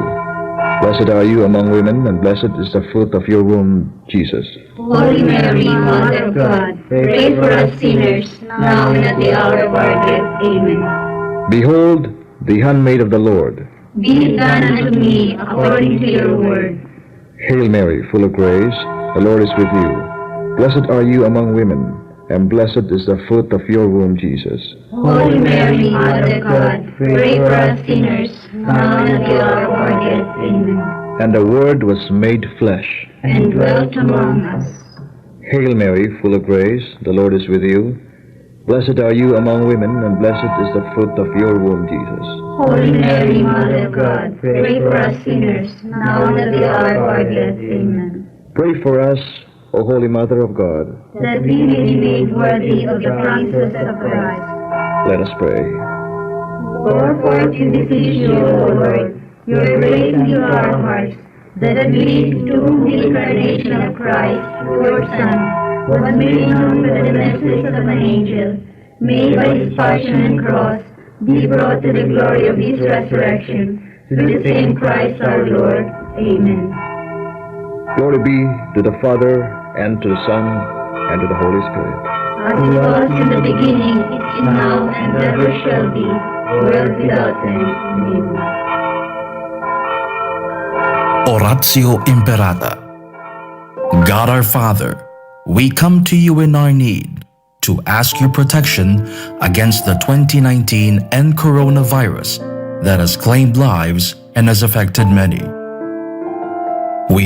Blessed are you among women, and blessed is the fruit of your womb, Jesus. Holy Mary, Mother of God, pray for us sinners, now and at the hour of our death. Amen. Behold, the handmaid of the Lord. Be it done unto me according to your word. Hail Mary, full of grace, the Lord is with you. Blessed are you among women, and blessed is the fruit of your womb, Jesus. Holy Mary, Mother of God, pray for us sinners, now and at the hour of our death. Amen. And the Word was made flesh. And dwelt among us. Hail Mary, full of grace, the Lord is with you. Blessed are you among women, and blessed is the fruit of your womb, Jesus. Holy Mary, Mother of God, pray for us sinners, now and at the hour of our death. Amen. Pray for us, O Holy Mother of God. That we may be made worthy of the promises of Christ. Let us pray. Pour forth, we beseech you, O Lord, your grace into our hearts, that we, to whom the incarnation of Christ, your Son, was made known by the message of an angel, may by his passion and cross be brought to the glory of his resurrection, through the same Christ our Lord. Amen. Glory be to the Father, and to the Son, and to the Holy Spirit. As it was in the beginning, is now, and ever shall be, world without end. Amen. Oratio Imperata. God our Father, we come to you in our need to ask your protection against the twenty nineteen N coronavirus that has claimed lives and has affected many.